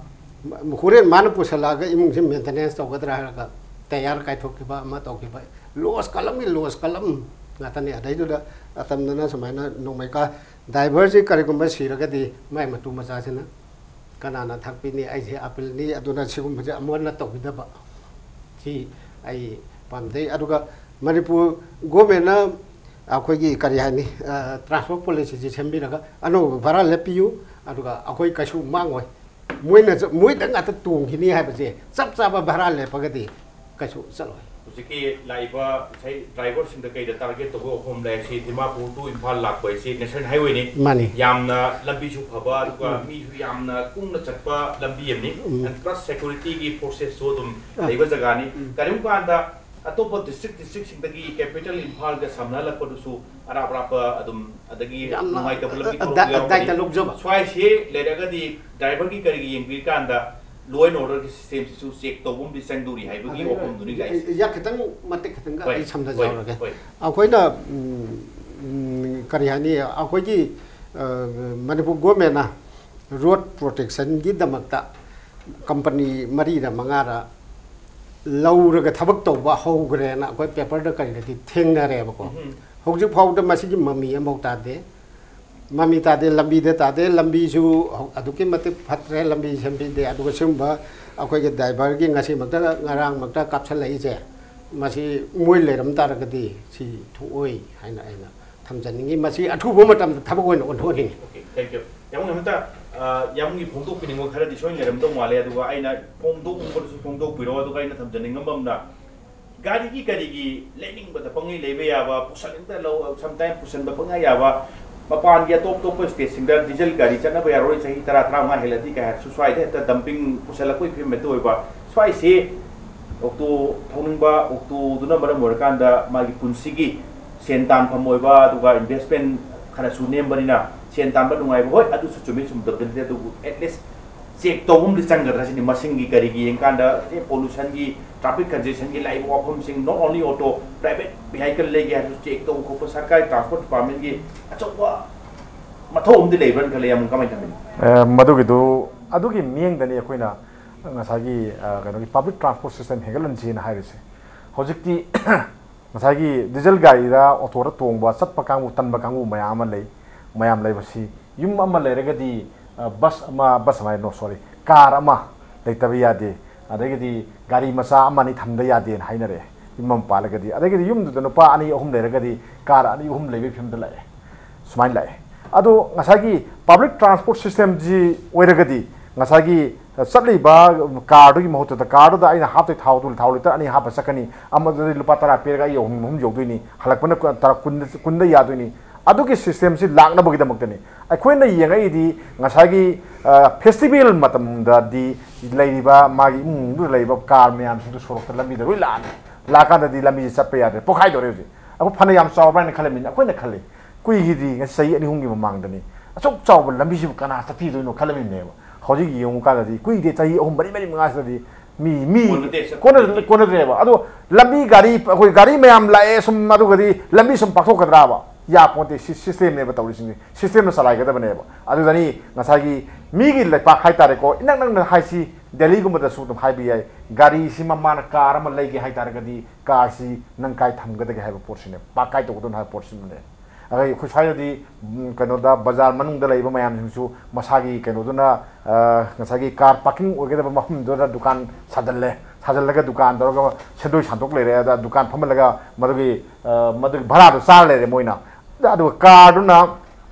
ꯍꯣꯔꯦꯟ ꯃꯥꯅ ꯄꯨꯁꯜꯂꯛꯑꯒ ꯏꯃꯨꯡꯁꯤ ꯃꯦꯟꯇꯦꯅꯦꯟꯁ ꯇꯧꯒꯗ꯭ꯔꯥ ꯍꯥꯏꯔꯒ ꯇꯌꯥꯔ ꯀꯥꯏꯊꯣꯛꯈꯤꯕ ꯑꯃ ꯇꯧꯈꯤꯕ꯫ ꯂꯣꯁ ꯀꯂꯝꯒꯤ ꯂꯣꯁ ꯀꯂꯝ ꯉꯥꯛꯇꯅꯤ꯫ ꯑꯗꯩꯗꯨꯗ ꯑꯇꯝꯗꯅ ꯁꯨꯃꯥꯏꯅ ꯅꯣꯡꯃꯩ ꯀꯥ ꯗ꯭ꯔꯥꯏꯚꯔꯁꯤ ꯀꯔꯤꯒꯨꯝꯕ ꯁꯤꯔꯒꯗꯤ ꯃꯥꯏ ꯃꯇꯨ ꯃꯆꯥꯁꯤꯅ ꯀꯅꯥꯅ ꯊꯥꯛꯄꯤꯅꯤ? ꯑꯩꯁꯦ ꯑꯄꯤꯜꯅꯤ꯫ ꯑꯗꯨꯅ ꯁꯤꯒꯨꯝꯕꯁꯦ ꯑꯃꯨꯛ ꯍꯟꯅ ꯇꯧꯕꯤꯗꯕ ꯁꯤ ꯑꯩ ꯄꯥꯝꯖꯩ꯫ ꯑꯗꯨꯒ ꯃꯅꯤꯄꯨꯔ ꯒꯣꯔꯃꯦꯟꯅ ꯑꯩꯈꯣꯏꯒꯤ ꯀꯔꯤ ꯍꯥꯏꯅꯤ, ꯇ꯭ꯔꯥꯟꯁꯄꯣꯔꯠ ꯄꯣꯂꯤꯁꯤꯁꯤ ꯁꯦꯝꯕꯤꯔꯒ ꯑꯅꯧꯕ ꯚꯔꯥ ꯂꯦꯞꯄꯤꯌꯨ꯫ ꯑꯗꯨꯒ ꯑꯩꯈꯣꯏ ꯀꯩꯁꯨ ꯃꯥꯡꯉꯣꯏ꯫ ꯃꯣꯏꯅ ꯆ-, ꯃꯣꯏꯗꯪ ꯉꯥꯛꯇ ꯇꯣꯡꯈꯤꯅꯤ ꯍꯥꯏꯕꯁꯦ ꯆꯞ ꯆꯥꯕ ꯚꯔꯥ ꯂꯦꯞꯄꯒꯗꯤ ꯀꯩꯁꯨ ꯆꯠꯂꯣꯏ꯫ ꯍꯧꯖꯤꯛꯀꯤ ꯂꯥꯛꯏꯕ ꯉꯁꯥꯏ ꯗ꯭ꯔꯥꯏꯚꯔꯁꯤꯡꯗ ꯀꯩꯗ ꯇꯥꯔꯒꯦꯠ ꯇꯧꯕ ꯋꯥꯐꯝ ꯂꯩ꯫ ꯁꯤ ꯗꯤꯃꯥꯄꯨꯔ ꯇꯨ ꯏꯝꯐꯥꯜ ꯂꯥꯛꯄ ꯍꯥꯏꯁꯤ ꯅꯦꯁꯅꯦꯜ ꯍꯥꯏꯋꯦꯅꯤ꯫ ꯃꯥꯅꯤ꯫ ꯌꯥꯝꯅ ꯂꯝꯕꯤꯁꯨ ꯐꯕ, ꯑꯗꯨꯒ ꯎꯝ꯫ ꯃꯤꯁꯨ ꯌꯥꯝꯅ ꯀꯨꯡꯅ ꯆꯠꯄ ꯂꯝꯕꯤ ꯑꯃꯅꯤ꯫ ꯎꯝ꯫ And plus ꯁꯦꯀ꯭ꯌꯨꯔꯤꯇꯤꯒꯤ ꯐꯣꯔꯁꯦꯁꯁꯨ ꯑꯗꯨꯝ ꯑꯥ꯫ ꯂꯩꯕ ꯖꯒꯥꯅꯤ꯫ ꯎꯝ꯫ ꯀꯔꯤꯒꯨꯝꯕ ꯀꯥꯟꯗ ꯑꯇꯣꯞꯄ ꯗꯤꯁꯇ꯭ꯔꯤꯛ ꯗꯤꯁꯇ꯭ꯔꯤꯛꯁꯤꯡꯗꯒꯤ ꯀꯦꯄꯤꯇꯦꯜ ꯏꯝꯐꯥꯜꯒ ꯁꯝꯅꯍꯜꯂꯛꯄꯗꯁꯨ ꯑꯔꯥꯞ ꯑꯔꯥꯞꯄ ꯑꯗꯨꯝ, ꯑꯗꯒꯤ ꯌꯥꯝꯅ ꯅꯨꯡꯉꯥꯏꯇꯕ ꯂꯝꯕꯤ ꯑ, ꯊꯣꯛꯂꯛꯄ ꯑ, ꯌꯥꯎꯔꯛꯀꯅꯤ꯫ ꯗꯥꯏꯇ ꯂꯧꯖꯕ꯫ ꯁ꯭ꯋꯥꯏꯁꯦ ꯂꯩꯔꯒꯗꯤ ꯗ꯭ꯔꯥꯏꯚꯔꯒꯤ ꯀꯔꯤꯒꯤ ꯌꯦꯡꯕꯤꯔꯀꯥꯟꯗ law and orderꯒꯤ systemꯁꯤꯁꯨ check ꯇꯧꯕ ꯑꯃꯗꯤ ꯆꯪꯗꯧꯔꯤ ꯍꯥꯏꯕꯒꯤ ꯑꯗꯨ ꯋꯥꯐꯝꯗꯨꯅꯤ ꯂꯥꯛꯏꯁꯦ꯫ ꯌꯥ-, ꯈꯤꯇꯪ ꯃꯇꯦꯛ ꯈꯤꯇꯪꯒ ꯍꯣꯏ, ꯑꯩ ꯁꯝꯖꯖꯍꯧꯔꯒꯦ꯫ ꯍꯣꯏ, ꯍꯣꯏ꯫ ꯑꯩꯈꯣꯏꯅ, ꯎꯝ, ꯎꯝ, ꯀꯔꯤ ꯍꯥꯏꯅꯤ, ꯑꯩꯈꯣꯏꯒꯤ, ꯑ, ꯃꯅꯤꯄꯨꯔ ꯒꯣꯔꯃꯦꯟꯅ ꯔꯣꯗ ꯄ꯭ꯔꯣꯇꯦꯛꯁꯟꯒꯤꯗꯃꯛꯇ ꯀꯝꯄꯅꯤ ꯃꯔꯤꯔ ꯃꯉꯥꯔ ꯂꯧꯔꯒ ꯊꯕꯛ ꯇꯧꯕ ꯍꯧꯈ꯭ꯔꯦꯅ ꯑꯩꯈꯣꯏ ꯄꯦꯄꯔꯗ ꯀꯔꯤꯗꯗꯤ ꯊꯦꯡꯅꯔꯦꯕꯀꯣ꯫ ꯎꯝ꯫ ꯍꯧꯖꯤꯛ ꯐꯥꯎꯗ ꯃꯁꯤꯒꯤ ꯃꯃꯤ ꯑꯃꯐꯥꯎ ꯇꯥꯗꯦ꯫ ꯃꯃꯤ ꯇꯥꯗꯦ, ꯂꯝꯕꯤꯗ ꯇꯥꯗꯦ, ꯂꯝꯕꯤꯁꯨ ꯑꯗꯨꯛꯀꯤ ꯃꯇꯤꯛ ꯐꯠꯇ꯭ꯔꯦ, ꯂꯝꯕꯤ ꯁꯦꯝꯕꯤꯗꯦ꯫ ꯑꯗꯨꯒ ꯁꯤꯒꯨꯝꯕ ꯑꯩꯈꯣꯏꯒꯤ ꯗ꯭ꯔꯥꯏꯚꯔꯒꯤ ꯉꯁꯤꯃꯛꯇ, ꯉꯔꯥꯡꯃꯛꯇ ꯀꯥꯞꯁꯜꯂꯛꯏꯁꯦ, ꯃꯁꯤ ꯃꯣꯏ ꯂꯩꯔꯝ ꯇꯥꯔꯒꯗꯤ ꯁꯤ ꯊꯣꯛꯑꯣꯏ ꯍꯥꯏꯅ ꯑꯩꯅ ꯊꯝꯖꯅꯤꯡꯉꯤ꯫ ꯃꯁꯤ ꯑꯊꯨꯕ ꯃꯇꯝꯗ ꯊꯕꯛ ꯑꯣꯏꯅ ꯑꯣꯟꯊꯣꯛꯍꯟꯅꯤꯡꯉꯤ꯫ Okay, thank you꯫ ꯌꯥꯝ ꯉꯝꯇ, ꯑ, ꯌꯥꯝꯒꯤ ꯐꯣꯡꯗꯣꯛꯄꯤꯅꯤꯡꯕ ꯈꯔꯗꯤ ꯁꯣꯏꯅ ꯂꯩꯔꯝꯗꯧ ꯃꯥꯜꯂꯦ, ꯑꯗꯨꯒ ꯑꯩꯅ ꯐꯣꯡꯗꯣꯛꯅꯤꯡꯕꯗꯨꯁꯨ ꯐꯣꯡꯗꯣꯛꯄꯤꯔꯣ꯫ ꯑꯗꯨꯒ ꯑꯩꯅ ꯊꯝꯖꯅꯤꯡꯉꯝꯕ ꯑꯃꯅ, ꯒꯥꯔꯤꯒꯤ ꯀꯔꯤꯒꯤ ꯂꯩꯅꯤꯡꯕꯗ ꯄꯪꯂꯩ ꯂꯩꯕ ꯌꯥꯕ, ꯄꯨꯁꯟꯅꯤꯡꯗ ꯂꯧ, sometime ꯄꯨꯁꯟꯕ ꯄꯪꯌꯥ ꯌꯥꯕ, ꯃꯄꯥꯟꯒꯤ ꯑꯇꯣꯞ ꯑꯇꯣꯞꯄ stateꯁꯤꯡꯗ ꯗꯤꯖꯜ ꯒꯥꯔꯤ ꯆꯠꯅꯕ ꯌꯥꯔꯣꯏ, ꯆꯍꯤ ꯇꯔꯥ, ꯇꯔꯥꯃꯉꯥ ꯍꯦꯜꯂꯗꯤ ꯀꯩ ꯍꯥꯏꯔꯁꯨ ꯁ꯭ꯋꯥꯏꯗ ꯍꯦꯛꯇ dumping ꯄꯨꯁꯜꯂꯛꯄꯒꯤ ꯐꯤꯕꯝ ꯍꯦꯛꯇ ꯑꯣꯏꯕ꯫ ꯁ꯭ꯋꯥꯏꯁꯤ ꯑꯣꯇꯣ ꯊꯧꯅꯤꯡꯕ, ꯑꯣꯇꯣꯗꯨꯅ ꯃꯔꯝ ꯑꯣꯏꯔꯀꯥꯟꯗ ꯃꯥꯒꯤ ꯄꯨꯟꯁꯤꯒꯤ ꯁꯦꯟ ꯇꯥꯟꯐꯝ ꯑꯣꯏꯕ, ꯑꯗꯨꯒ investment ꯈꯔꯁꯨ ꯅꯦꯝꯕꯅꯤꯅ ꯁꯦꯟ ꯇꯥꯟꯕ ꯅꯨꯡꯉꯥꯏꯕ, ꯍꯣꯏ, ꯑꯗꯨꯁꯨ ꯆꯨꯝꯃꯤ, ꯆꯨꯝꯗꯕꯗꯤ ꯅꯠꯇꯦ, ꯑꯗꯨꯕꯨ at least check ꯇꯧꯕ ꯑꯃꯗꯤ ꯆꯪꯒꯗ꯭ꯔꯥ ꯁꯤꯅꯤ꯫ ꯃꯁꯤꯡꯒꯤ ꯀꯔꯤꯒꯤ ꯌꯦꯡꯀꯥꯟꯗ pollutionꯒꯤ, traffic congestionꯒꯤ ꯂꯥꯛꯏꯕ ꯋꯥꯐꯝꯁꯤꯡ, not only auto, private vehicle ꯂꯩꯒꯦ ꯍꯥꯏꯔꯁꯨ check ꯇꯧꯕ ꯈꯣꯠꯄ ꯁꯔꯀꯥꯔꯒꯤ transport departmentꯒꯤ ꯑꯆꯧꯕ ꯃꯊꯧ ꯑꯃꯗꯤ ꯂꯩꯕ꯭ꯔꯥꯅ ꯈꯜꯂꯦ꯫ ꯌꯥꯝ ꯀꯃꯥꯏꯅ ꯈꯟꯕꯤꯅꯤ? ꯑꯦ, ꯃꯗꯨꯒꯤꯗꯨ ꯑꯗꯨꯒꯤ ꯃꯤꯠꯌꯦꯡꯗꯅꯤ ꯑꯩꯈꯣꯏꯅ ꯉꯁꯥꯏꯒꯤ ꯑ, ꯀꯩꯅꯣꯒꯤ ꯄꯕ꯭ꯂꯤꯛ ꯇ꯭ꯔꯥꯟꯁꯄꯣꯔꯠ ꯁꯤꯁꯇꯦꯝ ꯍꯦꯟꯒꯠꯍꯟꯁꯦꯅ ꯍꯥꯏꯔꯤꯁꯦ꯫ ꯍꯧꯖꯤꯛꯇꯤ ꯉꯁꯥꯏꯒꯤ ꯗꯤꯖꯜ ꯒꯥꯔꯤꯗ, ꯑꯣꯇꯣꯗ ꯇꯣꯡꯕ ꯆꯠꯄ ꯀꯥꯡꯕꯨ, ꯇꯟꯕ ꯀꯥꯡꯕꯨ ꯃꯌꯥꯝ ꯑꯃ ꯂꯩ꯫ ꯃꯌꯥꯝ ꯂꯩꯕꯁꯤ, ꯌꯨꯝ ꯑꯃ ꯂꯩꯔꯒꯗꯤ ꯑ, ꯕꯁ ꯑꯃ, ꯕꯁ ꯑꯃ ꯍꯥꯏꯅꯣ, ꯁꯣꯔꯤ, ꯀꯥꯔ ꯑꯃ ꯂꯩꯇꯕ ꯌꯥꯗꯦ, ꯑꯗꯒꯤꯗꯤ ꯒꯥꯔꯤ ꯃꯆꯥ ꯑꯃ ꯑꯅꯤ ꯊꯝꯗ ꯌꯥꯗꯦꯅ ꯍꯥꯏꯅꯔꯛꯑꯦ꯫ ꯌꯨꯝ ꯑꯃ ꯄꯥꯜꯂꯒꯗꯤ, ꯑꯗꯒꯤꯗꯤ ꯌꯨꯝꯗꯨꯗ ꯅꯨꯄꯥ ꯑꯅꯤ ꯑꯍꯨꯝ ꯂꯩꯔꯒꯗꯤ ꯀꯥꯔ ꯑꯅꯤ ꯑꯍꯨꯝ ꯂꯩꯕꯒꯤ ꯐꯤꯕꯝꯗ ꯂꯥꯛꯑꯦ꯫ ꯁꯨꯃꯥꯏꯅ ꯂꯥꯛꯑꯦ꯫ ꯑꯗꯣ ꯉꯁꯥꯏꯒꯤ ꯄꯕ꯭ꯂꯤꯛ ꯇ꯭ꯔꯥꯟꯁꯄꯣꯔꯠ ꯁꯤꯁꯇꯦꯝꯁꯤ ꯑꯣꯏꯔꯒꯗꯤ, ꯉꯁꯥꯏꯒꯤ ꯆꯠꯂꯤꯕ ꯀꯥꯔꯗꯨꯒꯤ ꯃꯍꯨꯠꯇꯗ, ꯀꯥꯔꯗꯨꯗ ꯑꯩꯅ ꯍꯥꯞꯇꯣꯏ ꯊꯥꯎꯗꯨ, ꯊꯥꯎ ꯂꯤꯇꯔ ꯑꯅꯤ ꯍꯥꯞꯄ ꯆꯠꯀꯅꯤ, ꯑꯃꯗꯨꯗꯗꯤ ꯂꯨꯄꯥ ꯇꯔꯥ ꯄꯤꯔꯒ ꯑꯩ ꯑꯍꯨꯝ, ꯑꯍꯨꯝ ꯌꯧꯗꯣꯏꯅꯤ, ꯍꯜꯂꯛꯄꯅ ꯀꯨꯟ, ꯇꯔꯥ, ꯀꯨꯟꯗ, ꯀꯨꯟꯗ ꯌꯥꯗꯣꯏꯅꯤ꯫ ꯑꯗꯨꯒꯤ ꯁꯤꯁꯇꯦꯝꯁꯤ ꯂꯥꯛꯅꯕꯒꯤꯗꯃꯛꯇꯅꯤ꯫ ꯑꯩꯈꯣꯏꯅ ꯌꯦꯡꯉꯛꯏꯗꯤ ꯉꯁꯥꯏꯒꯤ, ꯑ, ꯐꯦꯁꯇꯤꯚꯦꯜ ꯃꯇꯝꯗꯗꯤ ꯂꯩꯔꯤꯕ ꯃꯥꯒꯤ ꯏꯃꯨꯡꯗꯨꯗ ꯂꯩꯕ ꯀꯥꯔ ꯃꯌꯥꯝꯁꯤꯡꯗꯨ ꯁꯣꯔꯣꯛꯇ, ꯂꯝꯕꯤꯗ ꯂꯣꯏ ꯂꯥꯛꯑꯅꯤ꯫ ꯂꯥꯛꯑꯀꯥꯟꯗꯗꯤ ꯂꯝꯕꯤꯁꯤ ꯆꯠꯄ ꯌꯥꯗ꯭ꯔꯦ, ꯄꯣꯛꯈꯥꯏꯗꯧꯔꯦ ꯍꯧꯖꯤꯛ꯫ ꯑꯩꯈꯣꯏ ꯐꯅ ꯌꯥꯝ ꯆꯥꯎꯕ꯭ꯔꯥ ꯍꯥꯏꯅ ꯈꯜꯂꯝꯃꯤꯅ, ꯑꯩꯈꯣꯏꯅ ꯈꯜꯂꯤ, ꯀꯨꯏꯈꯤꯗꯤ, ꯉꯁꯤ ꯆꯍꯤ ꯑꯅꯤ ꯑꯍꯨꯝꯒꯤ ꯃꯃꯥꯡꯗꯅꯤ, ꯑꯁꯨꯛ ꯆꯥꯎꯕ ꯂꯝꯕꯤꯁꯤꯕꯨ ꯀꯅꯥ ꯆꯠꯄꯤꯗꯣꯏꯅꯣ ꯈꯜꯂꯝꯃꯤꯕꯅꯦꯕ꯫ ꯍꯧꯖꯤꯛ ꯌꯦꯡꯉꯨꯀꯥꯟꯗꯗꯤ ꯀꯨꯏꯗꯦ, ꯆꯍꯤ ꯑꯍꯨꯝ, ꯃꯔꯤ, ꯃꯔꯤ, ꯃꯉꯥꯁꯤꯗꯗꯤ ꯃꯤ, ꯃꯤ ꯀꯣꯟꯅꯗꯦ, ꯆꯠꯄ ꯀꯣꯟꯅ-, ꯅꯠꯇꯦ꯫ ꯀꯣꯟꯅꯗ꯭ꯔꯦꯕ꯫ ꯑꯗꯣ ꯂꯝꯕꯤ ꯒꯥꯔꯤ, ꯑꯩꯈꯣꯏ ꯒꯥꯔꯤ ꯃꯌꯥꯝ ꯂꯥꯛꯑꯦ ꯁꯨꯝ, ꯑꯗꯨꯒꯗꯤ ꯂꯝꯕꯤ ꯁꯨꯝ ꯄꯥꯛꯊꯣꯛꯀꯗ꯭ꯔꯥꯕ? ꯌꯥꯄꯣꯟꯇꯦ꯫ ꯁꯤ ꯁꯤꯁꯇꯦꯝꯅꯦꯕ ꯇꯧꯔꯤꯁꯤꯡꯁꯦ, ꯁꯤꯁꯇꯦꯝꯅ ꯆꯂꯥꯏꯒꯗꯕꯅꯦꯕ꯫ ꯑꯗꯨꯗꯅꯤ ꯉꯁꯥꯏꯒꯤ ꯃꯤꯒꯤ ꯂꯩꯄꯥꯛ ꯍꯥꯏꯇꯥꯔꯦꯀꯣ, ꯏꯅꯛ ꯅꯛꯅ ꯍꯥꯏꯁꯤ, ꯗꯦꯜꯂꯤꯒꯨꯝꯕꯗꯁꯨ ꯑꯗꯨꯝ ꯍꯥꯏꯕ ꯌꯥꯏ, ꯒꯥꯔꯤꯁꯤꯃ ꯃꯥꯅ ꯀꯥꯔ ꯑꯃ ꯂꯩꯒꯦ ꯍꯥꯏꯇꯥꯔꯒꯗꯤ, ꯀꯥꯔꯁꯤ ꯅꯪ ꯀꯥꯏ ꯊꯝꯒꯗꯒꯦ ꯍꯥꯏꯕ ꯄꯣꯠꯁꯤꯅꯦ, ꯄꯥꯔꯛ ꯀꯥꯏ ꯇꯧꯒꯗꯕꯅꯣ ꯍꯥꯏꯕ ꯄꯣꯠꯁꯤꯃꯅꯦ꯫ ꯑꯗꯩ ꯑꯩꯈꯣꯏ ꯁ꯭ꯋꯥꯏꯗꯗꯤ, ꯎꯝ, ꯀꯩꯅꯣꯗ, ꯕꯖꯥꯔ ꯃꯅꯨꯡꯗ ꯂꯩꯕ ꯃꯌꯥꯝꯁꯤꯡꯁꯨ ꯃꯁꯥꯒꯤ ꯀꯩꯅꯣꯗꯨꯅ, ꯑ, ꯉꯁꯥꯏꯒꯤ ꯀꯥꯔ ꯄꯥꯔꯀꯤꯡ ꯑꯣꯏꯒꯗꯕ ꯃꯐꯝꯗꯨꯗ ꯗꯨꯀꯥꯟ ꯁꯥꯖꯜꯂꯦ, ꯁꯥꯖꯜꯂꯒ ꯗꯨꯀꯥꯟ ꯇꯧꯔꯒ ꯁꯦꯟꯗꯣꯏ ꯁꯥꯟꯗꯣꯛ ꯂꯩꯔꯦ, ꯑꯗ ꯗꯨꯀꯥꯟ ꯐꯝꯍꯜꯂꯒ ꯃꯗꯨꯒꯤ, ꯑ, ꯃꯗꯨꯒꯤ ꯚꯔꯥꯗꯣ ꯆꯥꯔ ꯂꯩꯔꯦ ꯃꯣꯏꯅ꯫ ꯑꯗꯨꯒ ꯀꯥꯔꯗꯨꯅ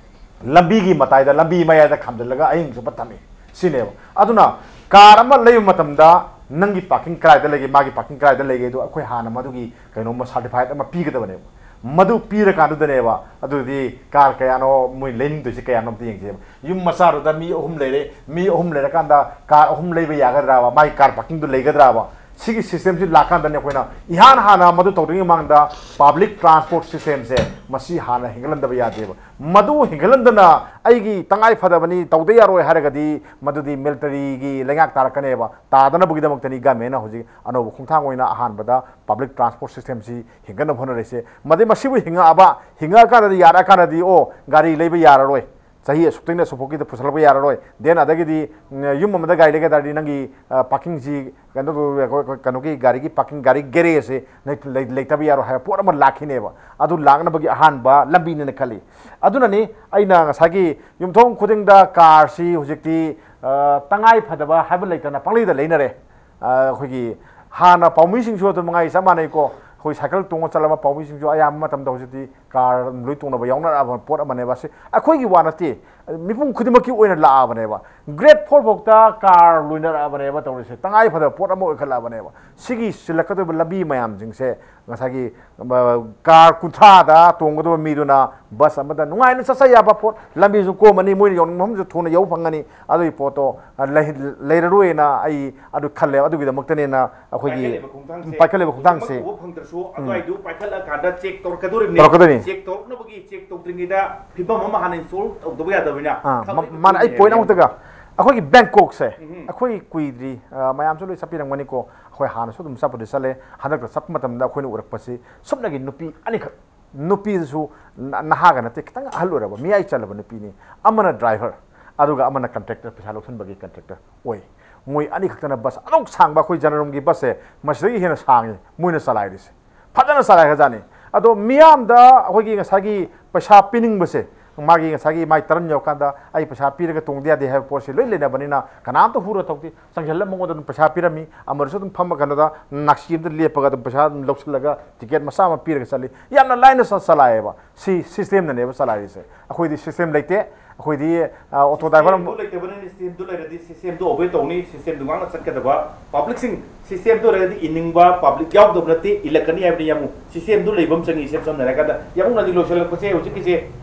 ꯂꯝꯕꯤꯒꯤ ꯃꯇꯥꯏꯗ, ꯂꯝꯕꯤ ꯃꯌꯥꯏꯗ ꯈꯥꯝꯖꯤꯜꯂꯒ ꯑꯍꯤꯡ ꯆꯨꯞꯄ ꯊꯝꯃꯤ꯫ ꯁꯤꯅꯦꯕ꯫ ꯑꯗꯨꯅ ꯀꯥꯔ ꯑꯃ ꯂꯩꯕ ꯃꯇꯝꯗ ꯅꯪꯒꯤ ꯄꯥꯔꯀꯤꯡ ꯀꯗꯥꯏꯗ ꯂꯩꯒꯦ, ꯃꯥꯒꯤ ꯄꯥꯔꯀꯤꯡ ꯀꯗꯥꯏꯗ ꯂꯩꯒꯦ, ꯑꯗꯣ ꯑꯩꯈꯣꯏ ꯍꯥꯟꯅ ꯃꯗꯨꯒꯤ ꯀꯩꯅꯣꯝꯃ, ꯁꯥꯔꯇꯤꯐꯥꯏꯠ ꯑꯃ ꯄꯤꯒꯗꯕꯅꯦꯕ꯫ ꯃꯗꯨ ꯄꯤꯔꯀꯥꯟꯗꯨꯗꯅꯦꯕ, ꯑꯗꯨꯗꯤ ꯀꯥꯔ ꯀꯌꯥꯅꯣ ꯃꯣꯏ ꯂꯩꯅꯤꯡꯗꯣꯏꯁꯦ, ꯀꯌꯥꯅꯣ ꯑꯝꯇ ꯌꯦꯡꯁꯦꯕ꯫ ꯌꯨꯝ ꯃꯆꯥꯗꯨꯗ ꯃꯤ ꯑꯍꯨꯝ ꯂꯩꯔꯦ, ꯃꯤ ꯑꯍꯨꯝ ꯂꯩꯔꯀꯥꯟꯗ ꯀꯥꯔ ꯑꯍꯨꯝ ꯂꯩꯕ ꯌꯥꯒꯗ꯭ꯔꯥꯕ? ꯃꯥꯒꯤ ꯀꯥꯔ ꯄꯥꯔꯀꯤꯡꯗꯨ ꯂꯩꯒꯗ꯭ꯔꯥꯕ? ꯁꯤꯒꯤ ꯁꯤꯁꯇꯦꯝꯁꯤ ꯂꯥꯛꯀꯥꯟꯗꯅꯦ ꯑꯩꯈꯣꯏꯅ ꯏꯍꯥꯟ ꯍꯥꯟꯅ ꯃꯗꯨ ꯇꯧꯗ꯭ꯔꯤꯉꯩ ꯃꯃꯥꯡꯗ ꯄꯕ꯭ꯂꯤꯛ ꯇ꯭ꯔꯥꯟꯁꯄꯣꯔꯠ ꯁꯤꯁꯇꯦꯝꯁꯦ ꯃꯁꯤ ꯍꯥꯟꯅ ꯍꯦꯟꯒꯠꯍꯟꯗꯕ ꯌꯥꯗꯦꯕ꯫ ꯃꯗꯨ ꯍꯦꯟꯒꯠꯍꯟꯗꯅ ꯑꯩꯒꯤ ꯇꯉꯥꯏ ꯐꯗꯕꯅꯤ, ꯇꯧꯗ ꯌꯥꯔꯣꯏ ꯍꯥꯏꯔꯒꯗꯤ ꯃꯗꯨꯗꯤ ꯃꯤꯂꯤꯇꯔꯤꯒꯤ ꯂꯩꯉꯥꯛ ꯇꯥꯔꯛꯀꯅꯦꯕ꯫ ꯇꯥꯗꯅꯕꯒꯤꯗꯃꯛꯇꯅꯤ ꯒꯃꯦꯟꯅ ꯍꯧꯖꯤꯛ ꯑꯅꯧꯕ ꯈꯣꯡꯊꯥꯡ ꯑꯣꯏꯅ ꯑꯍꯥꯟꯕꯗ ꯄꯕ꯭ꯂꯤꯛ ꯇ꯭ꯔꯥꯟꯁꯄꯣꯔꯠ ꯁꯤꯁꯇꯦꯝꯁꯤ ꯍꯦꯟꯒꯠꯅꯕ ꯍꯣꯠꯅꯔꯤꯁꯦ꯫ ꯃꯗꯩ ꯃꯁꯤꯕꯨ ꯍꯤꯡꯉꯛꯑꯕ, ꯍꯤꯡꯉꯛꯑꯀꯥꯟꯗꯗꯤ, ꯌꯥꯔꯛꯑꯀꯥꯟꯗꯗꯤ, ꯑꯣ, ꯒꯥꯔꯤ ꯂꯩꯕ ꯌꯥꯔꯔꯣꯏ, ꯆꯍꯤ ꯑꯁꯨꯛꯇꯩꯅ ꯑꯁꯨꯛꯐꯥꯎꯒꯤꯗ ꯄꯨꯁꯜꯂꯛꯄ ꯌꯥꯔꯔꯣꯏ, then ꯑꯗꯒꯤꯗꯤ ꯎꯝ, ꯌꯨꯝ ꯑꯃꯗ ꯒꯥꯔꯤ ꯂꯩꯒ ꯇꯥꯔꯗꯤ ꯅꯪꯒꯤ ꯄꯥꯔꯀꯤꯡꯁꯤ ꯀꯩꯅꯣ ꯇꯧ-, ꯑꯩꯈꯣꯏ ꯀꯩꯅꯣꯒꯤ ꯒꯥꯔꯤꯒꯤ ꯄꯥꯔꯀꯤꯡ, ꯒꯥꯔꯤ ꯒꯦꯔꯦꯖꯁꯦ ꯂꯩ-, ꯂꯩ-, ꯂꯩꯇꯕ ꯌꯥꯔꯣꯏ ꯍꯥꯏꯕ ꯄꯣꯠ ꯑꯃ ꯂꯥꯛꯈꯤꯅꯦꯕ꯫ ꯑꯗꯨ ꯂꯥꯛꯅꯕꯒꯤ ꯑꯍꯥꯟꯕ ꯂꯝꯕꯤꯅꯦꯅ ꯈꯜꯂꯤ꯫ ꯑꯗꯨꯅꯅꯤ ꯑꯩꯅ ꯉꯁꯥꯏꯒꯤ ꯌꯨꯝꯊꯣꯡ ꯈꯨꯗꯤꯡꯗ ꯀꯥꯔꯁꯤ ꯍꯧꯖꯤꯛꯇꯤ ꯑ, ꯇꯉꯥꯏ ꯐꯗꯕ ꯍꯥꯏꯕ ꯂꯩꯇꯅ ꯄꯪꯂꯩꯗ ꯂꯩꯅꯔꯦ꯫ ꯑ, ꯑꯩꯈꯣꯏꯒꯤ ꯍꯥꯟꯅ ꯄꯥꯎꯃꯤꯁꯤꯡꯁꯨ ꯑꯗꯨꯝ ꯃꯉꯥꯏ ꯆꯞ ꯃꯥꯟꯅꯩꯀꯣ, ꯑꯩꯈꯣꯏ ꯁꯥꯏꯀꯜ ꯇꯣꯡꯉ ꯆꯠꯂꯝꯕ ꯄꯥꯎꯃꯤꯁꯤꯡꯁꯨ ꯑꯌꯥꯝꯕ ꯃꯇꯝꯗ ꯍꯧꯖꯤꯛꯇꯤ ꯀꯥꯔ ꯑꯗꯨꯝ ꯂꯣꯏ ꯇꯣꯡꯅꯕ ꯌꯥꯎꯅꯔꯛꯑꯕ ꯄꯣꯠ ꯑꯃꯅꯦꯕ꯫ ꯁꯤ ꯑꯩꯈꯣꯏꯒꯤ ꯋꯥ ꯅꯠꯇꯦ, ꯃꯤꯄꯨꯝ ꯈꯨꯗꯤꯡꯃꯛꯀꯤ ꯑꯣꯏꯅ ꯂꯥꯛꯑꯕꯅꯦꯕ꯫ Grade four ꯐꯥꯎꯇ ꯀꯥꯔ ꯂꯣꯏꯅꯔꯛꯑꯕꯅꯦꯕ ꯇꯧꯔꯤꯁꯦ, ꯇꯉꯥꯏ ꯐꯗꯕ ꯄꯣꯠ ꯑꯃ ꯑꯣꯏꯈꯠꯂꯛꯑꯕꯅꯦꯕ꯫ ꯁꯤꯒꯤ ꯆꯤꯜꯂꯛꯀꯗꯧꯔꯤꯕ ꯂꯝꯕꯤ ꯃꯌꯥꯝꯁꯤꯡꯁꯦ ꯉꯁꯥꯏꯒꯤ, ꯑ, ꯀꯥꯔ ꯀꯨꯟꯊ꯭ꯔꯥꯗ ꯇꯣꯡꯒꯗꯕ ꯃꯤꯗꯨꯅ ꯕꯁ ꯑꯃꯗ ꯅꯨꯡꯉꯥꯏꯅ ꯆꯠꯆ ꯌꯥꯕ ꯄꯣꯠ, ꯂꯝꯕꯤꯁꯨ ꯀꯣꯝꯃꯅꯤ, ꯃꯣꯏꯅ ꯌꯧꯅꯤꯡꯕ ꯃꯐꯝꯁꯨ ꯊꯨꯅ ꯌꯧꯕ ꯐꯪꯒꯅꯤ꯫ ꯑꯗꯨꯒꯤ ꯄꯣꯠꯇꯣ, ꯑ, ꯂꯩ-, ꯂꯩꯔꯔꯣꯏꯅ ꯑꯩ ꯑꯗꯨ ꯈꯜꯂꯦ꯫ ꯑꯗꯨꯒꯤꯗꯃꯛꯇꯅꯦꯅ ꯑꯩꯈꯣꯏꯒꯤ ꯄꯥꯏꯈꯠꯂꯤꯕ ꯈꯣꯡꯊꯥꯡꯁꯦ ꯄꯥꯏꯈꯠꯂꯤꯕ ꯈꯣꯡꯊꯥꯡꯁꯦ꯫ ꯍꯧꯖꯤꯛꯃꯛ ꯎꯕ ꯐꯪꯗ꯭ꯔꯁꯨ ꯎꯝ꯫ ꯑꯗꯨꯋꯥꯏꯗꯨ ꯄꯥꯏꯈꯠꯂꯀꯥꯟꯗ ꯆꯦꯛ ꯇꯧꯔꯛꯀꯗꯧꯔꯤꯕꯅꯤ꯫ ꯇꯧꯔꯛꯀꯗꯣꯏꯅꯤ꯫ ꯆꯦꯛ ꯇꯧꯔꯛꯅꯕꯒꯤ, ꯆꯦꯛ ꯇꯧꯗ꯭ꯔꯤꯉꯩꯗ ꯐꯤꯕꯝ ꯑꯃ ꯍꯥꯟꯅ ꯏꯟꯁꯇꯣꯜ ꯇꯧꯗꯕ ꯌꯥꯗꯕꯅꯤꯅ ꯑꯥ, ꯊꯕꯛ ꯃ-, ꯃꯥꯅ ꯑꯩ ꯂꯩꯇꯕꯅꯤꯅ ꯄꯣꯏꯟ ꯑꯃꯈꯛꯇꯒ, ꯑꯩꯈꯣꯏꯒꯤ ꯕꯦꯡꯀꯣꯛꯁꯦ, ꯎꯝ꯫ ꯑꯩꯈꯣꯏ ꯀꯨꯏꯗ꯭ꯔꯤ, ꯑ, ꯃꯌꯥꯝꯁꯨ ꯂꯣꯏ ꯆꯠꯄꯤꯔꯝꯒꯅꯤꯀꯣ꯫ ꯑꯩꯈꯣꯏ ꯍꯥꯟꯅꯁꯨ ꯑꯗꯨꯝ ꯆꯠꯄꯨꯗꯤ ꯆꯠꯂꯦ, ꯍꯟꯗꯛꯇ ꯆꯠꯄ ꯃꯇꯝꯗ ꯑꯩꯈꯣꯏꯅ ꯎꯔꯛꯄꯁꯤ ꯁꯨꯞꯅꯒꯤ ꯅꯨꯄꯤ ꯑꯅꯤꯈꯛ, ꯅꯨꯄꯤꯗꯨꯁꯨ ꯅ-, ꯅꯍꯥꯒ ꯅꯠꯇꯦ, ꯈꯤꯇꯪ ꯑꯍꯜ ꯑꯣꯏꯔꯕ, ꯃꯤꯌꯥꯏ ꯆꯜꯂꯕ ꯅꯨꯄꯤꯅꯤ꯫ ꯑꯃꯅ ꯗ꯭ꯔꯥꯏꯚꯔ, ꯑꯗꯨꯒ ꯑꯃꯅ ꯀꯟꯇ꯭ꯔꯦꯛꯇꯔ, ꯄꯩꯁꯥ ꯂꯧꯁꯤꯟꯕꯒꯤ ꯀꯟꯇ꯭ꯔꯦꯛꯇꯔ ꯑꯣꯏ꯫ ꯃꯣꯏ ꯑꯅꯤꯈꯛꯇꯅ ꯕꯁ ꯑꯗꯨꯛ ꯁꯥꯡꯕ, ꯑꯩꯈꯣꯏ ꯖꯅꯔꯦꯜꯒꯤ ꯕꯁꯁꯦ ꯃꯁꯤꯗꯒꯤ ꯍꯦꯟꯅ ꯁꯥꯡꯉꯤ ꯃꯣꯏꯅ ꯆꯂꯥꯏꯔꯤꯁꯦ꯫ ꯐꯖꯅ ꯆꯂꯥꯏꯈ꯭ꯔꯖꯥꯠꯅꯤ꯫ ꯑꯗꯣ ꯃꯤꯌꯥꯝꯗ ꯑꯩꯈꯣꯏꯒꯤ ꯉꯁꯥꯏꯒꯤ ꯄꯩꯁꯥ ꯄꯤꯅꯤꯡꯕꯁꯦ, ꯃꯥꯒꯤ ꯉꯁꯥꯏꯒꯤ ꯃꯥꯏ ꯇꯔꯟ ꯌꯧꯔꯀꯥꯟꯗ ꯑꯩ ꯄꯩꯁꯥ ꯄꯤꯔꯒ ꯇꯣꯡꯗ ꯌꯥꯗꯦ ꯍꯥꯏꯕ ꯄꯣꯠꯁꯦ ꯂꯣꯏ ꯂꯩꯅꯕꯅꯤꯅ, ꯀꯅꯥꯝꯇ ꯍꯨꯔ ꯇꯧꯗꯦ꯫ ꯆꯪꯁꯤꯜꯂ ꯃꯉꯣꯟꯗ ꯑꯗꯨꯝ ꯄꯩꯁꯥ ꯄꯤꯔꯝꯃꯤ꯫ ꯑꯃꯔꯁꯨ ꯑꯗꯨꯝ ꯐꯝꯃ ꯀꯩꯅꯣꯗ ꯅꯥꯛꯁꯤ ꯑꯃꯗ ꯂꯦꯞꯄꯒ ꯑꯗꯨꯝ ꯄꯩꯁꯥ ꯑꯗꯨꯝ ꯂꯧꯁꯤꯜꯂꯒ ꯇꯤꯀꯦꯠ ꯃꯆꯥ ꯑꯃ ꯄꯤꯔꯒ ꯆꯠꯂꯤ꯫ ꯌꯥꯝꯅ ꯂꯥꯏꯅ ꯆ-, ꯆꯂꯥꯏꯌꯦꯕ꯫ ꯁꯤ ꯁꯤꯁꯇꯦꯝꯅꯅꯦꯕ ꯆꯂꯥꯏꯔꯤꯁꯦ꯫ ꯑꯩꯈꯣꯏꯗꯤ ꯁꯤꯁꯇꯦꯝ ꯂꯩꯇꯦ꯫ ꯑꯩꯈꯣꯏꯗꯤ, ꯑ, ꯑꯣꯇꯣ ꯗ꯭ꯔꯥꯏꯚꯔ ꯑꯃ ꯁꯤꯁꯇꯦꯝꯗꯨ ꯂꯩꯇꯕꯅꯤꯅ, ꯁꯤꯁꯇꯦꯝꯗꯨ ꯂꯩꯔꯗꯤ ꯁꯤꯁꯇꯦꯝꯗꯨ ꯑꯣꯕꯦ ꯇꯧꯅꯤ, ꯁꯤꯁꯇꯦꯝꯗꯨ ꯉꯥꯛꯅ ꯆꯠꯀꯗꯕ꯫ ꯄꯕ꯭ꯂꯤꯛꯁꯤꯡ ꯁꯤꯁꯇꯦꯝꯗꯨ ꯂꯩꯔꯗꯤ ꯏꯅꯤꯡꯕ ꯄꯕ꯭ꯂꯤꯛ ꯌꯥꯎꯗꯕ ꯅꯠꯇꯦ, ꯏꯜꯂꯛꯀꯅꯤ ꯍꯥꯏꯕꯅꯤ ꯌꯥꯝꯕꯨꯡ꯫ ꯁꯤꯁꯇꯦꯝꯗꯨ ꯂꯩꯕ ꯑꯃ ꯆꯪꯉꯤ꯫ ꯏꯁꯝ ꯁꯝꯅ ꯍꯥꯏꯔꯀꯥꯟꯗ ꯌꯥꯝꯕꯨꯡꯅꯗꯤ ꯂꯣꯏꯁꯤꯜꯂꯛꯄꯁꯦ ꯍꯧꯖꯤꯛꯀꯤꯁꯦ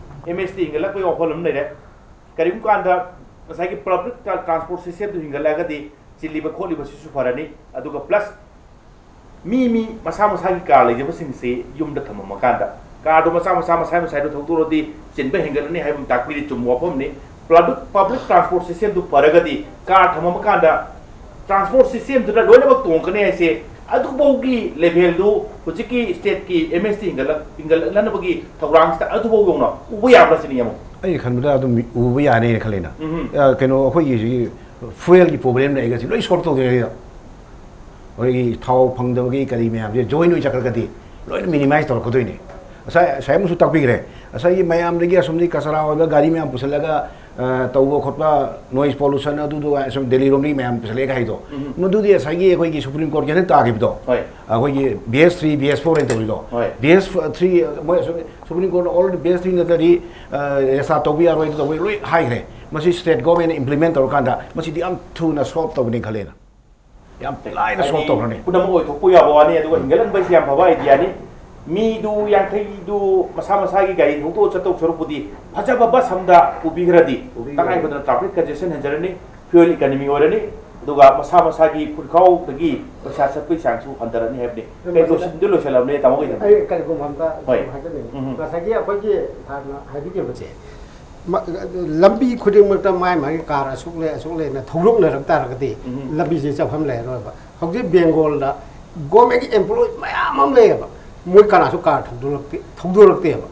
ꯑꯦꯝ ꯑꯦꯁ ꯇꯤ ꯍꯦꯟꯒꯠꯂꯛꯄꯒꯤ ꯋꯥꯐꯝ ꯑꯃ ꯂꯩꯔꯦ꯫ ꯀꯔꯤꯒꯨꯝꯕ ꯀꯥꯟꯗ ꯉꯁꯥꯏꯒꯤ ꯄꯕ꯭ꯂꯤꯛ ꯇ꯭ꯔꯥ-, ꯇ꯭ꯔꯥꯟꯁꯄꯣꯔꯠ ꯁꯤꯁꯇꯦꯝꯗꯨ ꯍꯤꯡꯒꯠꯂꯛꯑꯒꯗꯤ ꯆꯤꯜꯂꯤꯕ ꯈꯣꯠꯂꯤꯕꯁꯤꯁꯨ ꯐꯔꯅꯤ꯫ ꯑꯗꯨꯒ ꯄ꯭ꯂꯁ ꯃꯤ, ꯃꯤ ꯃꯁꯥ ꯃꯁꯥꯒꯤ ꯀꯥꯔ ꯂꯩꯖꯕꯁꯤꯡꯁꯤ ꯌꯨꯝꯗ ꯊꯝꯃꯝꯃꯀꯥꯟꯗ ꯀꯥꯔꯗꯣ ꯃꯆꯥ ꯃꯆꯥ ꯃꯁꯥ ꯃꯁꯥꯗꯣ ꯊꯧꯗꯣꯔꯗꯤ ꯆꯤꯟꯕ ꯍꯦꯟꯒꯠꯂꯅꯤ ꯍꯥꯏꯕ ꯑꯃ ꯇꯥꯛꯄꯤꯔꯤ꯫ ꯆꯨꯝꯕ ꯋꯥꯐꯝꯅꯤ꯫ ꯄꯕ꯭ꯂꯤꯛ, ꯄꯕ꯭ꯂꯤꯛ ꯇ꯭ꯔꯥꯟꯁꯄꯣꯔꯠ ꯁꯤꯁꯇꯦꯝꯗꯨ ꯐꯔꯒꯗꯤ ꯀꯥꯔ ꯊꯝꯃꯝꯃꯀꯥꯟꯗ ꯇ꯭ꯔꯥꯟꯁꯄꯣꯔꯠ ꯁꯤꯁꯇꯦꯝꯗꯨꯗ ꯂꯣꯏꯅꯃꯛ ꯇꯣꯡꯉꯛꯀꯅꯤ ꯍꯥꯏꯁꯦ ꯑꯗꯨꯐꯥꯎꯒꯤ ꯂꯦꯚꯦꯜꯗꯨ ꯍꯧꯖꯤꯛꯀꯤ ꯁ꯭ꯇꯦꯠꯀꯤ ꯑꯦꯝ ꯑꯦꯁ ꯇꯤ ꯍꯦꯟꯒꯠꯂꯛ-, ꯍꯦꯟꯒꯠꯂꯛꯅꯕꯒꯤ ꯊꯧꯔꯥꯡꯁꯤꯗ ꯑꯗꯨꯐꯥꯎ ꯌꯧꯅ ꯎꯕ ꯌꯥꯕ꯭ꯔꯥ ꯁꯤꯅꯤ ꯑꯃꯨꯛ꯫ ꯑꯩꯅ ꯈꯟꯕꯗ ꯑꯗꯨꯝ ꯎꯕ ꯌꯥꯅꯤꯅ ꯈꯜꯂꯤꯅ꯫ ꯎꯝ꯫ ꯑ, ꯀꯩꯅꯣ, ꯑꯩꯈꯣꯏꯒꯤ ꯍꯧꯖꯤꯛ fuel ꯒꯤ problem ꯂꯩꯔꯒ ꯁꯤ ꯂꯣꯏ solve ꯇꯧꯗꯣꯏꯅꯦ ꯁꯤꯗ꯫ ꯑꯩꯈꯣꯏꯒꯤ ꯊꯥꯎ ꯐꯪꯗꯕꯒꯤ ꯀꯔꯤ ꯃꯌꯥꯝꯁꯦ join ꯑꯣꯏꯅ ꯆꯠꯈ꯭ꯔꯒꯗꯤ ꯂꯣꯏꯅ minimize ꯇꯧꯔꯛꯀꯗꯣꯏꯅꯦ꯫ ꯉꯁꯥꯏ, ꯉꯁꯥꯏ ꯑꯃꯁꯨ ꯇꯥꯛꯄꯤꯈ꯭ꯔꯦ꯫ ꯉꯁꯥꯏꯒꯤ ꯃꯌꯥꯝꯗꯒꯤ ꯑꯁꯣꯝꯗꯒꯤ ꯀꯆꯔꯥ ꯑꯣꯏꯕ ꯒꯥꯔꯤ ꯃꯌꯥꯝ ꯄꯨꯁꯤꯜꯂꯒ, ꯑ, ꯇꯧꯕ ꯈꯣꯠꯄ, noise pollution ꯑꯗꯨꯗꯨ ꯑꯁꯣꯝ ꯗꯦꯜꯂꯤ ꯔꯣꯝꯗꯒꯤ ꯃꯌꯥꯝ ꯄꯨꯁꯤꯜꯂꯛꯑꯦ ꯍꯥꯏꯗꯣ꯫ ꯎꯝ꯫ ꯃꯗꯨꯗꯤ ꯉꯁꯥꯏꯒꯤ ꯑꯩꯈꯣꯏꯒꯤ Supreme Court ꯀꯤ ꯍꯟꯗꯛ ꯇꯥꯈꯤꯕꯗꯣ꯫ ꯍꯣꯏ꯫ ꯑꯩꯈꯣꯏꯒꯤ B S three, B S four ꯍꯥꯏꯅ ꯇꯧꯔꯤꯗꯣ꯫ ꯍꯣꯏ꯫ B S three, ꯃꯣꯏ ꯑꯁꯣꯝ Supreme Court ꯅ already B S three ꯅꯠꯇ꯭ꯔꯗꯤ, ꯑ, restart ꯇꯧꯕ ꯌꯥꯔꯣꯏ, ꯑꯗꯨ ꯇꯧꯕ ꯌꯥꯔꯣꯏ, ꯂꯣꯏ ꯍꯥꯏꯈ꯭ꯔꯦ꯫ ꯃꯁꯤ state government ꯅ implement ꯇꯧꯔꯀꯥꯟꯗ ꯃꯁꯤꯗꯤ ꯌꯥꯝ ꯊꯨꯅ solve ꯇꯧꯒꯅꯤ ꯈꯜꯂꯦꯅ꯫ ꯌꯥꯝ ꯂꯥꯏꯅ solve ꯍꯥꯏꯗꯤ ꯇꯧꯈ꯭ꯔꯅꯤ꯫ ꯄꯨꯝꯅꯃꯛ ꯑꯣꯏꯊꯣꯛꯄ ꯌꯥꯕ ꯋꯥꯅꯤ, ꯑꯗꯨꯒ ꯍꯤꯡꯒꯠꯍꯟꯕ ꯍꯥꯏꯁꯤ ꯌꯥꯝ ꯐꯕ idea ꯅꯤ꯫ ꯃꯤꯗꯨ ꯌꯥꯡꯈꯩꯗꯨ ꯃꯁꯥ ꯃꯁꯥꯒꯤ ꯒꯥꯔꯤ ꯊꯧꯗꯣꯛꯑ ꯆꯠꯇꯧ ꯁꯔꯨꯛꯄꯨꯗꯤ ꯐꯖꯕ bus ꯑꯃꯗ ꯄꯨꯕꯤꯈ꯭ꯔꯗꯤ ꯄꯨꯕꯤꯈ꯭ꯔꯗꯤ꯫ ꯇꯉꯥꯏ ꯐꯗꯅ traffic congestion ꯍꯟꯖꯔꯅꯤ, fuel economy ꯑꯣꯏꯔꯅꯤ, ꯑꯗꯨꯒ ꯃꯁꯥ ꯃꯁꯥꯒꯤ ꯐꯨꯔꯤꯈꯥꯎꯗꯒꯤ ꯄꯩꯁꯥ ꯆꯠꯄꯒꯤ ꯆꯥꯡꯁꯨ ꯍꯟꯊꯔꯅꯤ ꯍꯥꯏꯕꯅꯤ꯫ ꯑꯗꯨ ꯑꯩ ꯃꯁꯤꯗ ꯂꯣꯏꯁꯤꯟꯗꯤ ꯂꯣꯏꯁꯤꯜꯂꯕꯅꯦ, ꯇꯥꯃꯣ ꯀꯩꯗꯧꯔꯦ? ꯑꯩ ꯀꯔꯤꯒꯨꯝꯕ ꯑꯝꯇ ꯍꯣꯏ꯫ ꯁꯨꯝ ꯍꯥꯏꯖꯅꯤꯡꯉꯤ꯫ ꯎꯝ꯫ ꯉꯁꯥꯏꯒꯤ ꯑꯩꯈꯣꯏꯒꯤ ꯁꯥꯔꯅ ꯍꯥꯏꯕꯤꯈꯤꯕꯁꯦ, ꯃ-, ꯂꯝꯕꯤ ꯈꯨꯗꯤꯡꯃꯛꯇ ꯃꯥꯏ ꯃꯥꯒꯤ car ꯑꯁꯨꯛ ꯂꯩ, ꯑꯁꯨꯛ ꯂꯩꯅ ꯊꯧꯗꯣꯛꯅꯔꯛ ꯇꯥꯔꯒꯗꯤ ꯎꯝ꯫ ꯂꯝꯕꯤꯁꯦ ꯆꯠꯐꯝ ꯂꯩꯔꯔꯣꯏꯕ꯫ ꯍꯧꯖꯤꯛ ꯕꯦꯡꯒꯣꯜꯗ government ꯒꯤ employee ꯃꯌꯥꯝ ꯑꯃ ꯂꯩꯌꯦꯕ, ꯃꯣꯏ ꯀꯅꯥꯁꯨ car ꯊꯧꯗꯣꯔꯛꯇꯦ, ꯊꯧꯗꯣꯔꯛꯇꯦꯕ꯫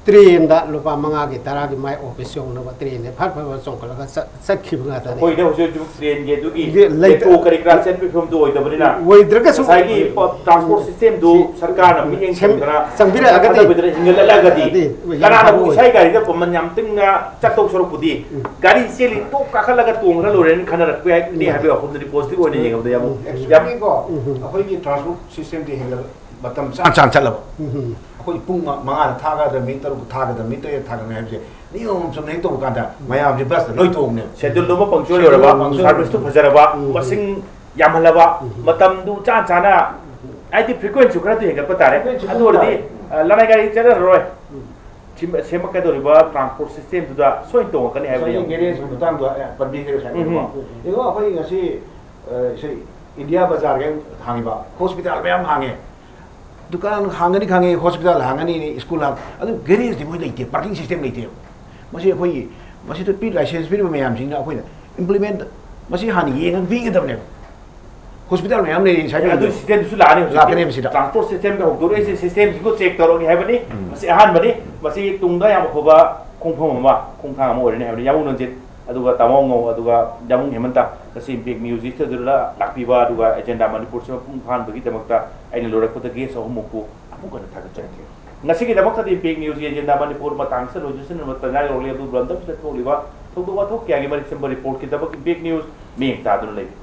Train ꯗ ꯂꯨꯄꯥ ꯃꯉꯥꯒꯤ, ꯇꯔꯥꯒꯤ ꯃꯥꯏ office ꯌꯧꯅꯕ train ꯗ ꯐꯠ ꯐꯠ ꯐꯠ ꯆꯣꯡꯈꯠꯂꯒ ꯆꯠ-, ꯆꯠꯈꯤꯕ ꯉꯥꯛꯇꯅꯦ꯫ ꯑꯩꯈꯣꯏꯗ ꯍꯧꯖꯤꯛ ꯍꯧꯖꯤꯛ train ꯒꯤ ꯑꯗꯨꯒꯤ ꯏꯗꯤ ꯂꯩꯇ-, metro ꯀꯔꯤ ꯀꯔꯥ ꯆꯠꯄꯒꯤ ꯐꯤꯕꯝꯗꯨ ꯑꯣꯏꯗꯕꯅꯤꯅ, ꯑꯣꯏꯗ꯭ꯔꯒꯁꯨ ꯉꯁꯥꯏꯒꯤ ꯄ-, transport system ꯗꯨ ꯁꯤ-, ꯁꯔꯀꯥꯔꯅ ꯃꯤꯠꯌꯦꯡ ꯁꯦꯝ-, ꯆꯪꯗꯅ ꯆꯪꯕꯤꯔꯛꯑꯒꯗꯤ, ꯃꯈꯥ ꯇꯥꯕꯤꯗꯅ ꯍꯤꯡꯒꯠꯂꯛꯂꯒꯗꯤ, ꯑꯗꯤ ꯌꯥꯝ ꯀꯅꯥꯅꯕꯨ ꯐꯕ ꯑꯣꯏ꯫ ꯏꯁꯥꯒꯤ ꯒꯥꯔꯤꯗ ꯃꯃꯜ ꯌꯥꯝ ꯇꯤꯡꯅ ꯆꯠꯇꯧ ꯁꯔꯨꯛꯄꯨꯗꯤ, ꯎꯝ꯫ ꯒꯥꯔꯤ ꯆꯦꯜꯂꯤ ꯇꯣꯛ ꯀꯥꯈꯠꯂꯒ ꯇꯣꯡꯈ꯭ꯔ ꯂꯣꯏꯔꯦꯅ ꯈꯟꯅꯔꯛꯄ ꯌꯥꯏ, ꯎꯝ꯫ ꯍꯥꯏꯕꯒꯤ ꯋꯥꯐꯝꯗꯨꯗꯤ positive ꯑꯣꯏꯅ ꯌꯦꯡꯕꯗ ꯌꯥꯝ, ꯎꯝ꯫ ꯌꯥꯝ Actually ꯀꯣ, ꯎꯝ꯫ ꯑꯩꯈꯣꯏꯒꯤ transport system ꯁꯦ ꯍꯦꯟꯒꯠ-, ꯃꯇꯝ ꯆꯥ ꯆꯥꯅ ꯆꯠꯂꯕ꯫ ꯎꯝ꯫ ꯑꯩꯈꯣꯏ ꯄꯨꯡ ꯃ-, ꯃꯉꯥꯗ ꯊꯥꯒꯗꯕꯅꯤ, ꯇꯔꯨꯛꯇ ꯊꯥꯒꯗꯕꯅꯤ, ꯇꯔꯦꯠꯇ ꯊꯥꯒꯗꯕꯅꯤ ꯍꯥꯏꯕꯁꯦ ꯅꯤꯌꯣꯝ ꯆꯨꯝꯅ ꯍꯦꯛ ꯇꯧꯕ ꯀꯥꯟꯗ ꯃꯌꯥꯝꯁꯦ bus ꯇ ꯂꯣꯏ ꯇꯣꯡꯉꯦꯕ꯫ Schedule ꯗꯨꯃ punctual ꯑꯣꯏꯔꯕ, ꯎꯝ꯫ Service ꯇꯨ ꯐꯖꯔꯕ, ꯎꯝ꯫ ꯃꯁꯤꯡ ꯌꯥꯝꯍꯜꯂꯕ, ꯎꯝ꯫ ꯃꯇꯝꯗꯨ ꯆꯥ ꯆꯥꯅ, ꯍꯥꯏꯗꯤ frequency ꯁꯨ ꯈꯔꯗꯤ ꯍꯦꯟꯒꯠꯄ ꯇꯥꯔꯦ꯫ Frequency ꯑꯗꯨ ꯑꯣꯏꯔꯗꯤ, ꯇꯥꯔꯦ꯫ ꯑ, ꯂꯅꯥꯏ ꯒꯥꯔꯤ ꯆꯠꯅꯔꯔꯣꯏ꯫ ꯎꯝ꯫ ꯁꯤꯃ-, ꯁꯦꯝꯃꯛꯀꯗꯧꯔꯤꯕ transport system ꯗꯨꯗ ꯁꯣꯏꯅ ꯇꯣꯡꯉꯛꯀꯅꯤ ꯍꯥꯏꯕꯅꯤ꯫ ꯉꯁꯥꯏꯒꯤ garage ꯀꯤ ꯃꯇꯥꯡꯗꯣ, ꯑ, ꯄꯟꯕꯤꯈ꯭ꯔꯦ ꯉꯁꯥꯏ ꯎꯝ꯫ ꯀꯣ꯫ ꯌꯦꯡꯉꯣ, ꯑꯩꯈꯣꯏ ꯉꯁꯤ, ꯑ, ꯁꯤ ꯏꯟꯗꯤꯌꯥ ꯕꯖꯥꯔꯒ ꯍꯥꯡꯉꯤꯕ hospital ꯃꯌꯥꯝ ꯍꯥꯡꯉꯦ꯫ ꯗꯨꯀꯥꯟ ꯍꯥꯡꯒꯅꯤ ꯈꯪꯉꯦ, hospital ꯍꯥꯡꯒꯅꯤ, school ꯍꯥꯡ-, ꯑꯗꯨ garage ꯇꯤ ꯃꯣꯏ ꯂꯩꯇꯦ, parking system ꯂꯩꯇꯦꯕ꯫ ꯃꯁꯤ ꯑꯩꯈꯣꯏꯒꯤ, ꯃꯁꯤꯗ ꯄꯤ-, license ꯄꯤꯔꯤꯕ ꯃꯌꯥꯝꯁꯤꯡꯅ ꯑꯩꯈꯣꯏꯅ implement, ꯃꯁꯤ ꯍꯥꯟꯅ ꯌꯦꯡꯉꯒ ꯄꯤꯒꯗꯕꯅꯦꯕ꯫ Hospital ꯃꯌꯥꯝ ꯂꯩꯔꯤ, ꯉꯁꯥꯏ ꯑꯗꯨ ꯃꯌꯥꯝꯗꯣ꯫ System ꯗꯨꯁꯨ ꯂꯥꯛꯑꯅꯤ ꯍꯧꯖꯤꯛꯇꯤ꯫ ꯂꯥꯛꯀꯅꯦꯕ ꯁꯤꯗ꯫ Transport system ꯗ ꯍꯧꯗꯣꯔꯛꯏꯁꯦ, system ꯁꯤꯕꯨ check ꯇꯧꯔꯒꯦ ꯍꯥꯏꯕꯅꯤ꯫ ꯎꯝ꯫ ꯃꯁꯤ ꯑꯍꯥꯟꯕꯅꯤ꯫ ꯃꯁꯤ ꯇꯨꯡꯗ ꯌꯥꯝ ꯑꯐꯕ ꯈꯣꯡꯐꯝ ꯑꯃ, ꯈꯣꯡꯊꯥꯡ ꯑꯃ ꯑꯣꯏꯔꯅꯤ ꯍꯥꯏꯕꯅꯤ꯫ ꯌꯥꯃꯨꯡ ꯅꯟꯖꯤꯠ, ꯑꯗꯨꯒ ꯇꯥꯃꯣ ꯑꯉꯧ, ꯑꯗꯨꯒ ꯌꯥꯃꯨꯡ ꯍꯦꯃꯟꯇ, ꯉꯁꯤ ꯏꯝꯄꯦꯛ ꯅ꯭ꯌꯨꯁ ꯁ꯭ꯇꯨꯗꯤꯑꯣꯗ ꯂꯥꯛꯄꯤꯕ, ꯑꯗꯨꯒ ꯑꯦꯖꯦꯟꯗꯥ ꯃꯅꯤꯄꯨꯔꯁꯤ ꯃꯄꯨꯡ ꯐꯥꯍꯟꯕꯒꯤꯗꯃꯛꯇ ꯑꯩꯅ ꯂꯣꯏꯔꯛꯄꯗ ꯒꯦꯁ ꯑꯍꯨꯝꯃꯛꯄꯨ ꯑꯃꯨꯛ ꯍꯟꯅ ꯊꯥꯒꯠꯆꯔꯤ꯫ ꯉꯁꯤꯒꯤꯗꯃꯛꯇꯗꯤ ꯏꯝꯄꯦꯛ ꯅ꯭ꯌꯨꯁꯀꯤ ꯑꯦꯖꯦꯟꯗꯥ ꯃꯅꯤꯄꯨꯔ ꯃꯇꯥꯡꯁꯤꯗ ꯂꯣꯏꯁꯤꯟꯕ ꯇꯉꯥꯏ ꯂꯧꯔꯦ꯫ ꯑꯗꯨꯕꯨ ꯂꯝꯗꯝꯁꯤꯗ ꯊꯣꯛꯂꯤꯕ ꯊꯧꯗꯣꯛ ꯋꯥꯊꯣꯛ ꯀꯌꯥꯒꯤ ꯃꯔꯤꯛ ꯆꯨꯝꯕ ꯔꯤꯄꯣꯔꯠꯀꯤꯗꯃꯛ ꯏꯝꯄꯦꯛ ꯅ꯭ꯌꯨꯁ ꯃꯤꯠꯌꯦꯡ ꯇꯥꯗꯨꯅ ꯂꯩꯔꯤ꯫